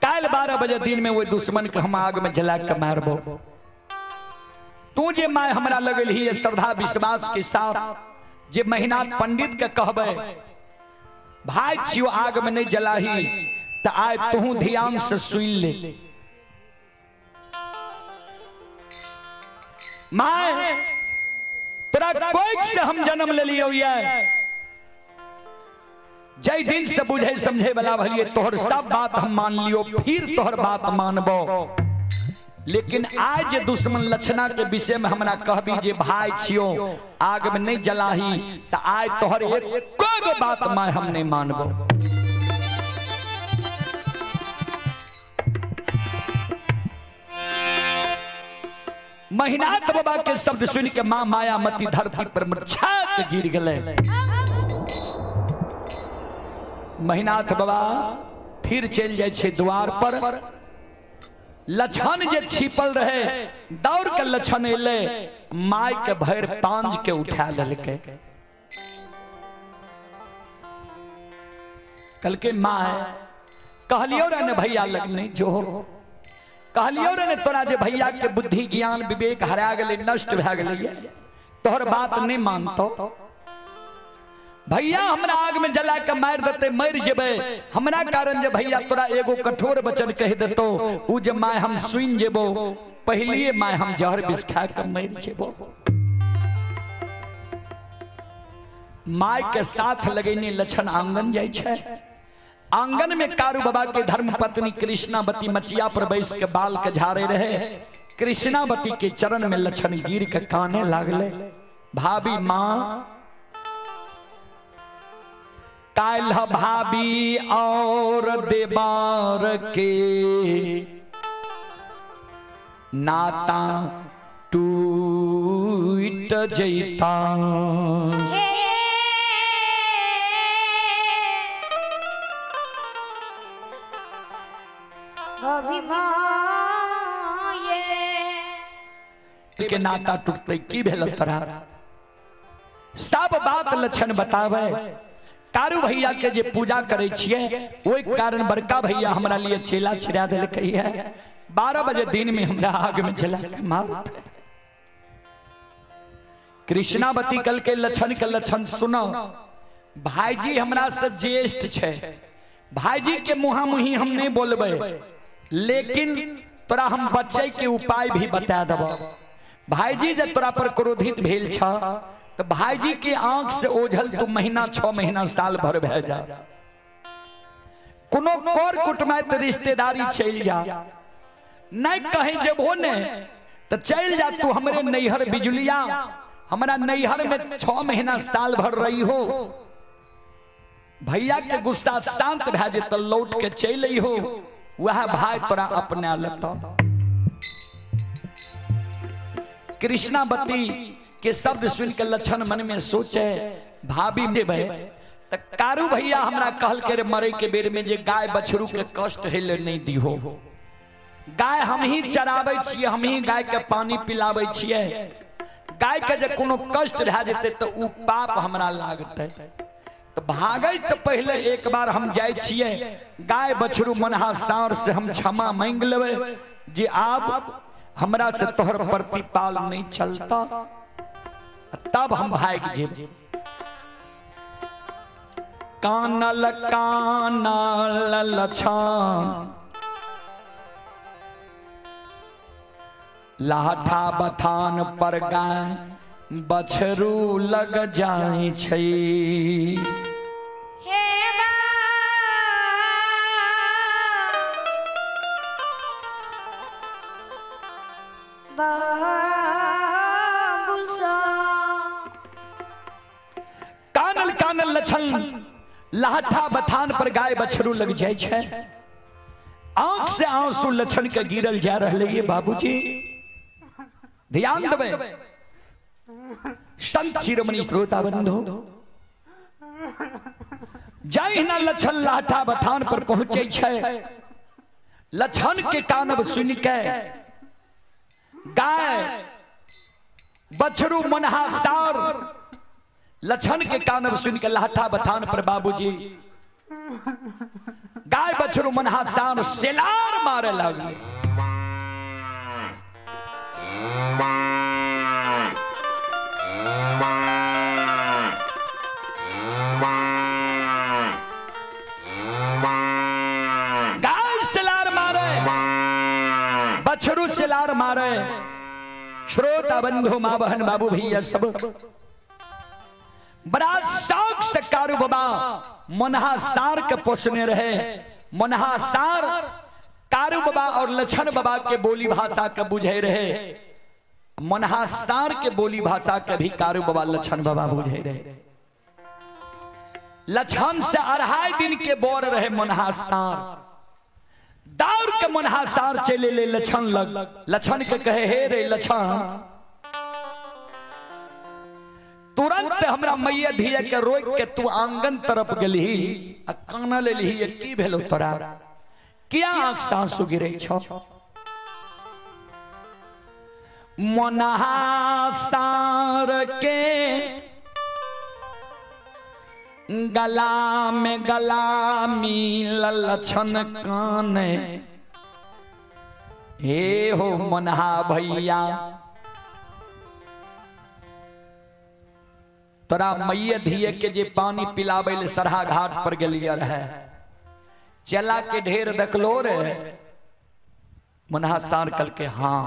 काल 12 बजे दिन में वही दुश्मन के हम आग में जला के मारबो। तू जे my हमरा लगल ही श्रद्धा विश्वास के साथ, जे महीना पंडित के कहबे भाई छियो आग में नहीं जलाही, तो आय तू ध्यान से सुन ले। My तोरा कोई से हम जन्म ले लियो ये, जय दिन से बुझे समझे वाला भलिए तोहर सब बात हम मान लियो, फिर तोहर बात मानबो। लेकिन आज जे दुश्मन लक्षणा के विषय में हमरा कहबी जे भाई छियो आग में नहीं जलाही, तो आज तोहर एक कोई बात my हम नहीं मानबो। महिनाथ बाबा के शब्द सुन के मां मायामती धरती पर मूर्छा के गिर गए। महिनाथ बाबा फिर चल जाए छे द्वार पर। लक्षण जे छिपल रहे दौड़ के लक्षण एले, my के भर पांज के उठा ललके। कल के my कहलियो रे ने भैया लग नहीं जो, कहलियो रे ने तोरा जे भैया के बुद्धि ज्ञान विवेक हरा गेलै, नष्ट भए गेलै, तोहर बात नहीं मानतो। भैया हमरा आग में जला के मार देते मर जेबै, हमरा कारण जे भैया तोरा एगो कठोर वचन कह देतो, उ जे my हम सुन जेबो, पहलिए my हम जहर विष खा के मर जेबो। My के साथ लगेने लक्षण आंगन जाय छै। आंगन में कारू बाबा के धर्म पत्नी कृष्णावती मचिया पर बैस के बाल के झाड़े रहे। कृष्णावती के चरण में लक्षण गिर के काने लागले, भाभी माँ काल्ह भाभी और देवार के नाता टूट जैता। के नाता टूटते की भेल तोरा, सब बात लक्षण बतावे। कारू भैया के जे पूजा करे छिए ओहि कारण बड़का भैया हमरा लिए चेला छिड़ा देलकै है, 12 बजे दिन में हमरा आग में जला के मारत। कृष्णावती कल के लक्षण के लक्षण सुनो, भाईजी हमरा से ज्येष्ठ छै, भाईजी के मुहा मुही हम नहीं बोलबै, लेकिन तोरा हम बचे के उपाय भी बता देबो। भाईजी जे तोरा पर क्रोधित भेल छ तो भाईजी के आंख से ओझल तू महीना 6 महीना साल भर भे जा, कोनो कर कुटमैत रिश्तेदारी चल जा, नहीं कहीं जेबो ने तो चल जा तू हमरे नैहर बिजुलिया, हमरा नैहर में 6 महीना साल भर रही हो, भैया के गुस्सा शांत भए जे तो लौट के चल हो, वह भाई तोरा अपना लेता। कृष्णावती के शब्द सुन के लक्षण मन में सोचे, भाभी देबै त कारू भैया हमरा कहल के रे मरे के बेर में जे गाय बछरू के कष्ट हेले नहीं दिहो, गाय हम ही चराबै छियै, हम ही गाय के पानी पिलाबै छियै, गाय के जे कोनो कष्ट भए जेतै तऽ उ पाप हमरा लागतै। तो भागै से पहले एक बार हम जाइ छियै, गाय बछरू मनहा साँड़ से हम क्षमा मांगि लेबै जे आब हमरा से तोहर प्रतिपाल नहीं चलता, तब हम भागि जेबै। कानल कानल लछन लाठा बथान पर गाय बछरू लग जाय छै। कानल कानल लछन लाठा बथान पर गाय बछरू लग जाय छै। आंख से आंसू लछन के गिरल जा रहले ये बाबूजी ध्यान देबै संत शिरोमणि श्रोता बंधु। जहिना लछन लाठा बथान पर पहुंचे छै, लछन के कानब सुन के गाय बछरू मनहा सार लछन के कानब सुन के लाठा बथान पर बाबूजी गाय बछरू मनहा सार सेलार मारे लागले। गाय सेलार मारे, बछरू सेलार मारे। श्रोता बंधु माँ बहन बाबू भैया सब बड़ा शौक से कारू बाबा मनहा सार के पोसने रहे। मनहा सार कारू बाबा और लछन बाबा के बोली भाषा के बुझे रहे। मनहा सार के बोली भाषा के भी कारू बाबा लछन बाबा बुझे रहे। लछन से 2.5 दिन के बोर रहे मनहा सार। दौड़ के मनहा सार चले ले लछन लग। लछन के कहे हे रे लछन, तुरंत हमरा मैया धिया के रोक के तू आंगन तरफ गेलही आ काना लेलही, की भेलो तोरा, किया आंख से आंसू गिरे छौ? मनहा सार के गला में गला मिलल लछन काने, हे हो मनहा भैया तोरा मैया धिये के जे पानी पिलाबै ले सरहा घाट पर गेलिए रहे, चला के ढेर देखलो रे? मनहा सार कल के हाँ,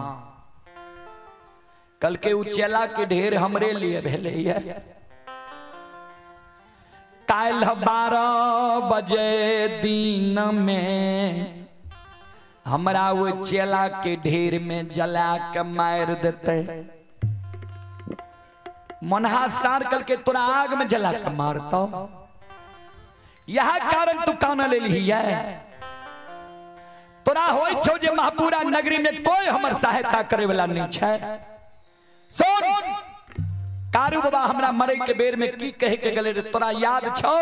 कल के उ चला के ढेर हमरे लिए भेलै। काल्हि 12 बजे दिन में हमरा वो चेला के ढेर में जला के मार देते। मनहा सार कल के तोरा आग में जला के मारतो, यह कारण तू काना ले ली है। तोरा होय छौ जे महापुरा नगरी में कोई हमर सहायता करे वाला नहीं छै। सुन कारू बाबा हमरा मरे के बेर में की कहे के गेले रे, तोरा याद छौ?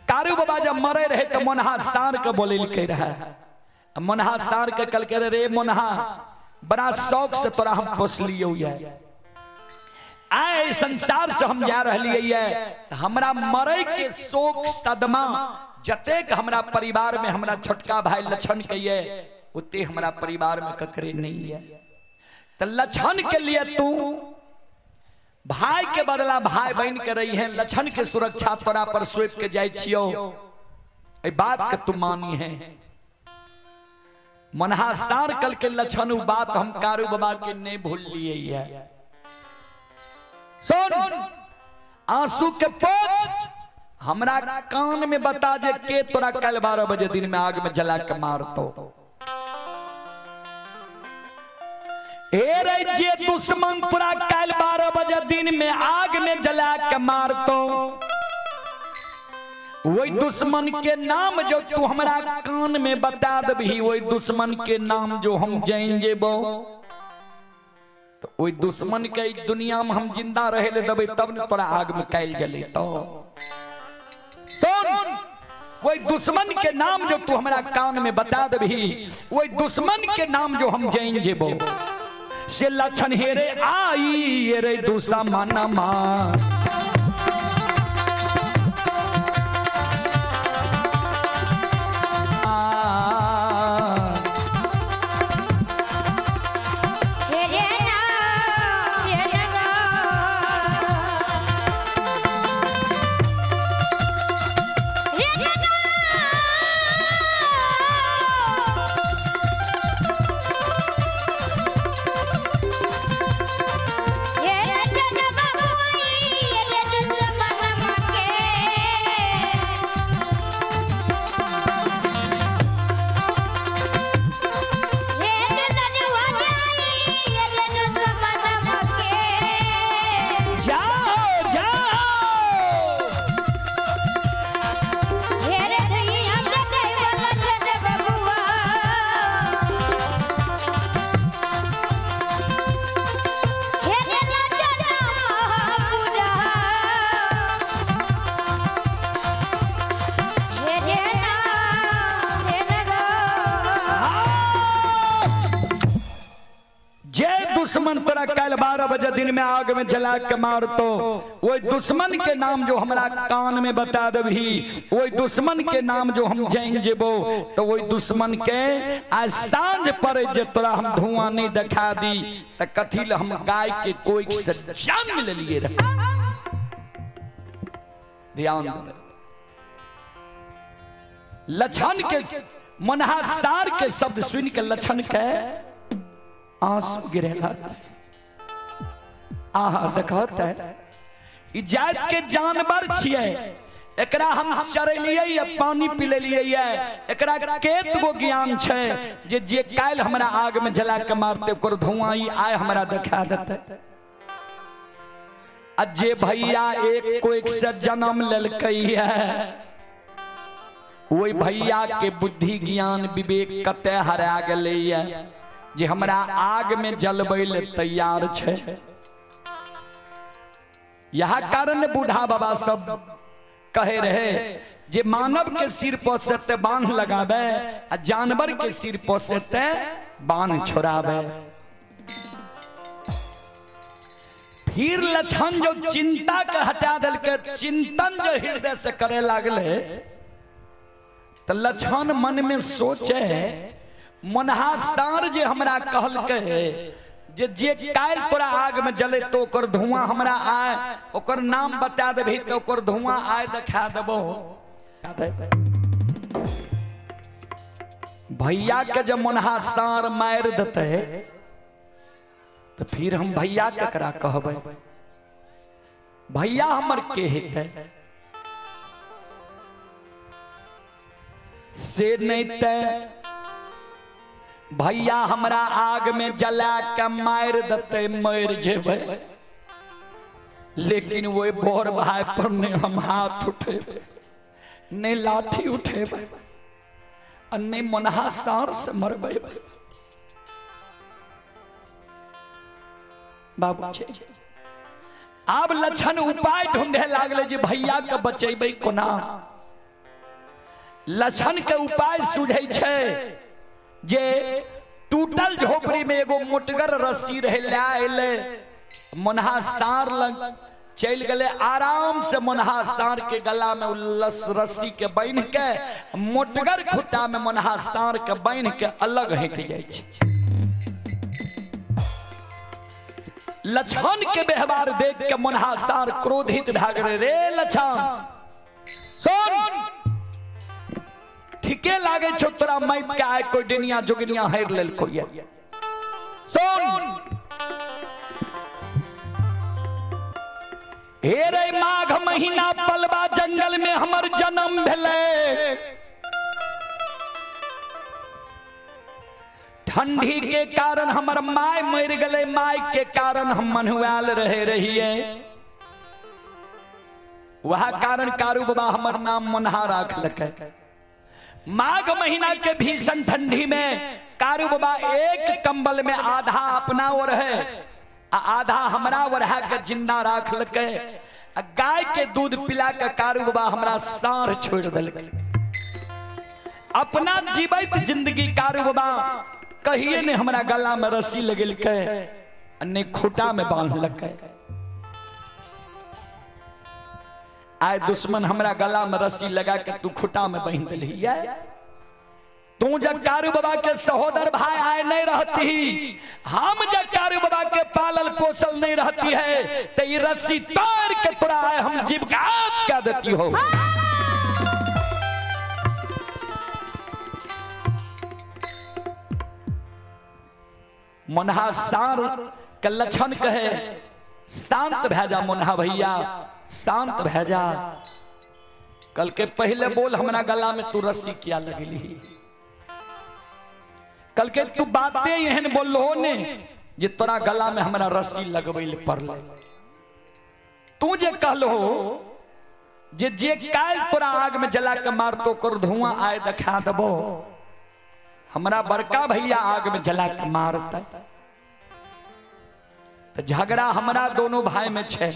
कारू बाबा जब मरे रहे तो मनहा सार के बोलेलकै रहे। मनहा सार के कल के रे मनहा, बड़ा शौक से तोरा हम पोसलियौ ये, आए संसार से हम जा रहलियै ये, हमरा मरे के शोक सदमा जतेक हमरा परिवार में हमरा छोटका भाई लछन के ये, उते हमरा परिवार में ककरे नहीं है। तो लछन के लिए तू भाई के बदला भाई बन के रही है, लछन के सुरक्षा तोरा पर सौंप के जाय छियौ, ए बात के तू मानी है। मनहा सार कल के लछन उ बात हम कारू बाबा के नहीं भूल लिए है। सुन आंसू के पोछ हमरा कान में बता जे के तोरा कल 12 बजे दिन में आग में जला के मारतो। हे रे जे दुश्मन तोरा कल 12 बजे दिन में आग में जला के मारतो, वही दुश्मन के नाम जो तू हमरा कान में बता दबही, वही दुश्मन के नाम जो हम जान जेबो, तो वही दुश्मन के दुनिया में हम जिंदा रहे ले दबे तब न तोरा आग में कैल जलेतो। सुन वही दुश्मन के नाम जो तू हमरा कान में बता दबही, वही दुश्मन के नाम जो हम जान जेबो, से लछन हेरे आई रे दुश्मन मा। हे तोरा काल्हि 12 बजे दिन में आग में जला के मारतो, ओहि दुश्मन के नाम जो हमरा कान में बता देबही, ओहि दुश्मन के नाम जो हम जान जेबो, तो ओहि दुश्मन के आज साँझ पड़े जे तोरा हम धुआं नहीं देखा दी त कथी ल हम गाय के कोई से जन्म लेलिए रहे। ध्यान देबै, लछन के मनहा सार के शब्द सुन के लछन के आंसू गिरे लागल। आहा देखत है ई जात के जानवर छियै, एकरा हम चरेलियै या पानी पिलेलियै या, एकरा केत गो ज्ञान छै जे जे काल्हि हमरा आग में जला के मारते ओकर धुआं ई आय हमरा देखा देतै। आ जे भैया एक कोइक से जन्म लेलकै है, ओहि भैया के बुद्धि ज्ञान विवेक कते हरा गेलैया जे हमरा आग में जलबै ले तैयार छै। यह कारण बूढ़ा बाबा सब कहे रहे जे मानव के सिर पर से ते बांध लगावे आ जानवर के सिर पर से ते बांध छोड़ावे। फिर लक्षण जो चिंता के हटा देलकै, चिंतन जो हृदय से करे लागले, तो लक्षण मन में सोचे मनहा सार जे हमरा कहलकै जे जे काल्हि तोरा आग में जले तो ओकर धुआं हमरा आए, ओकर नाम बता देबही तो ओकर धुआं आए देखा देबो। भैया के जब मनहा सार मारि देतै तो फिर हम भैया केकरा कहबै, भैया हमर के हेतै? से नहीं ते भैया हमरा आग में जला के मारि देतै, मरि जेबै, लेकिन वही बड़ भाई पर नहीं हम हाथ उठेबै, नहीं लाठी उठेबै, आ नहीं मनहा सार से मरबै। बाबू आब लक्षण उपाय ढूंढे लागले जे भैया के बचेबै कोना। लक्षण के उपाय सुझै छै जे टूटल झोपड़ी में एगो मोटगर रस्सी रहे, लए अयलै, मनहा सार लग चलि गेलै, आराम से मनहा सार के गला में रस्सी के बान्हि के मोटगर खुट्टा में मनहा सार के बान्हि के अलग हटि जाइ छै। लक्षण के व्यवहार देख के मनहा सार क्रोधित भए गेलै, रे लक्षण सुन, ठीके लागे छौ तोरा मैत के आइ कोई डिनिया जोगिनिया हेर लेलको ये, सुन हे रे माघ महीना पलवा जंगल में हमर जन्म भेलै, ठंडी के कारण हमर my मरि गेलै, my के कारण हम मनुआल रहे रहिए, वह कारण कारू बाबा हमर नाम मनहा राखलकै। माघ महीना के भीषण ठंडी में कारू बाबा एक कंबल में आधा अपना ओढ़ है आ आधा हमरा ओढ़ा के जिंदा राखलकै, आ गाय के दूध पिला के कारू बाबा हमरा साँढ़ छोड़ देलकै। अपना जीवित जिंदगी कारू बाबा कहिए ने हमरा गला में रस्सी लगेलकै आ ने खूटा में बांधलकै। आय दुश्मन हमरा गला में रस्सी लगा के तू खूटा में बांध देलही, तू जब कारू बाबा के सहोदर भाई आए नहीं रहती, हम जब कारू बाबा के पालल पोसल नहीं रहती है, तो ये रस्सी तार के तोरा आए हम जीवघात कर देती हो। मनहा सार के लक्षण कहे शांत भै जा मनहा भैया, शांत भै जा, कल के पहले बोल हमरा गला में तू रस्सी किया लगली, कल के तू बातें एहन बोललो ने जे तोरा गला में हमरा रस्सी लगबै ले पड़ले, तू जे कहलो जे जे काल्हि तोरा आग में जला के मारतो कर धुआं आए देखा देबो, हमरा बड़का भैया आग में जला के मारतै। तो झगड़ा हमरा दोनों भाई में छै,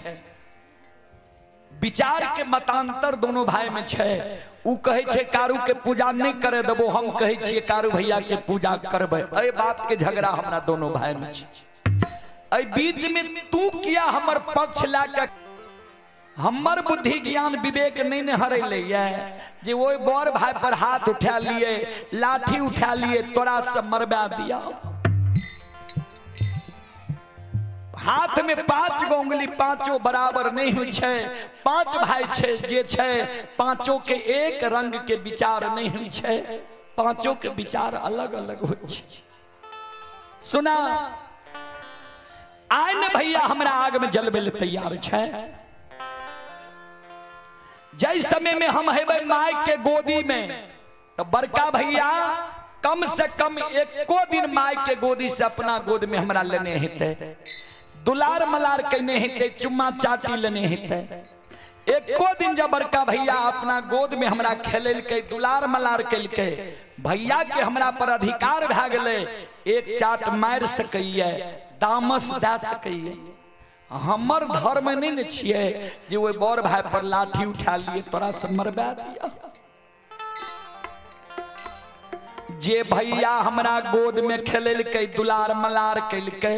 विचार के मतांतर दोनों भाई में छै। उ कहै छै कारू के पूजा नहीं करे देबो, हम कहै छियै कारू भैया के पूजा करबै, एहि बात के झगड़ा हमरा दोनों भाई में छै। एहि बीच में तू किया हमर पक्ष ला के हमर बुद्धि ज्ञान विवेक नहीं ने हरेले ये जे ओहि बड़ भाई पर हाथ उठा लिए, लाठी उठा लिए, तोरा से मरबा दिया। हाथ में 5 गो उंगली, पांचों बराबर नहीं होइ छै। 5 भाई छै जे छै, पांचों के एक रंग के विचार नहीं होइ छै, पांचों के विचार अलग अलग होइ छै। सुना आइ ने भैया हमरा आग में जलबै ले तैयार छै। जै समय में हम हेबै my के गोदी में, तो बड़का भैया कम से कम एको दिन my के गोदी से अपना गोद में हमरा लेने हेतै, दुलार मलार केने हेतै, चुम्मा चाटी लेने हेतै। एको दिन जब बड़का भैया अपना गोद में हमरा खेलेलकै, दुलार मलार केलकै, भैया के हमरा पर अधिकार भए गेलै, एक चाट मारि सकैए, दामस दए सकैए। हमर धर्म नहीं ने छियै जे ओहि बड़ भाई पर लाठी उठा लिए तोरा से मरबा दिया। जे भैया हमरा गोद में खेलेलकै, दुलार मलार केलकै,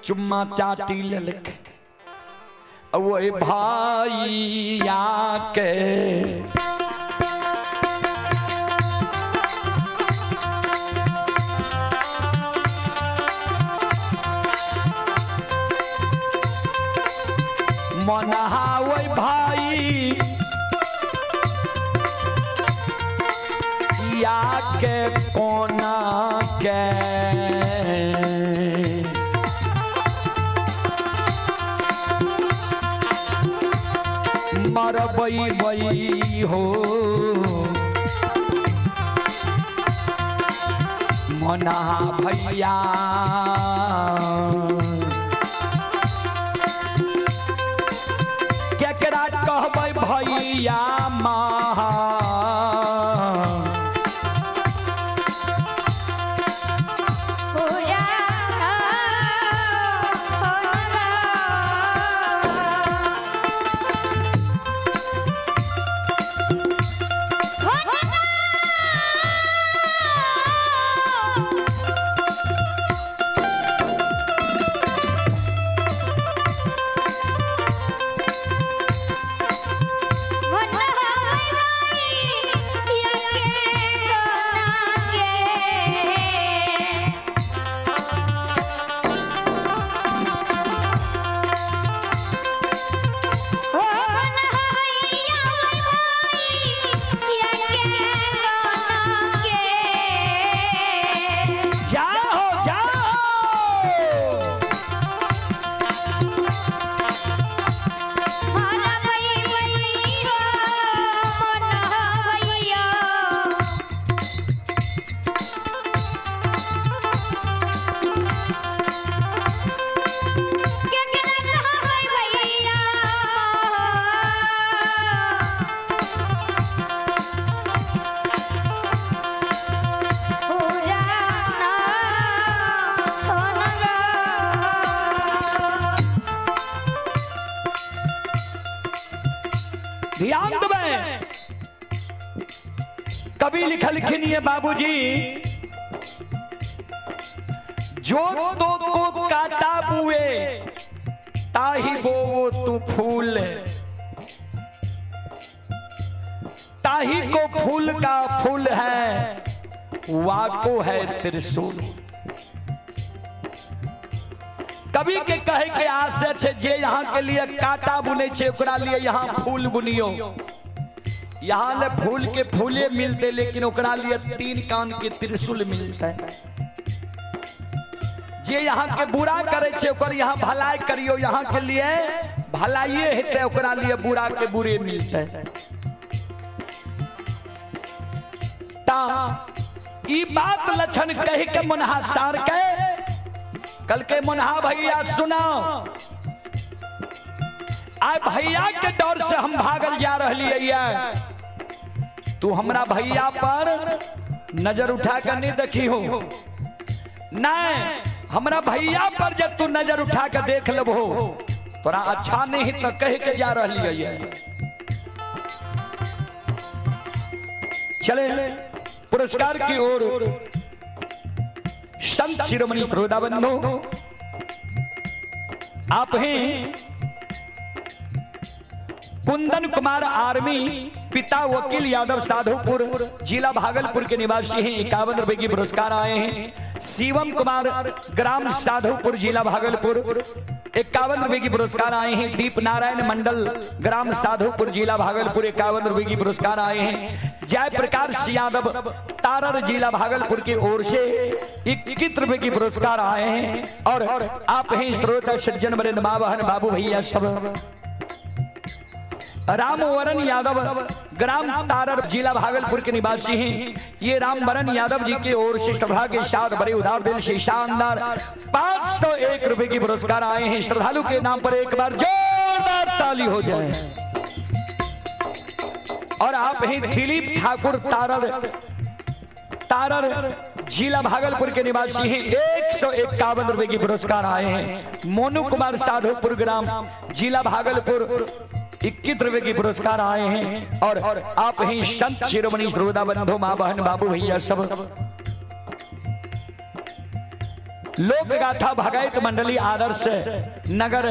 चुम्मा चाटी लेलकै, ओहि भैया के मनहा ओहि भाई या के कोना के मरबै बई हो, मना भैया केकरा कहबै भैया महा। जाओ जाओ। ध्यान देबै, कवि लिखलखिन ये बाबूजी, जो तो को काटा बुए ताही बोवो तू फूल, ताही को फूल का फूल है वाको है त्रिशूल। कवि के कहे के आशय छै जे यहाँ के लिए कांटा बुने छै ओकरा लिए यहाँ फूल बुनियो। यहाँ ले फूल के फूले मिलते, लेकिन ओकरा लिए 3 कान के त्रिशूल मिलते। जे यहाँ के बुरा करे छै ओकर यहाँ भलाई करियो, यहाँ के लिए भलाइए हेतै, ओकरा लिए बुरा के बुरे मिलते। ता ई बात लक्षण कह के मनहा सार के कल के मनहा भैया सुनाओ, आय भैया के डर से हम भागल जा रही है, तू हमरा भैया पर नजर उठा कर नहीं देखी हो। नहीं, हमरा भैया पर जब तू नजर उठा के देख लेबो तोरा अच्छा नहीं तो कह के जा रही है। चले पुरस्कार की ओर संत शिरोमणि श्रोता बंधु। आप हैं कुंदन कुमार आर्मी, पिता वकील यादव, साधुपुर, जिला भागलपुर के निवासी हैं। 51 रुपए की पुरस्कार आए हैं। शिवम कुमार, ग्राम साधुपुर, जिला भागलपुर, 51 रुपए की पुरस्कार आए हैं। दीप नारायण मंडल, ग्राम साधुपुर, जिला भागलपुर, 51 रुपए की पुरस्कार आए हैं। जयप्रकाश यादव, तारर, जिला भागलपुर की ओर से 21 रुपए की पुरस्कार आए हैं। और आप हैं श्रोता सज्जन बड़े माँ बाबू भैया सब। रामवरण यादव, ग्राम तारर, जिला भागलपुर के निवासी हैं। ये रामवरण यादव जी की ओर से सभा के साथ बड़े उदार दिल से शानदार 501 रुपए की पुरस्कार आए हैं। श्रद्धालु के नाम पर एक बार जोरदार ताली हो जाए। और आप हैं दिलीप ठाकुर, तारर तारर जिला भागलपुर के निवासी हैं। 151 रुपए की पुरस्कार आए हैं। मोनू कुमार, साधुपुर ग्राम, जिला भागलपुर, 21 रुपए की पुरस्कार आए हैं। और आप ही संत शिरोमणि श्रोता बंधु माँ बहन बाबू भैया सब। लोक गाथा भगैत मंडली आदर्श नगर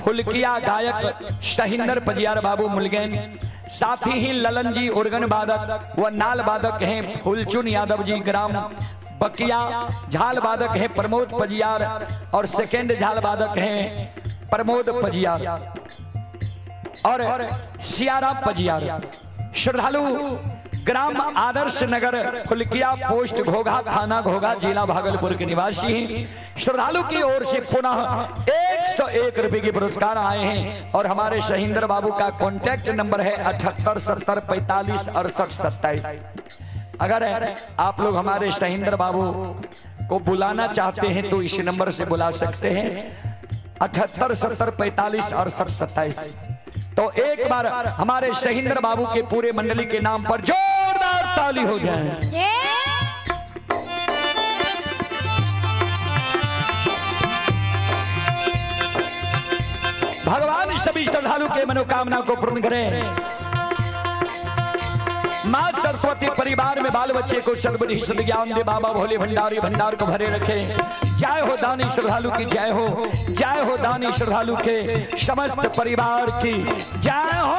फुलकिया, गायक सहिंदर पजियार बाबू मुलगैन, साथ ही ललन जी उर्गन वादक व नाल वादक हैं फुलचुन यादव जी, ग्राम बकिया। झाल वादक हैं प्रमोद पजियार और सेकेंड झाल वादक हैं प्रमोद पजियार और सियाराम पजियार। श्रद्धालु ग्राम आदर्श नगर फुलकिया, पोस्ट घोघा, थाना घोघा, जिला भागलपुर के निवासी हैं। श्रद्धालु की ओर से पुनः 101 रुपए के पुरस्कार आए हैं। और हमारे शहींद्र बाबू का कॉन्टैक्ट नंबर है 78 70 45 68 27। अगर आप लोग हमारे शहींद्र बाबू को बुलाना चाहते हैं तो इस नंबर से बुला सकते हैं, 78 70 45 68 27। तो एक बार हमारे शहींद्र बाबू के पूरे मंडली के नाम पर जोरदार ताली हो जाए। भगवान सभी श्रद्धालु के मनोकामना को पूर्ण करें। माँ सरस्वती परिवार में बाल बच्चे को सद्बुद्धि सद्ज्ञान दे। बाबा भोले भंडारी भंडार को भरे रखे। जय हो दानी श्रद्धालु की जय हो, जय हो दानी श्रद्धालु के समस्त परिवार की जय हो।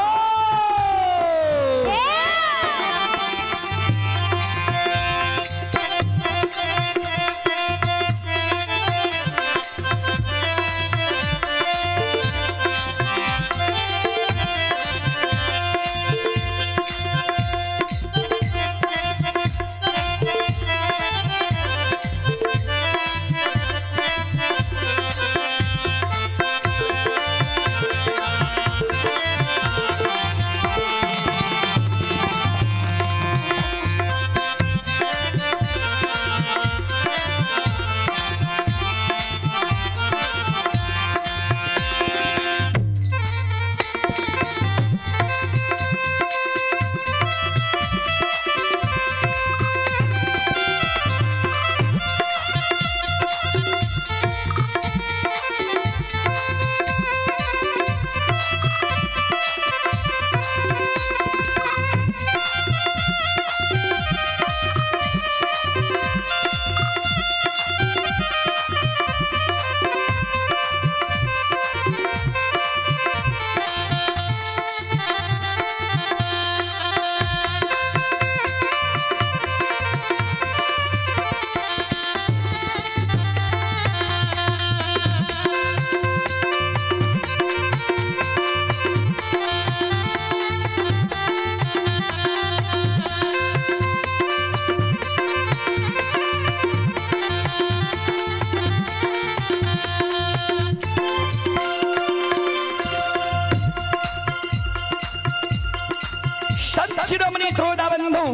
संत शिरोमणि श्रोता बंधु,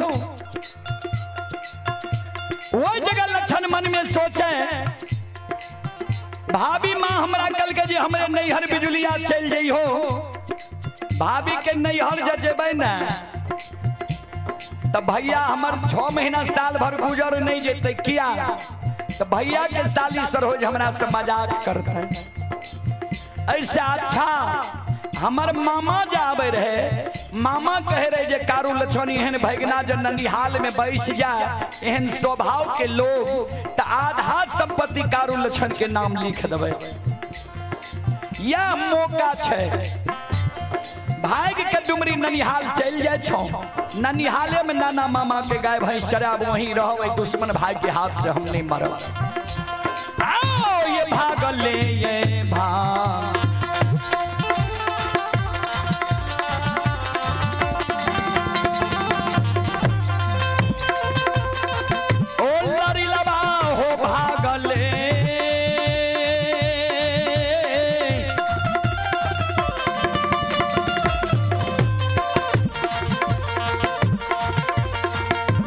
वो जगह लक्षण मन में सोचे, भाभी माँ हमरा कल के जे हमरे नैहर बिजुलिया चल जाइ हो। भाभी के नैहर जे जेबै ने त भैया हमर 6 महीना साल भर गुजर नहीं जेतै। किया तो भैया के साली सरोज हमरा से मजाक करते। ऐसे अच्छा हमर मामा जाबे रहे, मामा कहे रहे जे कारू लक्ष्मण एहन भगना जे ननिहाल में बैस जाए, एहन स्वभाव के लोग त आधा संपत्ति कारू लक्ष्मण के नाम लिख देबै। यह मौका छै, भाग के डुमरी ननिहाल चलि जाइ छौ, ननिहाले में नाना मामा के गाय भैंस चराब, वहीं रहब, दुश्मन भाई के हाथ से हम नहीं मरब। आओ ये भागले ये भाग ओ लड़ी लबा हो भागले।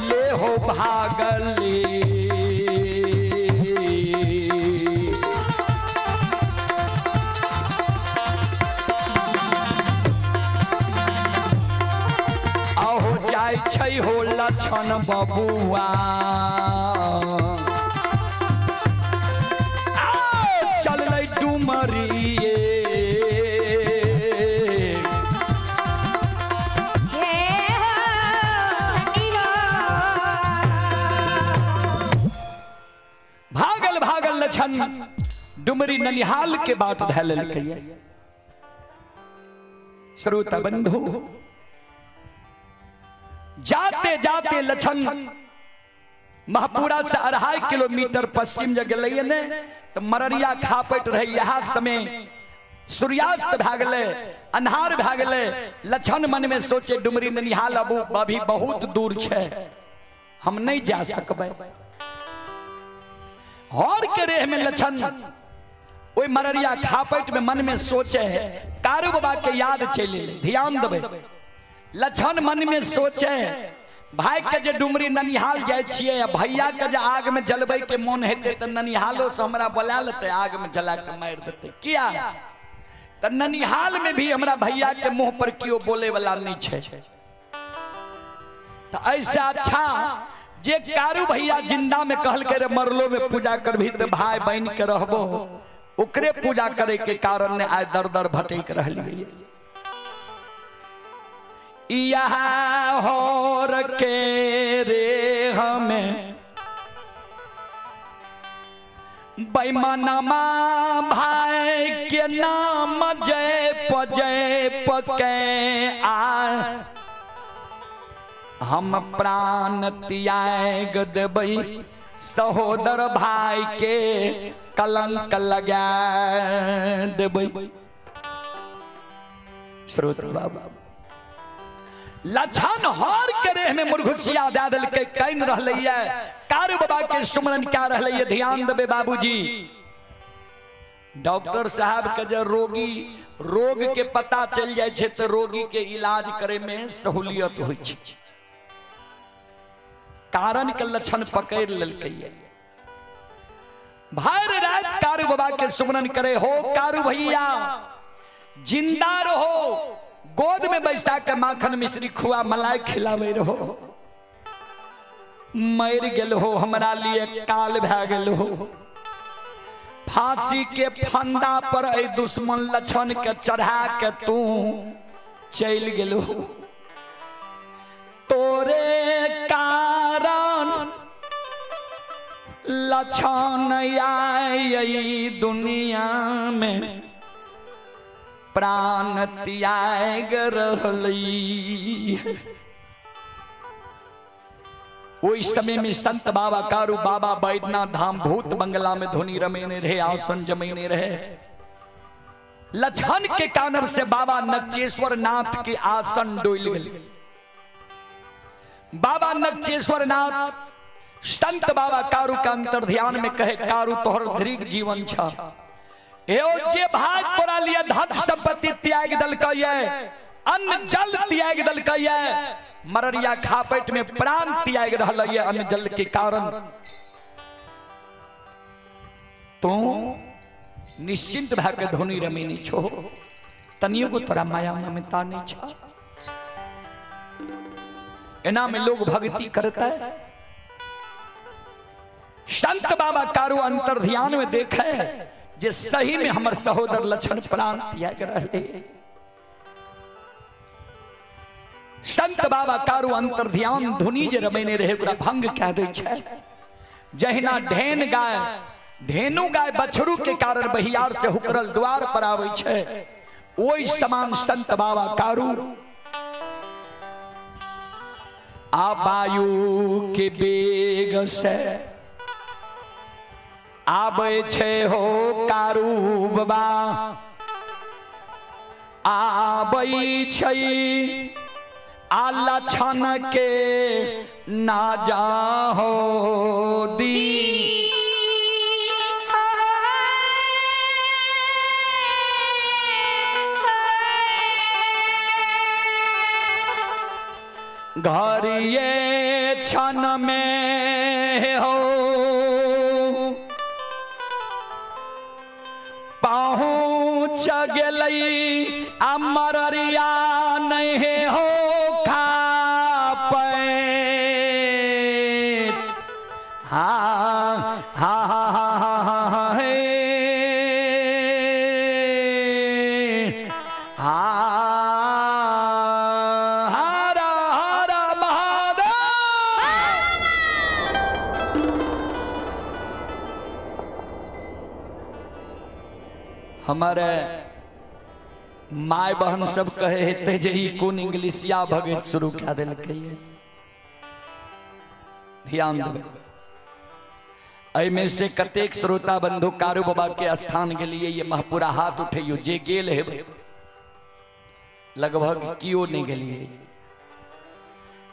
ले हो भागले। आहो जाइ छै हो लक्षण बबुआ, आओ चललै डुमरिए। हे हो धनी हो। भागल भागल लक्षण डुमरी ननिहाल के बाट धै लेलकै। श्रोता बंधु, जाते जाते लक्षण महपुरा से 2.5 किलोमीटर पश्चिम जे गेलै ने तो मररिया खापट रहे। यहाँ समय सूर्यास्त भए गेलै, अन्हार भए गेलै। लक्षण मन में सोचे डुमरी ननिहाल अबू अभी बहुत दूर छै, हम नहीं जा सकबै। हर के रेह में लक्षण ओहि मररिया खापट में मन में सोचे है, कारू बाबा के याद चलि एलै। ध्यान देबै, लक्षण मन में सोचे भाई के जे डुमरी ननिहाल जाइ छियै, भैया के जे आग में जलबै के मोन हेतै तऽ ननिहालो से हमरा बोला लेतै, आग में जला के मारि देतै। किया तऽ ननिहाल में भी हमरा भैया के मुंह पर केओ बोले वाला नहीं छै। तऽ ऐसे अच्छा जे कारू भैया जिंदा में कहलकै रे मरलो में पूजा करबही तऽ भाई बन के रहबो, ओकरे पूजा करे के कारण ने आइ दर दर भटक रहलियै। यहाँ होर के रे हमें बेईमानमा भाई के नाम जय पजय पके आ हम प्राण त्याग देबै, सहोदर भाई के कलंक लगा देबै। श्रोता बाबा, लक्षण हर के रेह में मुर्घुसिया दे देलकै, can रहलैया कारू बाबा के सुमरन क्या रहलैया। ध्यान देबै बाबूजी, डॉक्टर साहब के जे रोगी रोग के पता चल जाइ छै तऽ रोगी के इलाज करे में सहूलियत होइ छै। कारण के लक्षण पकड़ लेलकै। भर रात कारू बाबा के सुमरन करे हो, कारू भैया जिंदा रहो, गोद में बैसा के माखन मिश्री खुआ मलाई खिलावे रहो, मर गेल हो हमरा लिए काल भए गेल हो, फांसी के फंदा पर ए दुश्मन लक्षण के चढ़ा के तू चल गेल हो, तोरे कारण लक्षण आई दुनिया में प्राण त्याग रहली। ओहि समय में संत बाबा कारू बाबा बैद्यनाथ धाम भूत बंगला में धुनी रमेने रहे, आसन जमेने रहे। लक्षण के कानब से बाबा नक्चेश्वर नाथ के आसन डोल गेल। बाबा नक्चेश्वर नाथ संत बाबा कारू के अंतर ध्यान में कहे, कारू तोहर दीर्घ जीवन छ, एओ जे भाग तोरा लिए धन संपत्ति त्याग दलकै, अन्न जल त्याग दलकै, मररिया खापट में प्राण त्याग रहल अन्न जल के कारण, तू निश्चिंत भए के धुनी रमेनी छो, तनियो को तोरा माया ममता नहीं छ। एना में लोग भक्ति करता है। संत बाबा कारू अंतर ध्यान में देखे जे सही में हमर सहोदर लक्षण प्राण त्याग रहे। संत बाबा कारू अंतर ध्यान धुनी जे रमेने रहे ओकरा भंग कह दै छै। जहिना ढेन गाय धेनु गाय बछरू के कारण बहियार से हुकरल द्वार पर आबै छै, ओहि समान संत बाबा कारू आ वायु के वेग से आबै छै हो कारू बाबा, आबै छै आ लक्षण के ना जाहो दी। घरिये क्षण में हो पहुँच गेलै आ मररिया नहीं हो खा हा हा हा हा हा हा हे हा हर हर महादेव। हमारे my बहन सब कहे हेतै जे ई कोन इंग्लिशिया भगत शुरू कए देलकै। ध्यान देबै, एहिमे से कतेक श्रोता बंधु कारू बाबा के स्थान गेलिए ये महपुरा हाथ उठैयो, जे गेल हेबै लगभग कियो नहीं गेलिए।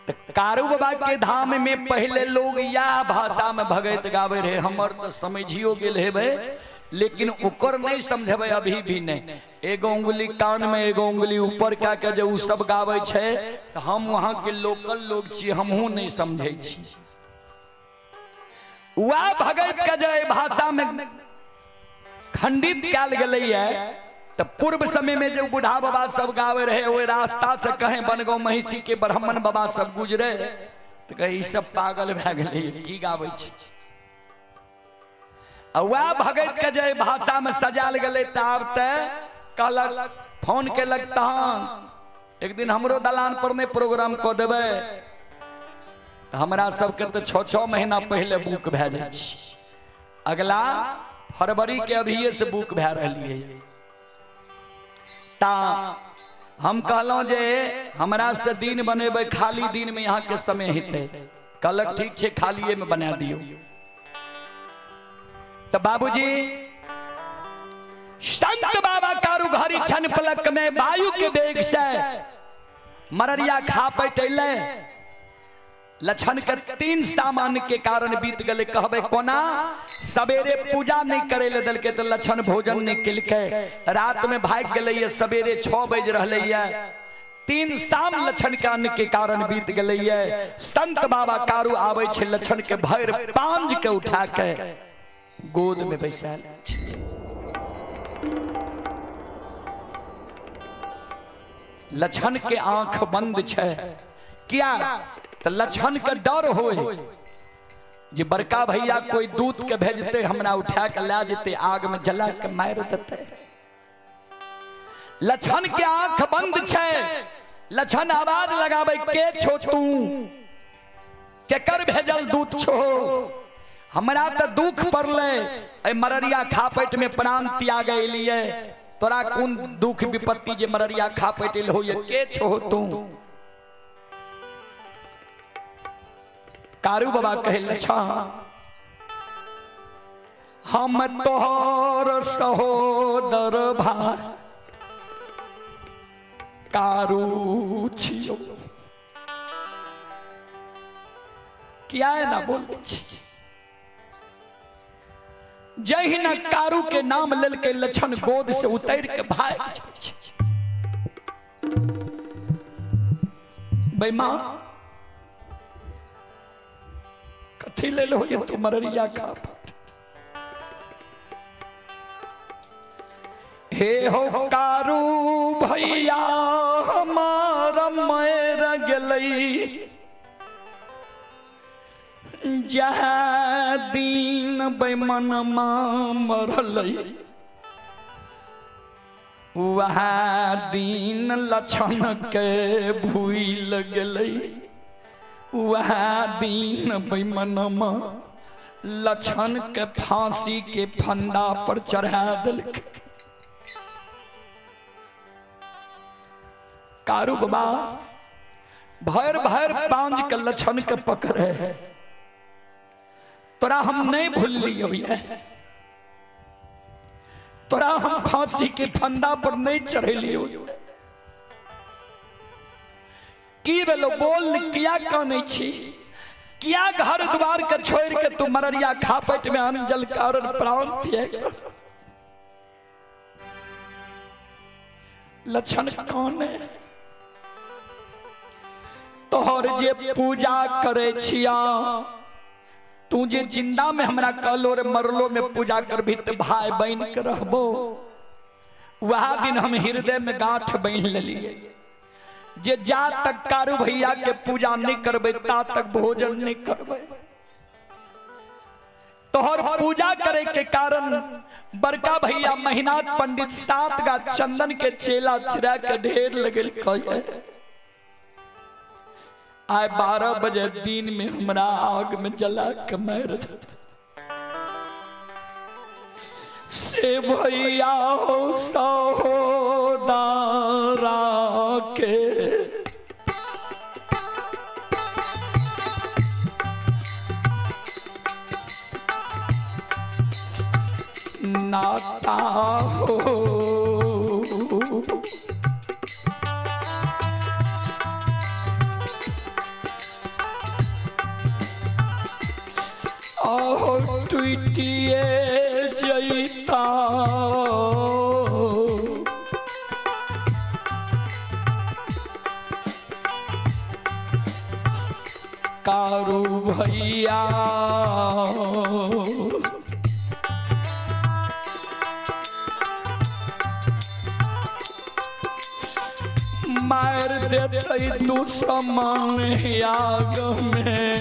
तो कारू बाबा के धाम में पहले लोग यह भाषा में भगत गावे रहे, हमर तो समझियो गेल हेबै लेकिन ओकर नहीं समझबै अभी भी नहीं। एगो उंगली कान में एगो उंगली ऊपर कए के जे उ सब गावे छै तो हम वहां के लोकल लोग छी, हमहूँ नहीं समझै छी। वह भगत के जे भाषा में खंडित कयल गेलैए तो पूर्व समय में जो बूढ़ा बाबा सब गावे रहे ओहि रास्ता से कहें बनगांव महिषी के ब्राह्मण बाबा सब गुजरे तो कहे ई सब पागल भए गेलै की गाबै छै। आ वएह भगत के जे भाषा में सजायल गेलै तऽ आब तऽ कहलक फोन केलक तहन एक दिन हमरो दलान पर नहि प्रोग्राम कऽ देबै तऽ हमरा सबके तऽ 6-6 महीना पहिले बुक भए जाइ छै। अगला फरवरी के अभिये से बुक भए रहली है। ता हम कहलहुँ जे हमरा से दिन बनेबै खाली दिन में यहाँ के समय हेतै, कहलक ठीक छै खालिए में बना दियौ। तो बाबूजी संत बाबा कारू घड़ी क्षण पलक में वायु के वेग से मररिया खा पैटैले। लक्षण के 3 सामान के कारण बीत गए। कहबे कोना, सवेरे पूजा नहीं करे ले दिलके तो लक्षण भोजन नहीं केलकै, रात में भाग गए, सवेरे 6 बज रहे है, 3 शाम लक्षण के अन्न के कारण बीत गए। संत बाबा कारू आबै छै लक्षण के भरि पांज के उठा के गोद में बैसाल। लक्षण के आंख बंद छै, किया तो लक्षण के डर होए जे बड़का भैया कोई दूत के भेजते हमरा उठा के ला जेते आग में जला के मार देते। लक्षण के आंख बंद छै, लक्षण आवाज लगावे के छो तू, केकर भेजल दूत छो, हमरा तो दुख पड़ले ए मररिया खापैट में प्राण त्याग एलिए, तोरा कोन दुख विपत्ति जे मररिया खापैट एल होय, के छो तू। कारू बाबा कहे लच्छा हम तोहर सहोदर भाई कारू छियो। किया है ना बोले छी, जहिना कारू के नाम लेलके लक्षण गोद से उतर के भाग जाइ। बेईमान कथी लेल हो तू मररिया खा हे हो कारू भैया हमार मर गेलै, जहाँ दिन बेमनमा मरलै वहाँ दिन लक्षण के भूल गेलै, वहाँ दिन बेमनमा लछन के फांसी के फंदा पर चढ़ा देलकै। कारू बाबा भर भर पांज के लछन के पकड़े है, तोरा हम नहीं भूल लियो, तोरा हम फांसी के फंदा पर नहीं चढ़ेलियो। की भेलो बोल, किया कानै छी? किया घर द्वार के छोड़ के तू मररिया खापट में अन्न कारण प्राण त्याग? लक्षण कौन है? तोहर जे पूजा करे छिया, तू जे जिंदा में हमरा कहलो रे मरलो में पूजा करबी त भाई बहन के रहबो, वह दिन हम हृदय में गांठ बांध लेलिए जे जा तक कारू भैया के पूजा नहीं करबे ता तक भोजन नहीं करबे। तोहर पूजा करे के कारण बड़का भैया महिनाथ पंडित 7 गा चंदन के चेला चिरा के ढेर लगल कहे। आए 12 बजे दिन में हमरा आग में जला के मार से भैया हो सहोदारा के नाता हो। टूटिए जैता कारू भैया, मार देते दुश्मन आग में।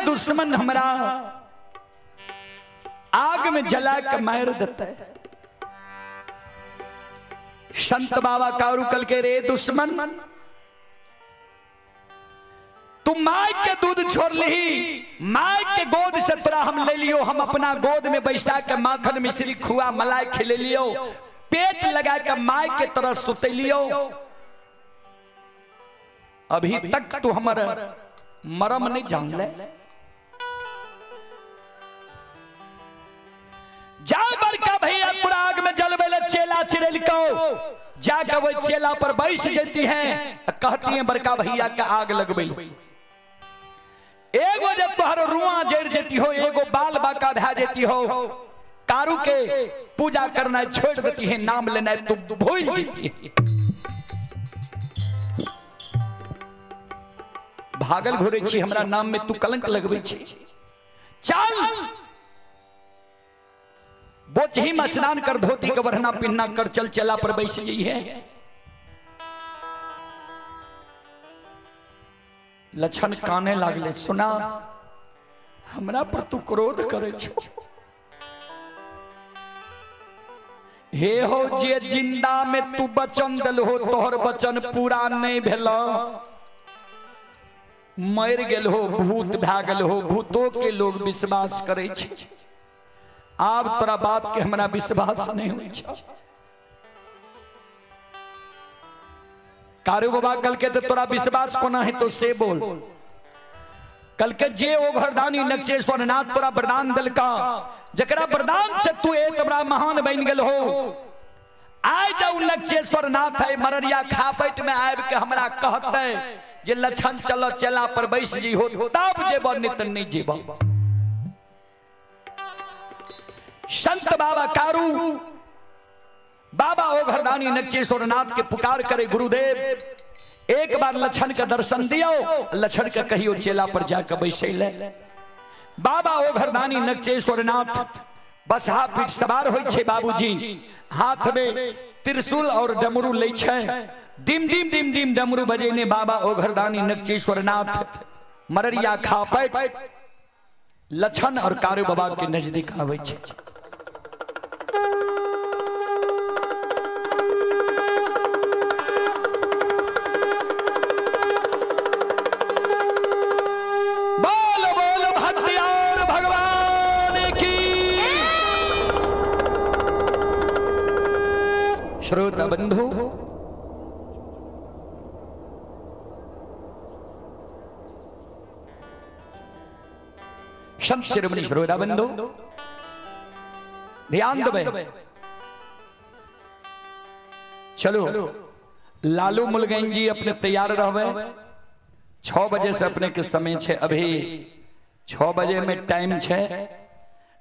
दुश्मन हमरा आग में जला के मार देता है। संत बाबा कारू कल के रे दुश्मन, तू my के दूध छोड़ ली, my के गोद से तोरा हम ले लियो, हम अपना गोद में बैठा के माखन मिश्री खुआ मलाई खिले लियो, पेट लगा के my के तरह सुते लियो। अभी तक तू हमारा मरम नहीं जानले। जा बड़का भैया तोरा आग में जलवे ले चेला चिड़ैल को जाके वो चेला पर बैस जाती हैं, कहती हैं बड़का भैया का आग लगबे। एगो जब तोहर रुआ जड़ जेती हो, एगो बाल बाका भा जेती हो, कारू के पूजा करना छोड़ देती है, नाम लेना तू भूल जेती है। भागल घुरे छी, हमरा नाम में तू कलंक लगबै छी। चल बोचही में स्नान कर, धोती के बढ़ना पिन्ना कर, चल चला पर बैस गई है। लक्षण काने लागले, सुना हमरा पर तू क्रोध करे छो, हे हो जे जिंदा में तू वचन दिल हो तोहर वचन पूरा नहीं भेल, मर गेल हो, भूत भए गेल हो, भूतो के लोग विश्वास करे छे, आब तोरा बात के हमरा विश्वास नहीं होइ छे। कारू बाबा कल के तो तोरा विश्वास कोना है तो से बोल। कल के जे ओ घरदानी नक्षेश्वर नाथ तोरा वरदान दिलका, जकरा वरदान से तू एक बड़ा महान बन गेल हो, आइ जाऊ नक्षेश्वर नाथ है मररिया खापैट में आबि के हमरा कहते जे लक्षण चलो चला पर बैस जी हो तब जेब नित नहीं जेब। संत बाबा कारू बाबा ओ घरदानी नक्षेश्वर नाथ के पुकार करे, गुरुदेव एक बार लक्षण का दर्शन दियो, लक्षण का कहियो चेला पर जाकर बैसे ले। बाबा ओ घरदानी नक्षेश्वर नाथ बसहा पीठ सवार होइ छे, बाबूजी हाथ में त्रिशूल और डमरू लै छे, डिम डिम डिम डिम डमरू बजेने बाबा ओ घरदानी नक्षेश्वर नाथ मररिया खापैट लक्षण और कारू बाबा के नजदीक आबै छे। बोल बोल भक्तियार भगवान की। श्रोता बंधु, संत शिरोमणि श्रोता बंधु ध्यान देबै। चलो लालू मुलगैन जी अपने तैयार रहबे, 6 बजे से अपने के समय छे, अभी 6 बजे में टाइम छे,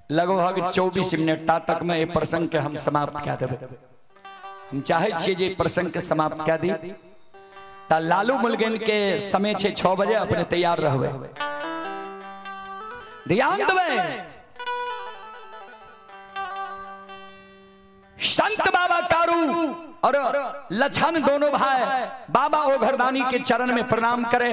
लगभग 24 मिनट ता तक में ये प्रसंग के हम समाप्त कए देबै। हम चाहे छियै जे प्रसंग के समाप्त कए दी। ता लालू मुलगैन के समय छे 6 बजे, अपने तैयार रहबे, ध्यान देबै। संत बाबा कारू और लक्षण दोनों भाई बाबा ओघरदानी के चरण में प्रणाम करे,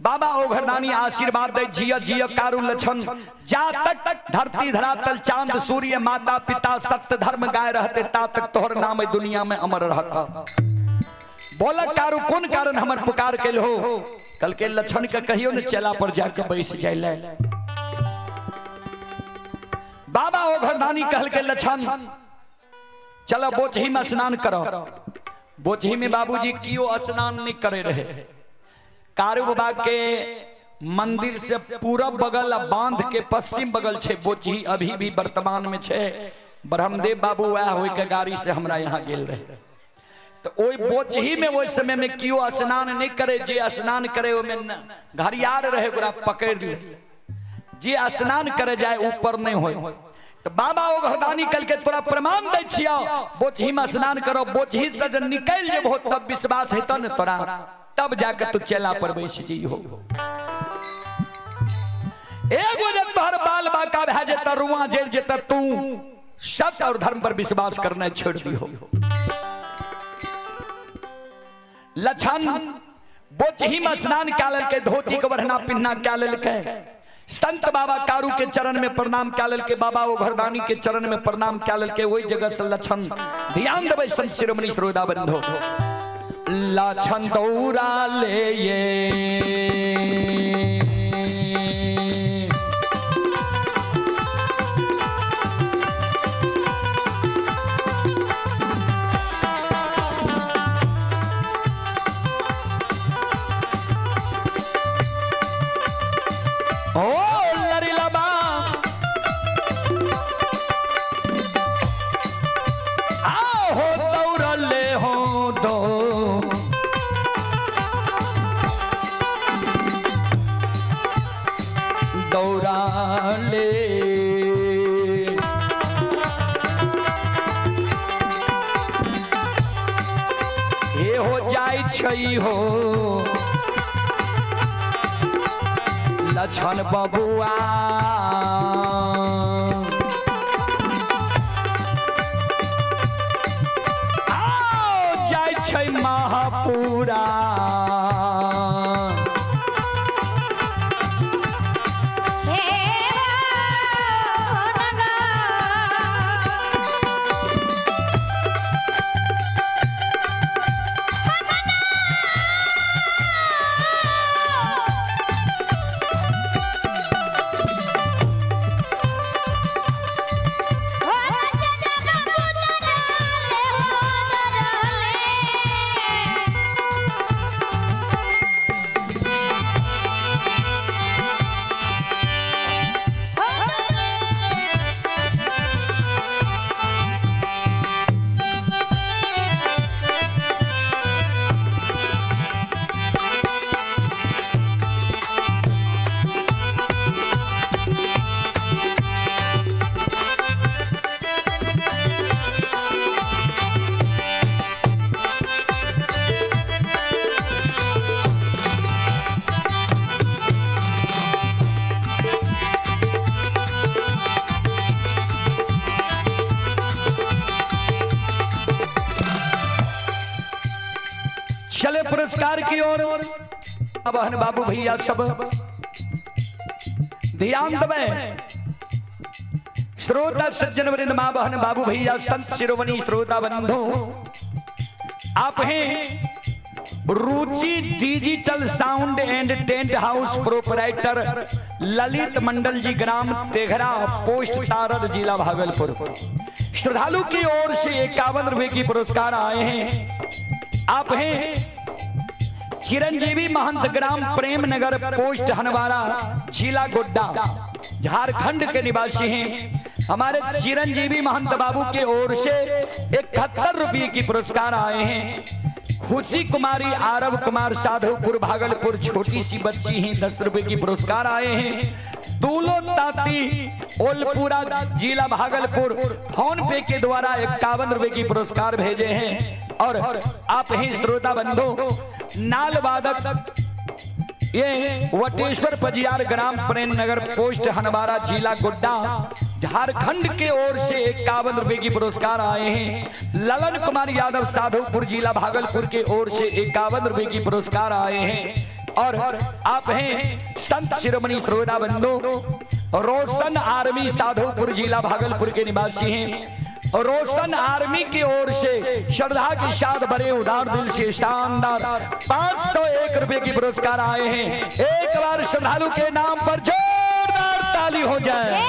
बाबा ओघरदानी आशीर्वाद दे, जिय जिय कारू लक्षण, जा तक धरती धरातल चांद सूर्य माता पिता सत्य धर्म गाय रहते ता तक तोहर नाम दुनिया में अमर रहता। बोला कारू कौन कारण हमर पुकार के हो? कल के लक्षण के कहियो ने चेला पर जाके बैस जाइले। बाबा ओघरदानी कहल के लक्षण चलो बोचही में स्नान करो। बोचही में बाबूजी कियो स्नान नहीं करे रहे। कारू बाबा के मंदिर से पूरब बगल आ बांध के पश्चिम बगल छे बोचही, अभी भी वर्तमान में छे। ब्रह्मदेव बाबू वह होई के गाड़ी से हमरा यहाँ गेल रहे। तो ओई बोचही में ओई समय में कियो स्नान नहीं करे, जे स्नान करे ओमे घड़ियार रहे ओकरा पकड़ ले, जे स्नान करे जाए ऊपर नहीं होय। तो बाबा ओ घरदानी कल के तोरा प्रमाण दै छियो, बोचही में स्नान करो, बोचही से जब निकल जेबहो तब विश्वास हेतौ ने तोरा, तब जाके तू चेला पर बैस जइहो। एगो जब तोहर बाल बाका भए जेता, रुआ जड़ जेता, तू सत्य और धर्म पर विश्वास करना छोड़ दिहो। लक्षण बोचही में स्नान कए लेलकै, धोती के बढ़ना पिन्हना कए लेलकै, संत बाबा कारू के चरण में प्रणाम कए लेलकै, बाबा ओ घरदानी के चरण में प्रणाम कए लेलकै। ओहि जगह से लक्षण ध्यान देबै संत शिरोमणि श्रोता बंधु, लक्षण दौड़ा ले ये जाइ छै हो लछन बबुआ। आओ जाइ छै महापुरा। हे हो नगा। हो लछन बाबू दराले हो दराले। चले पुरस्कार की ओर। बहन बाबू भैया सब ध्यान दबे। श्रोता सज्जन वृंद, माँ बहन बाबू भैया, संत शिरोमणि श्रोता बंधु, आप हैं Ruchi digital sound and tent house proprietor Lalit Mandal ji, gram Teghra, post Tarar, जिला भागलपुर। श्रद्धालु की ओर से 51 रुपए की पुरस्कार आए हैं। आप हैं चिरंजीवी महंत, ग्राम प्रेम नगर, पोस्ट हनवारा, जिला गोड्डा, झारखंड के निवासी हैं। हमारे चिरंजीवी महंत बाबू के ओर से 71 रुपये की पुरस्कार आए हैं। खुशी कुमारी, आरव कुमार, साधुपुर, भागलपुर, छोटी सी बच्ची ही, 10 रुपए की पुरस्कार आए हैं। दूलो ताती, ओलपुरा, जिला भागलपुर, फोन पे के द्वारा 51 रुपए की पुरस्कार भेजे हैं। और आप ही श्रोता बंधु, नाल वादक ये वटेश्वर पजियार, ग्राम प्रेम नगर, पोस्ट हनवारा, जिला गोड्डा, झारखंड के ओर से 51 रुपए की पुरस्कार आए हैं। ललन कुमार यादव, साधुपुर, जिला भागलपुर के ओर से 51 रुपए की पुरस्कार आए हैं। और आप हैं संत शिरोमणि श्रोता बंधु, रोशन आर्मी, साधुपुर, जिला भागलपुर के निवासी हैं। रोशन आर्मी की ओर से श्रद्धा के साथ बड़े उदार दिल से शानदार 501 रुपए की पुरस्कार आए हैं। एक बार श्रद्धालु के नाम पर जोरदार ताली हो जाए।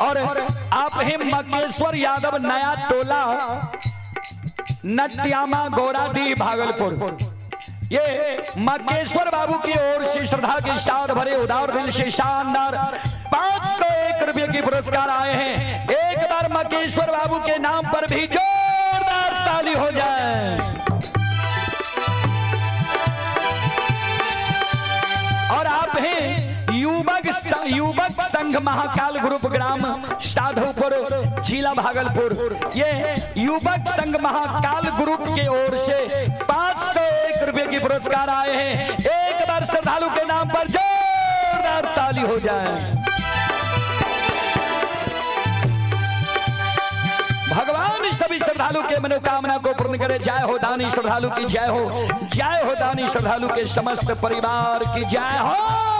और आप हैं मकेश्वर यादव, नया टोला, नटियामा, गोराडी, भागलपुर। ये मकेश्वर बाबू की ओर से श्रद्धा के साथ भरे उदार दिल से शानदार 501 रुपए की पुरस्कार आए हैं। एक बार मकेश्वर बाबू के नाम पर भी जोरदार ताली हो जाए। और आप हैं युवक युवक संघ महाकाल ग्रुप, ग्राम साधुपुर, जिला भागलपुर। ये युवक संघ महाकाल ग्रुप के ओर से 501 रुपए की पुरस्कार आए हैं। एक बार श्रद्धालु के नाम पर जोरदार ताली हो जाए। भगवान सभी श्रद्धालु के मनोकामना को पूर्ण करे। जय हो दानी श्रद्धालु की जय हो, जय हो दानी श्रद्धालु के समस्त परिवार की जय हो।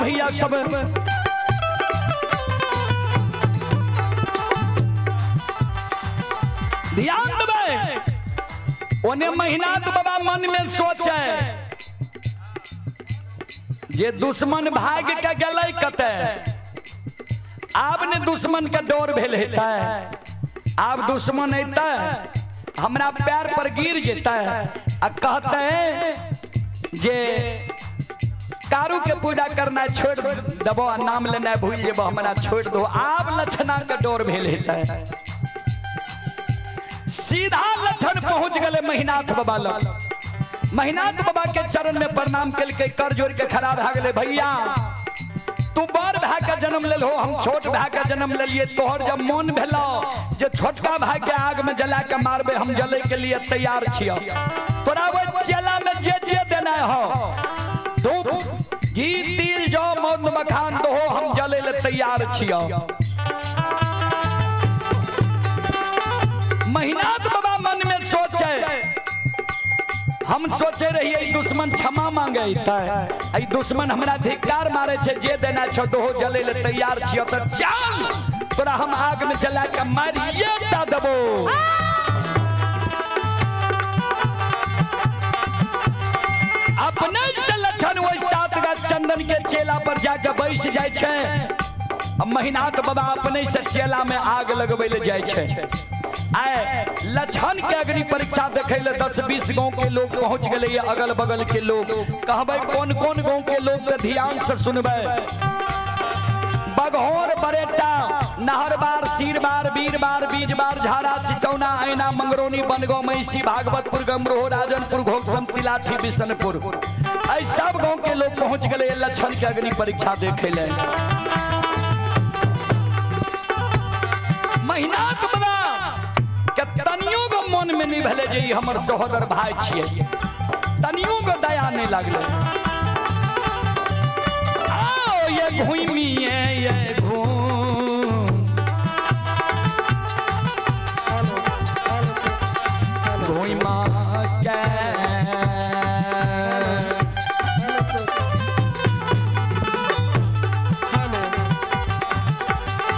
भैया सब। ध्यान देबै, ओने महिनाथ बाबा मन में सोचे जे दुश्मन भाग के गेलै कतै, आब ने दुश्मन के डर भेल हेतै, आब दुश्मन अयतै हमरा पैर पर गिर जेतै आ कहतै जे कारू के पूजा करना छोड़ देबो आ नाम लेना भूल जेबो, हमरा छोड़ दो। आब लक्षणा के डर भेल हेतै। सीधा लक्षण पहुंच गए महिनाथ बाबा लग। महिनाथ बाबा के चरण में प्रणाम केलकै, कर जोड़ के खड़ा भए गेलै, भैया तू बड़ भाई के जन्म लेल हो, हम छोट भाई के जन्म लेलिए, तोहर जब मन भेलो जे छोटका भाई के आग में जला के मारबे, हम जले के लिए तैयार छियो। तोरा वो चेला में जे जे देना हो, धूप घी तिल जौ मौन मखान दो, हम जले ले तैयार छियो। महिनाथ बाबा मन में सोचे, हम सोचे रहिए दुश्मन क्षमा मांगे अतै, दुश्मन हमरा धिक्कार मारे छे, जे देना छो दोहो जले ले तैयार छियो, त चल तोरा हम आग में जला के मारिए ता देबो। अपने से लक्षण ओहि सात गाछ चंदन के चेला पर जाके बैस जाय छै। महिनाथ बाबा अपने से चेला में आग लगबै ले जाय छै। आए लक्षण के अग्नि परीक्षा देखे ले 10-20 गांव के लोग पहुंच गए, अगल बगल के लोग। कहबै कौन कौन गांव के लोग के ध्यान से सुनबै। बघौर, बरेटा, नहरबार, सीरबार, बीरबार, बीजबार, झाड़ा, सितौना, ऐना, मंगरौनी, बनगांव, महिषी, भागवतपुर, गमरोह, राजनपुर, घोघसम, तिलाठी, बिशनपुर, ऐ सब गांव के लोग पहुंच गए लक्षण के अग्नि परीक्षा देखे ले। महिनाथ बाबा के तनियो गो मन में नहीं भेलै जे ई हमर सहोदर भाई छियै, तनियो गो दया नहीं लागलै। आओ ये घूमिए ये घूम घूमा के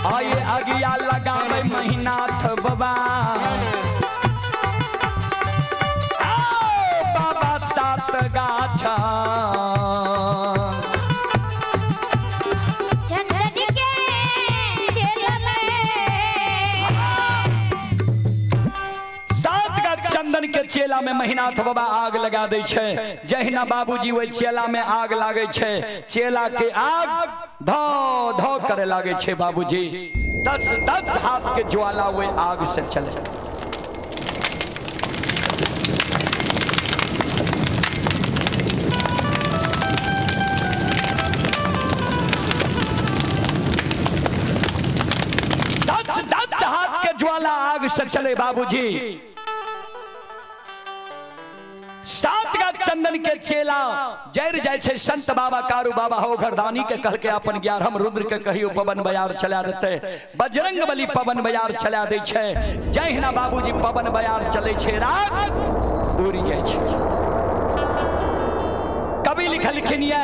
आये अगिया लगावे महिनाथ बाबा। आओ बाबा सात गाछ चंदन के चेला में, सात गाछ चंदन के चेला में महिनाथ बाबा आग लगा दै छै। जहिना बाबूजी ओहि चेला में आग लागै छै, चेला के आग धो धो करे लागे छै बाबूजी। 10-10 हाथ के ज्वाला ओहि आग से चले। दस हाथ के ज्वाला आग से चले बाबूजी। सात गाछ चंदन के चेला जर जाय छै। संत बाबा कारू बाबा हो घरदानी के कह के अपन 11 रुद्र के कहियो पवन बयार चला देते, बजरंग बली पवन बयार चला दै छै। जहिना बाबूजी पवन बयार चले छै, राग उड़ि जाय छै। कवि लिखलखिन ये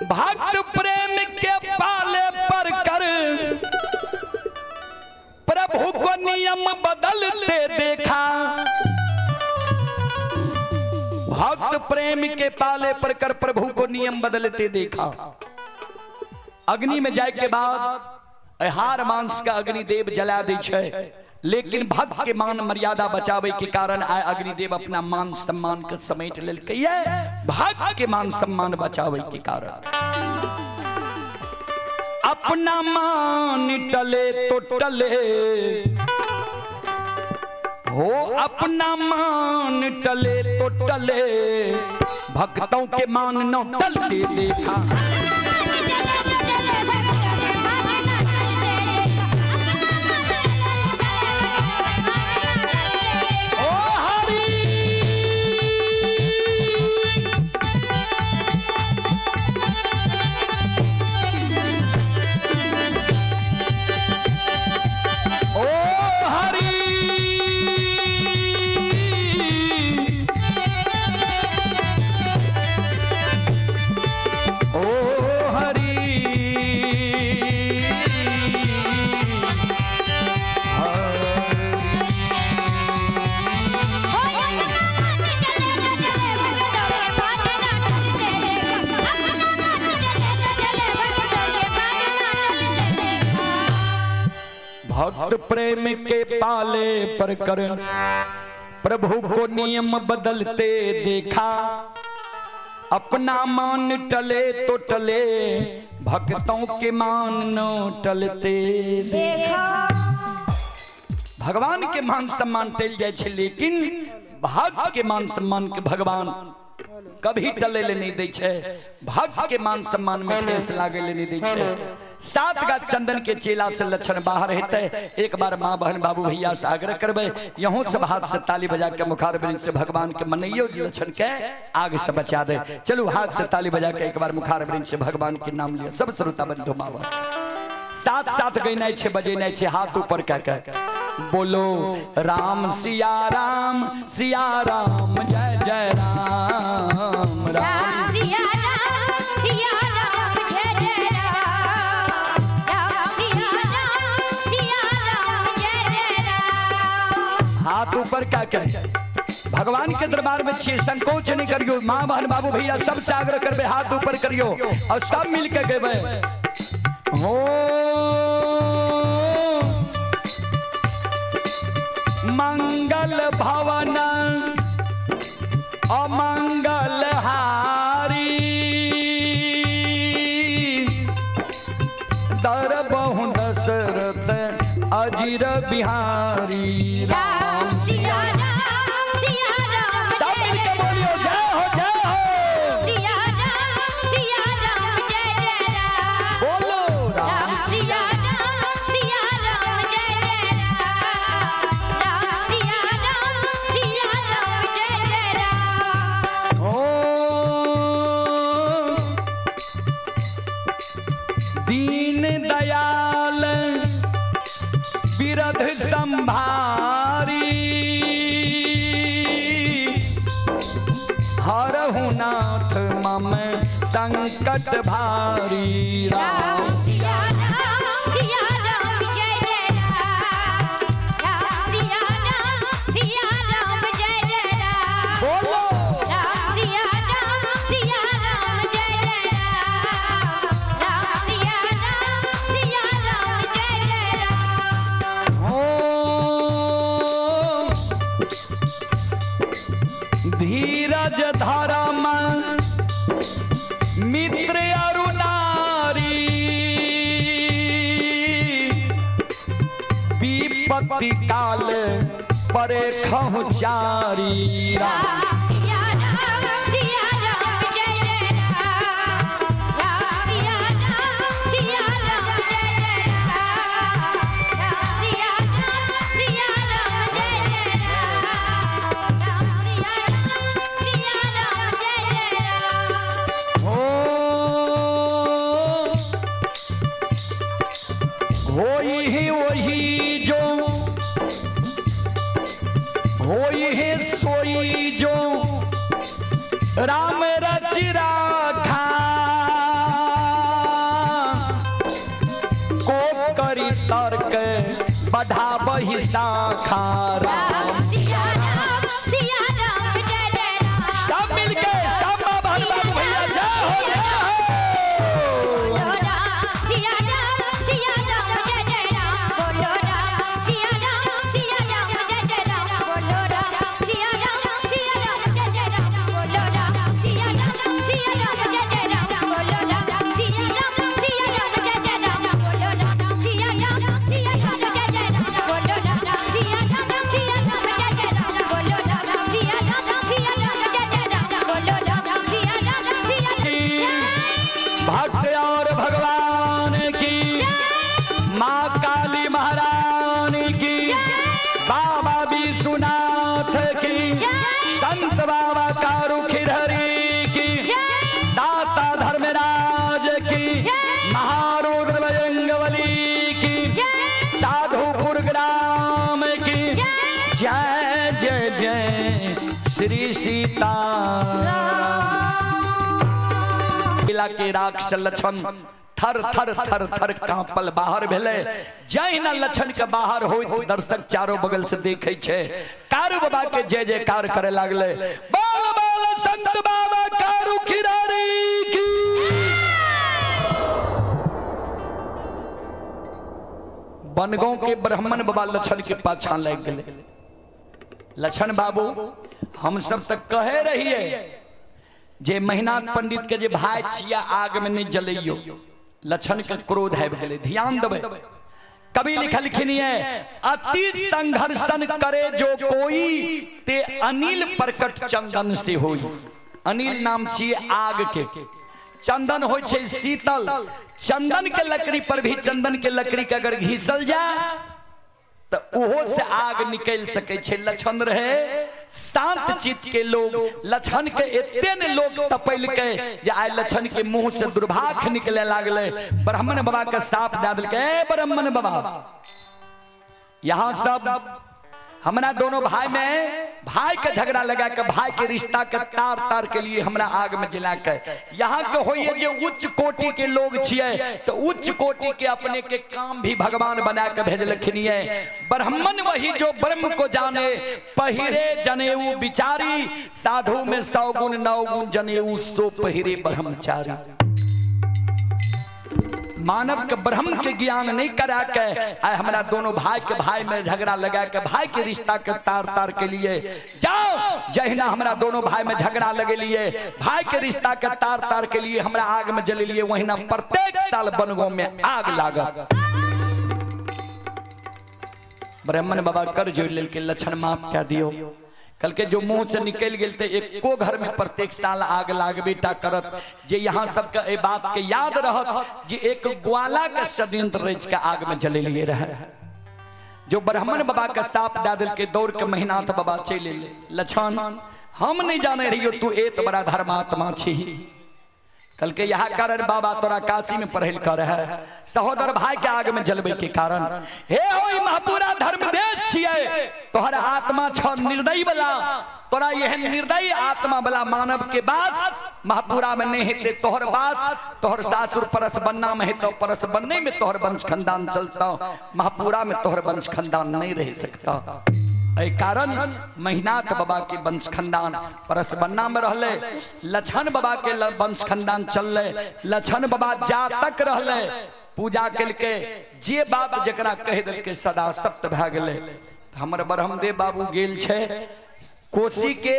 भक्त प्रेम के पाले पर कर प्रभु को नियम बदलते देखा। भक्त प्रेम के पाले पर कर प्रभु को नियम बदलते देखा। अग्नि में जाए के बाद हार मांस का अग्निदेव जला दै छै, लेकिन भक्त के मान मर्यादा बचावे के कारण आए अग्निदेव अपना मान सम्मान के समेट लेलकै। भक्त के मान सम्मान बचावे के कारण अपना मान टले तो टले हो, अपना मान टले तो टले, भक्तों के मान न टलते देखा। ओ हरि ओ हरि भक्त प्रेम के पाले पर कर प्रभु को नियम बदलते देखा, अपना मान टले तो टले, भक्तों के मान न टलते देखा। भगवान के मान सम्मान टल जाए छे, लेकिन भक्त के मान सम्मान के भगवान कभी टले ले नहीं दै छे। भक्त के मान सम्मान में ठेस लागे ले नहीं दै छे। सात गा चंदन के चेला से लक्षण बाहर हेतै। एक बार माँ बहन बाबू भैया से आग्रह करबै, यहों सब हाथ से ताली बजा के मुखार वृंद से भगवान के मनैयो लक्षण के आग से बचा दे। चलू हाथ से ताली बजा के एक बार मुखार वृंद से भगवान के नाम लिया। सब श्रोता बंधु माँ बहन साथ साथ गैनाइ छे, बजेनाइ छे, हाथ ऊपर कऽ के बोलो राम सिया राम सिया राम जय जय राम राम राम सिया राम जय जय राम, राम सिया राम जय जय राम। हाथ ऊपर कऽ के भगवान के दरबार में छियै, संकोच नहीं करियो। माँ बहन बाबू भैया सबसे आग्रह करबै, हाथ ऊपर करियो और सब मिल के गेबै हो मंगल भवन अमंगल हारी, दर बहु दशरथ अजीर बिहारी। राम सिया राम सब जय मिलके जय बोलियो जय हो जय हो। सिया राम जय जय राम, बोलो राम राम सिया राम जय जय राम, राम सिया राम जय जय राम। ओ दीन दयाल बिरध संभारी, हरहु नाथ मम संकट भारी। राम राम सिया राम जय जय राम, राम सिया राम जय जय राम। बोलो राम सिया राम जय जय राम, राम सिया राम जय जय राम। ओ धीरज धर्म मित्र अरुणारी, विपत्ति काल परे खहु चारी। राम राम सिया राम जय जय राम, राम सिया राम जय जय राम, राम सिया राम जय जय राम, राम सिया राम जय जय राम। हो होई ही वही जो होई है सोई जो राम रच राखा, को करी तर्क बढ़ाबही शाखा। राम राम सिया राम जय जय राम। सब मिलके सब माँ बहन बाबू भैया जय हो जय हो। बोलो राम सिया राम जय जय राम, बोलो राम सिया राम जय जय राम, बोलो राम सिया राम जय जय राम, बोलो राम सिया राम जय जय राम, बोलो राम सिया राम जय जय राम, बोलो राम सिया राम जय जय राम, बोलो राम सिया राम जय जय राम, बोलो राम सिया राम जय जय राम, बोलो राम सिया राम की भक्त और भगवान की, माँ काली महारानी की, बाबा विश्वनाथ की, संत बाबा कारू खिरहरी की, दाता धर्मराज की, महारुद्र बजरंगबली की, साधुपुर ग्राम की जय जय जय श्री सीता। किला के राक्षस लक्षण थर थर थर थर कांपल बाहर भेलै। जहिना लक्षण के बाहर होइत दर्शक चारों बगल से देखै छै, कारू बाबा के जय जयकार करे लागले। बोल बोल संत बाबा कारू खिरारी की। बनगांव के ब्राह्मण बाबा लक्षण के पाछा लग गए। लक्षण बाबू हम सब तक कहे रहिए जे महिनाथ पंडित के जे भाई छिया आग में नहीं जलैयो। लक्षण के क्रोध है भेले, ध्यान देबै। कवि लिखलखिन है अति संघर्षण करे जो कोई ते अनिल प्रकट चंदन से होई। अनिल नाम छिए आग के, चंदन हो छे शीतल। चंदन के लकड़ी पर भी चंदन के लकड़ी के अगर घिसल जाए तो ओहो से आग निकल सके छे। लक्षण रहे शांत चित्त के लोग, लक्षण के एते ने लोग तपैलकै जे आइ लक्षण के मुंह से दुर्भाख निकले लागले। ब्राह्मण बाबा के साप दे देलकै, ए ब्राह्मण बाबा यहाँ सब हमरा दोनों भाई में भाई के झगड़ा लगा के भाई के रिश्ता के तार तार के लिए हमरा आग में जला के यहाँ के होइए जे उच्च कोटि के लोग छिए तो उच्च कोटि के अपने के काम भी भगवान बना के भेजलखिन है। ब्राह्मण वही जो ब्रह्म को जाने, पहिरे जनेऊ बिचारी, साधु में 100 गुण 9 गुण जनेऊ सो पहिरे ब्रह्मचारी। मानव के ब्रह्म के ज्ञान नहीं करा के आए हमारा दोनों भाई के भाई में झगड़ा लगा के भाई के रिश्ता के तार तार के लिए जाओ। जहिना हमारा दोनों भाई में झगड़ा लगे लिए भाई के रिश्ता के तार तार के लिए हमरा आग में जले लिए, वहीना प्रत्येक साल बनगांव में आग लागत। ब्राह्मण बाबा कर जोड़ लेलकै, लक्षण माफ कह दियो। कल के जो मुंह से निकल गेल ते एको घर में प्रत्येक साल आग लागबे टा करत। जे यहाँ सबके ए बात के याद रहत जे एक ग्वाला के षड्यंत्र रच के आग में जलेलिए रहे। जो ब्राह्मण बाबा के साप दे देलकै, दौड़ के महिनाथ बाबा चलि एलै। लक्षण हम नहीं जाने रहियो तू एत बड़ा धर्मात्मा छी। कल के यह कारण बाबा तोरा काशी में पढ़ल कर है, सहोदर भाई के आग में जलबे के कारण। हे हो महापुरा धर्म देश छिए, तोहर आत्मा छ निर्दयी वाला, तोरा एहन निर्दयी आत्मा वाला मानव के बास महापुरा में नहीं हेते। तोहर बास तोहर सासुर परस बन्ना में हेतो, परस बन्ने में तोहर वंश खानदान चलता, महापुरा में तोहर वंश खानदान नहीं रह सकता। एहि कारण महिनाथ बाबा के वंश खानदान परस बन्ना में रहले, लक्षण बाबा के वंश खानदान चलले। लक्षण बाबा जा तक रहले पूजा केलकै, जे बात जकरा कहि देलकै सदा सत्य भए गेलै। हमर ब्रह्मदेव बाबू गेल छै कोसी के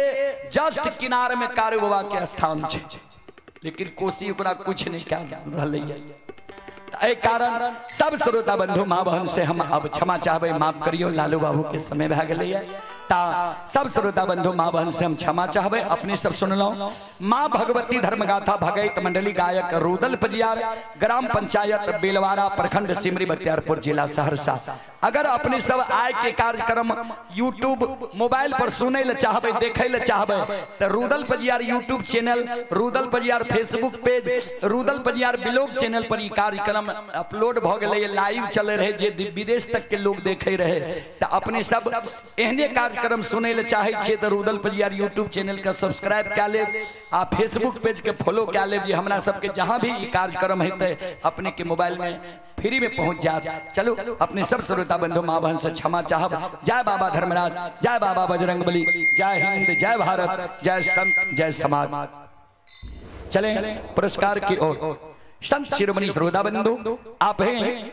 जस्ट किनार में कारू बाबा के स्थान छै, लेकिन कोसी ओकरा कुछ नहीं कह रहलै। एहि कारण सब श्रोता बंधु माँ बहन से हम अब क्षमा चाहबै, माफ करियो, लालू बाबू के समय भए गेलैया। ता सब श्रोता बंधु माँ बहन से हम क्षमा चाहबै। अपने सब सुनलहुँ माँ भगवती धर्मगाथा भगैत मंडली गायक रुदल पजियार, ग्राम पंचायत बेलवारा, प्रखंड सिमरी बख्तियारपुर, जिला सहरसा। अगर अपने सब आय के कार्यक्रम यूट्यूब मोबाइल पर सुनै ले चाहबै, देखै ले चाहबै तो Rudal Pajiyar YouTube channel, Rudal Pajiyar Facebook page, Rudal Pajiyar blog channel पर ई कार्यक्रम अपलोड भ गेलै, लाइव चले रहे, जे विदेश तक के लोग देखे रहे। तो अपने सब एहने कार्यक्रम सुनै ले चाहै छियै तो रुदल पजियार यूट्यूब चैनल के सब्सक्राइब कए लेब आ फेसबुक पेज के फॉलो कए लेब, जे हमरा सबके जहाँ भी ई कार्यक्रम हेतै अपने के मोबाइल में फ्री में पहुंच जात। चलो अपने सब श्रोता बंधु माँ बहन से क्षमा चाहब। जय बाबा धर्मराज, जय बाबा बजरंगबली, जय हिंद, जय भारत, जय संत, जय समाज। चले पुरस्कार की ओर। संत शिरोमणि श्रोता बंधु आप हैं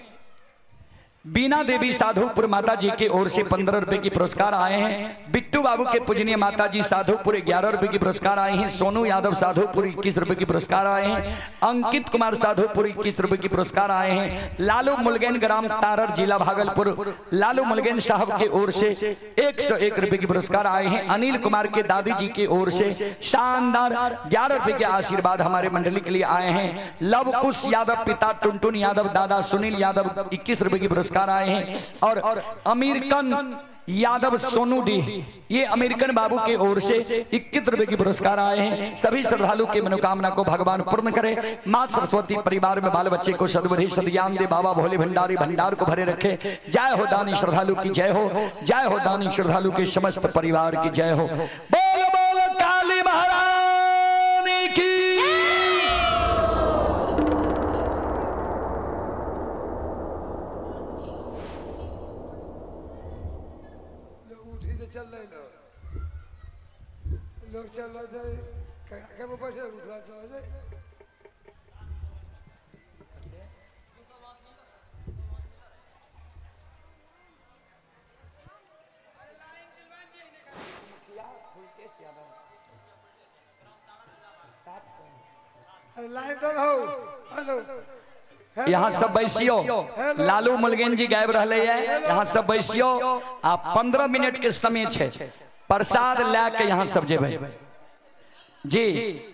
बीना देवी साधुपुर माता जी की ओर से 15 रुपए की पुरस्कार आए हैं। बिट्टू बाबू के पूजनीय माता जी साधुपुर 11 रुपए की पुरस्कार आए हैं। सोनू यादव साधुपुर 21 रुपए की पुरस्कार आए हैं। अंकित कुमार साधुपुर 21 रुपए की पुरस्कार आए हैं। लालू मुलगेन ग्राम तारर जिला भागलपुर, लालू मुलगेन साहब की ओर से 101 रुपए की पुरस्कार आए हैं। अनिल कुमार के दादी जी की ओर से शानदार 11 रुपए के आशीर्वाद हमारे मंडली के लिए आए हैं। लव कुश यादव पिता टुनटुन यादव दादा सुनील यादव 21 रुपए की पुरस्कार आए हैं। और अमेरिकन यादव सोनू डी, ये अमेरिकन बाबू के ओर से 21 रुपए की पुरस्कार आए हैं। सभी श्रद्धालु की मनोकामना को भगवान पूर्ण करे। माँ सरस्वती परिवार में बाल बच्चे को सद्बुद्धि सद्ज्ञान दे। बाबा भोले भंडारी भंडार को भरे रखे। जय हो दानी श्रद्धालु की जय हो, जय हो दानी श्रद्धालु के समस्त परिवार की जय हो। बोल बोल काली महारानी की। चल रहे लोग चल रहे थे, पैसे उठ रहा चल रहे थे। अरे लाइन दो हो। हेलो। यहाँ सब बैसियो, लालू मुलगेन जी गायब रहले है, यहाँ सब बैसियो। आ 15 मिनट के समय छे, प्रसाद ला के यहाँ सब जेबै जी।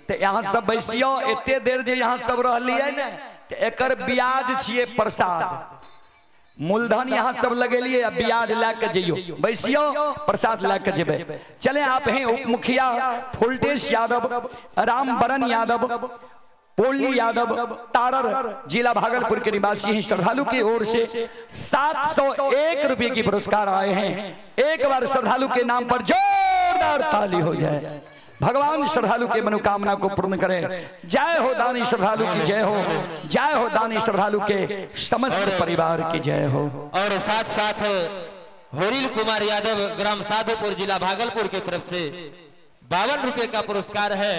तो यहाँ सब बैसियो, एते देर जे यहाँ सब रहलियै ने तो एकर ब्याज छियै प्रसाद, मूलधन यहाँ सब लगेलिए आ ब्याज ला के जइयो। बैसियो, प्रसाद ला के जेबै। चले आप हैं उप मुखिया फुलटेश यादव, रामबरन यादव, पोली यादव, तारर, जिला भागलपुर के निवासी हैं। श्रद्धालु की ओर से 701 रुपए की पुरस्कार आए हैं। एक बार श्रद्धालु के नाम पर जोरदार ताली हो जाए। भगवान श्रद्धालु के मनोकामना को पूर्ण करे। जय हो दानी श्रद्धालु की जय हो, जय हो दानी श्रद्धालु के समस्त परिवार की जय हो। और साथ साथ होरिल कुमार यादव, ग्राम साधुपुर, जिला भागलपुर की तरफ से 52 रुपए का पुरस्कार है।